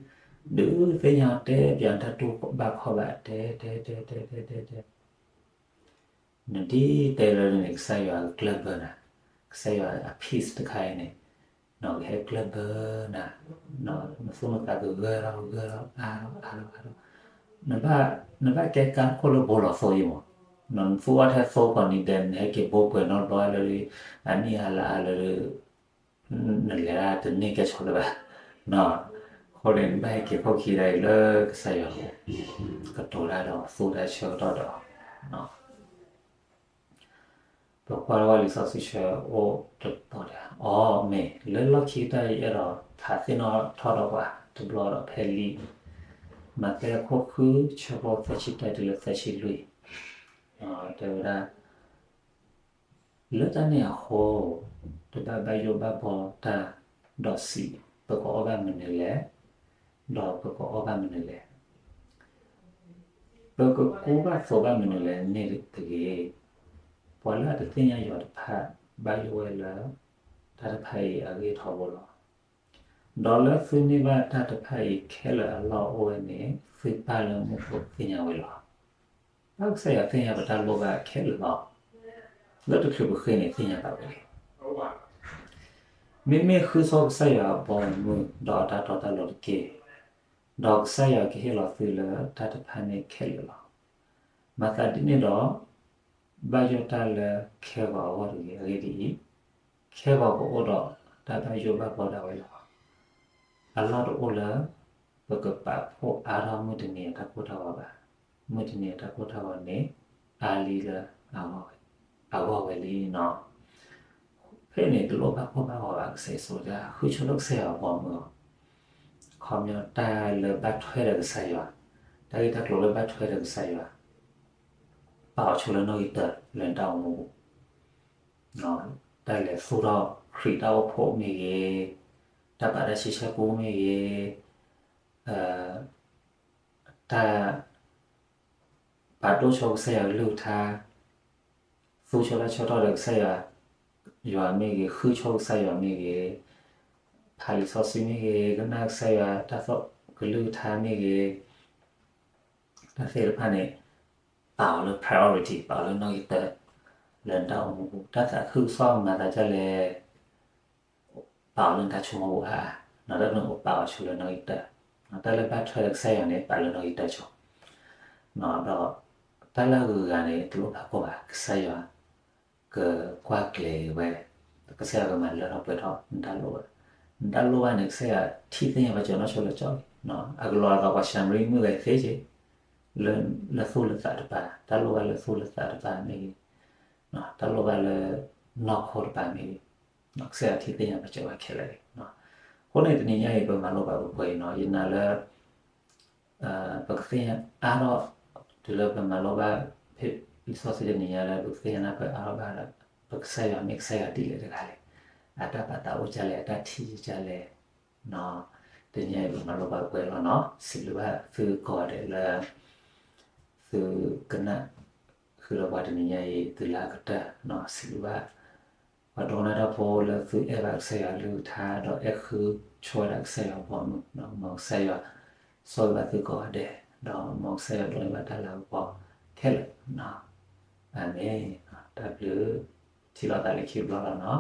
ဒုးသ့ၣ်ညါတဲပျးတၢ်တူၢ်ဘၣ်ခီၣ်ဘၣ် တဲတဲတဲတဲတဲတဲတဲ နဒ်တဲလၢန့ၣ် ကစၢ်ယွၤကကျၢၢ်ဘၢနၤ, ကစၢ်ယွၤအ peace တခါအံၤန့ၣ် ကဟဲကျၢၢ်ဘၢနၤ, နသူၣ်နသးကဂၢၢ်ထီၣ်ဂၢၢ်ထီၣ်အါထီၣ်အါထီၣ်အါထီၣ်, နဘၣ်ကဲကါတခိၣ်လၢဘိလီၤသိအံၤမး, နသူအီၣ်ထဲသိကိးနံၤဒဲး နဟဲက့ၤဘိပှဲၤနီတဘျီလၢ အနံၣ်အါလါအါလၢ နလဲၤဒၣ်တန့ၢ်ကဲဆိးလၢၤဘၣ်. အဃိန့ၣ် နဘၣ်ဟဲက့ၤခိၣ်ခံဒၣ်အံၤလၢကစၢ်ယွၤ ကတိၤတၢ်ဒီးသူတၢ်ဆၢကတီၢ်ဒီး ပကွၢ်လၢလံာ်စီဆှံဆၢအိၣ်တတီၤတဂၤ, အီ မ့ၢ်လၢလီၢ်ခံကတၢၢ် ယအဲၣ်ဒိးဖးသ့ၣ်နီၣ်ထီၣ်ဒီးပှၤတဘျီဒီးဖဲလံာ် မးသဲအခိၣ်ဃု ဆၢဖိသၢဆံတၢ တုၤလၢသၢဆံလွံၢ်, တဲဝဲဒၣ် လၢတၢ်န့ၣ်အဃိ, တဘၣ်ဘၣ်ယိၣ်ဘၣ်ဘီတၢ်ဒီးစံး, ပကအီၣ်ဘၣ်မနုၤလဲၣ်, ဒီးပကအီၣ်ဘၣ်မနုၤလဲၣ်, ပကကူဘၣ်သိးဘၣ်မနုၤလဲၣ်န့ၣ်တဂ့ၤ. ပှၤလၢအတသ့ၣ်ညါယွၤတဖၣ် ဘၣ်ယိၣ်ဝဲလၢ တၢ်တဖၣ်အံၤအဂ့ၢ်ထီဘိလီၤ. ဒီးလၢသုန့ၢ်ဘၣ်တၢ်တဖၣ်အံၤခဲလၢာ်အလီၢ်အိၣ်ဝဲန့ၣ် သုပၢ်လၢမူခိၣ်သ့ၣ်ညါဝဲလီၤ. ဘၣ်ကစၢ်ယွၤသ့ၣ်ညါပတၢ်လိၣ်ဘၣ်ခဲလၢာ်လီၤ. လၢတချုးပဃ့န့ၣ်သ့ၣ်ညါဘၣ်ဝဲလံ. မ့မ့ၢ်ဃုဆိကစၢ်ယွၤအဘီအမုၢ် ဒီးအတၢ်တီတၢ်လိၤတက့ၢ်. ဒီးကစၢ်ယွၤကဟ့ၣ်လီၤသုလၢတၢ်တဖၣ်န့ၣ်ခဲလၢာ်လီၤ. မၤသးဒ်န့ၣ်ဒီး ဘၣ်ယိၣ်တၢ်လၢခဲဂီၤအဂီၢ်တဂ့ၤ. အဂ့ၢ်ဒ်အံၤ, ခဲဂီၤကအိၣ်ဒီးတၢ်ဘၣ်ယိၣ်ဘၣ်ဘီဒၣ်ဝဲလီၤ. အလီၢ်တအိၣ်လၢ ပကပာ်ဖှိၣ်အါထီၣ်မုၢ်တနံၤအတၢ်ကိၢ်တၢ်ဂီၤဘၣ်. မုၢ်တနံၤအတၢ်ကိၢ်တၢ်ဂီၤန့ၣ် အါလံလၢ အဂီၢ်ဝဲလံနီၤ. ဖဲန့ၣ်တလိၣ်ဘၣ်ကိၢ်ဘၣ်ဂီၤဘၣ် ကစဲးစိၤဒၣ် ဃုဆိလၢကစၢ်ယွၤအဘီအမုၢ်လီၤ. ခီပညီတၢ်လၢဘၣ်ထွဲဒီးကစၢ်ယွၤ, တၢ်ဂ့ၢ်တၢ်ကျိၤလၢဘၣ်ထွဲဒီးကစၢ်ယွၤ ပာ်အီၤဆိလၢနီၣ်ဂံၢ်တၢလၢနတၢ်အိၣ်မူပူၤ, တၢ်လဲၤသူၣ်ထီၣ်ခရံာ်တၢ်အိၣ်ဖှိၣ်မ့ၢ်ဂ့ၤ, တၢ်ပာ်တၢ်ဆံဆဲကူမ့ၢ်ဂ့ၤ, တၢ် ပာ်ဒိၣ်ဆိကစၢ်ယွၤကလုၢ်ကထါ, သူဆိတၢ်ဆၢကတီၢ်ဒီးကစၢ်ယွၤ, ယွၤမ့ၢ်ဂ့ၤ, ဃုဆိကစၢ်ယွၤမ့ၢ်ဂ့ၤ, ဖးလံာ်စီဆှံမ့ၢ်ဂ့ၤ, ကနၣ်ကစၢ်ယွၤတၢ်သီၣ်ကလုၢ်ကထါမ့ၢ်ဂ့ၤ, တၢ်သ့ၣ်တဖၣ်န့ၣ် ပာ်အီၤလၢ priority, ပာ်အီၤလၢနီၣ်ဂံၢ်တၢ လၢနတၢ်အိၣ်မူပူၤ, တၢ်သးခုကစီၣ်မၤသးဒ်လဲၣ် ပာ်အီၤလၢနတၢ်ဆိကမိၣ်ပူၤဧါ, နတၢ်ပနုာ်အိၣ်ပာ်အီၤဆိလၢနီၣ်ဂံၢ်တၢ, တၢ်လၢဘၣ်ထွဲဒီးကစၢ်ယွၤန့ၣ် ပာ်လၢနီၣ်ဂံၢ်တၢဆိ, ဒီး တၢ်လၢအဂုၤအဂၤန့ၣ် တလိၣ်ဘၣ်ကိၢ်ဘၣ်, ကစၢ်ယွၤ ကကွၢ်ကျဲၤဝဲ, ကစၢ်ယွၤကမၤလၢထီၣ်ပှဲၤထီၣ်နတၢ်လိၣ်ဘၣ်, နတၢ်လိၣ်ဘၣ်န့ၣ် ကစၢ်ယွၤထံၣ်သ့ၣ်ညါပှၤကညီဆိလၢကၠီလံ, အကလီၤအသးပှၤၡၤမရံမုၣ်ဂၤသ့က့ၤ လၢသူၣ်လၢသးတပၤ, တၢ်လိၣ်ဘၣ်လၢသူၣ်လၢသးတပၤမ့ၢ်ဂ့ၤ, တၢ်လိၣ်ဘၣ်လၢနီၢ်ခိတပၤမ့ၢ်ဂ့ၤ, ကစၢ်ယွၤထံၣ်သ့ၣ်ညါပှၤကညီခဲလၢာ်လံ. အဃိန့ၣ်တနံၤညါအံၤ ပမၤလိဘၣ်ပှဲၤပှဲၤအံၤနီၤ, ယနာ်လၢ ပကသ့ၣ်ညါအါထီၣ် တုၤလၢပမၤလိဘၣ် ဖဲလံာ်စီဆှံတနံၤညါလၢ ပကသ့ၣ်ညါနၢ်ပၢၢ်အါထီၣ်ဘၣ်ဒီး ပကစၢ်ယွၤမ့ၢ်ကစၢ်ယွၤဒ်လဲၣ်တဂၤလဲၣ်, အတၢ်ပာ်သးအိၣ်ဒ်လဲၣ်, အတၢ်ထံၣ်ဒ်လဲၣ်, တနံၤညါအံၤ ပမၤလိဘၣ်ပှဲၤပှဲၤလီၤနီၤ, စံးဘျုးဘၣ်သုကိးဂၤဒဲးလၢ သုကနၣ် ဃုာ်ဒီးပှၤတနံၤညါအံၤ တုၤလၢအကတၢၢ်နီၤ, စံးဘျုးဘၣ် ပှၤဒိကနၣ်တၢ်ဖိလၢသုအဲၣ်ဘၣ်ကစၢ်ယွၤကလုၢ်ကထါ ဒီးအဲၣ်ဃုဆိဝဲဒၣ်ကစၢ်ယွၤအဘီအမုၢ်, မ်ကစၢ်ယွၤဆိၣ်ဂ့ၤဘၣ်သုကိးဂၤဒဲး, ဒီးမ်ကစၢ်ယွၤဒိးန့ၢ်ဘၣ်တၢ်လၤကပီၤခဲလၢာ်, အၤမ့ၣ်, တၢ်ဘျုး, ထံၣ်လိာ်သးလၢခံတဘျီလီၤနီၤ.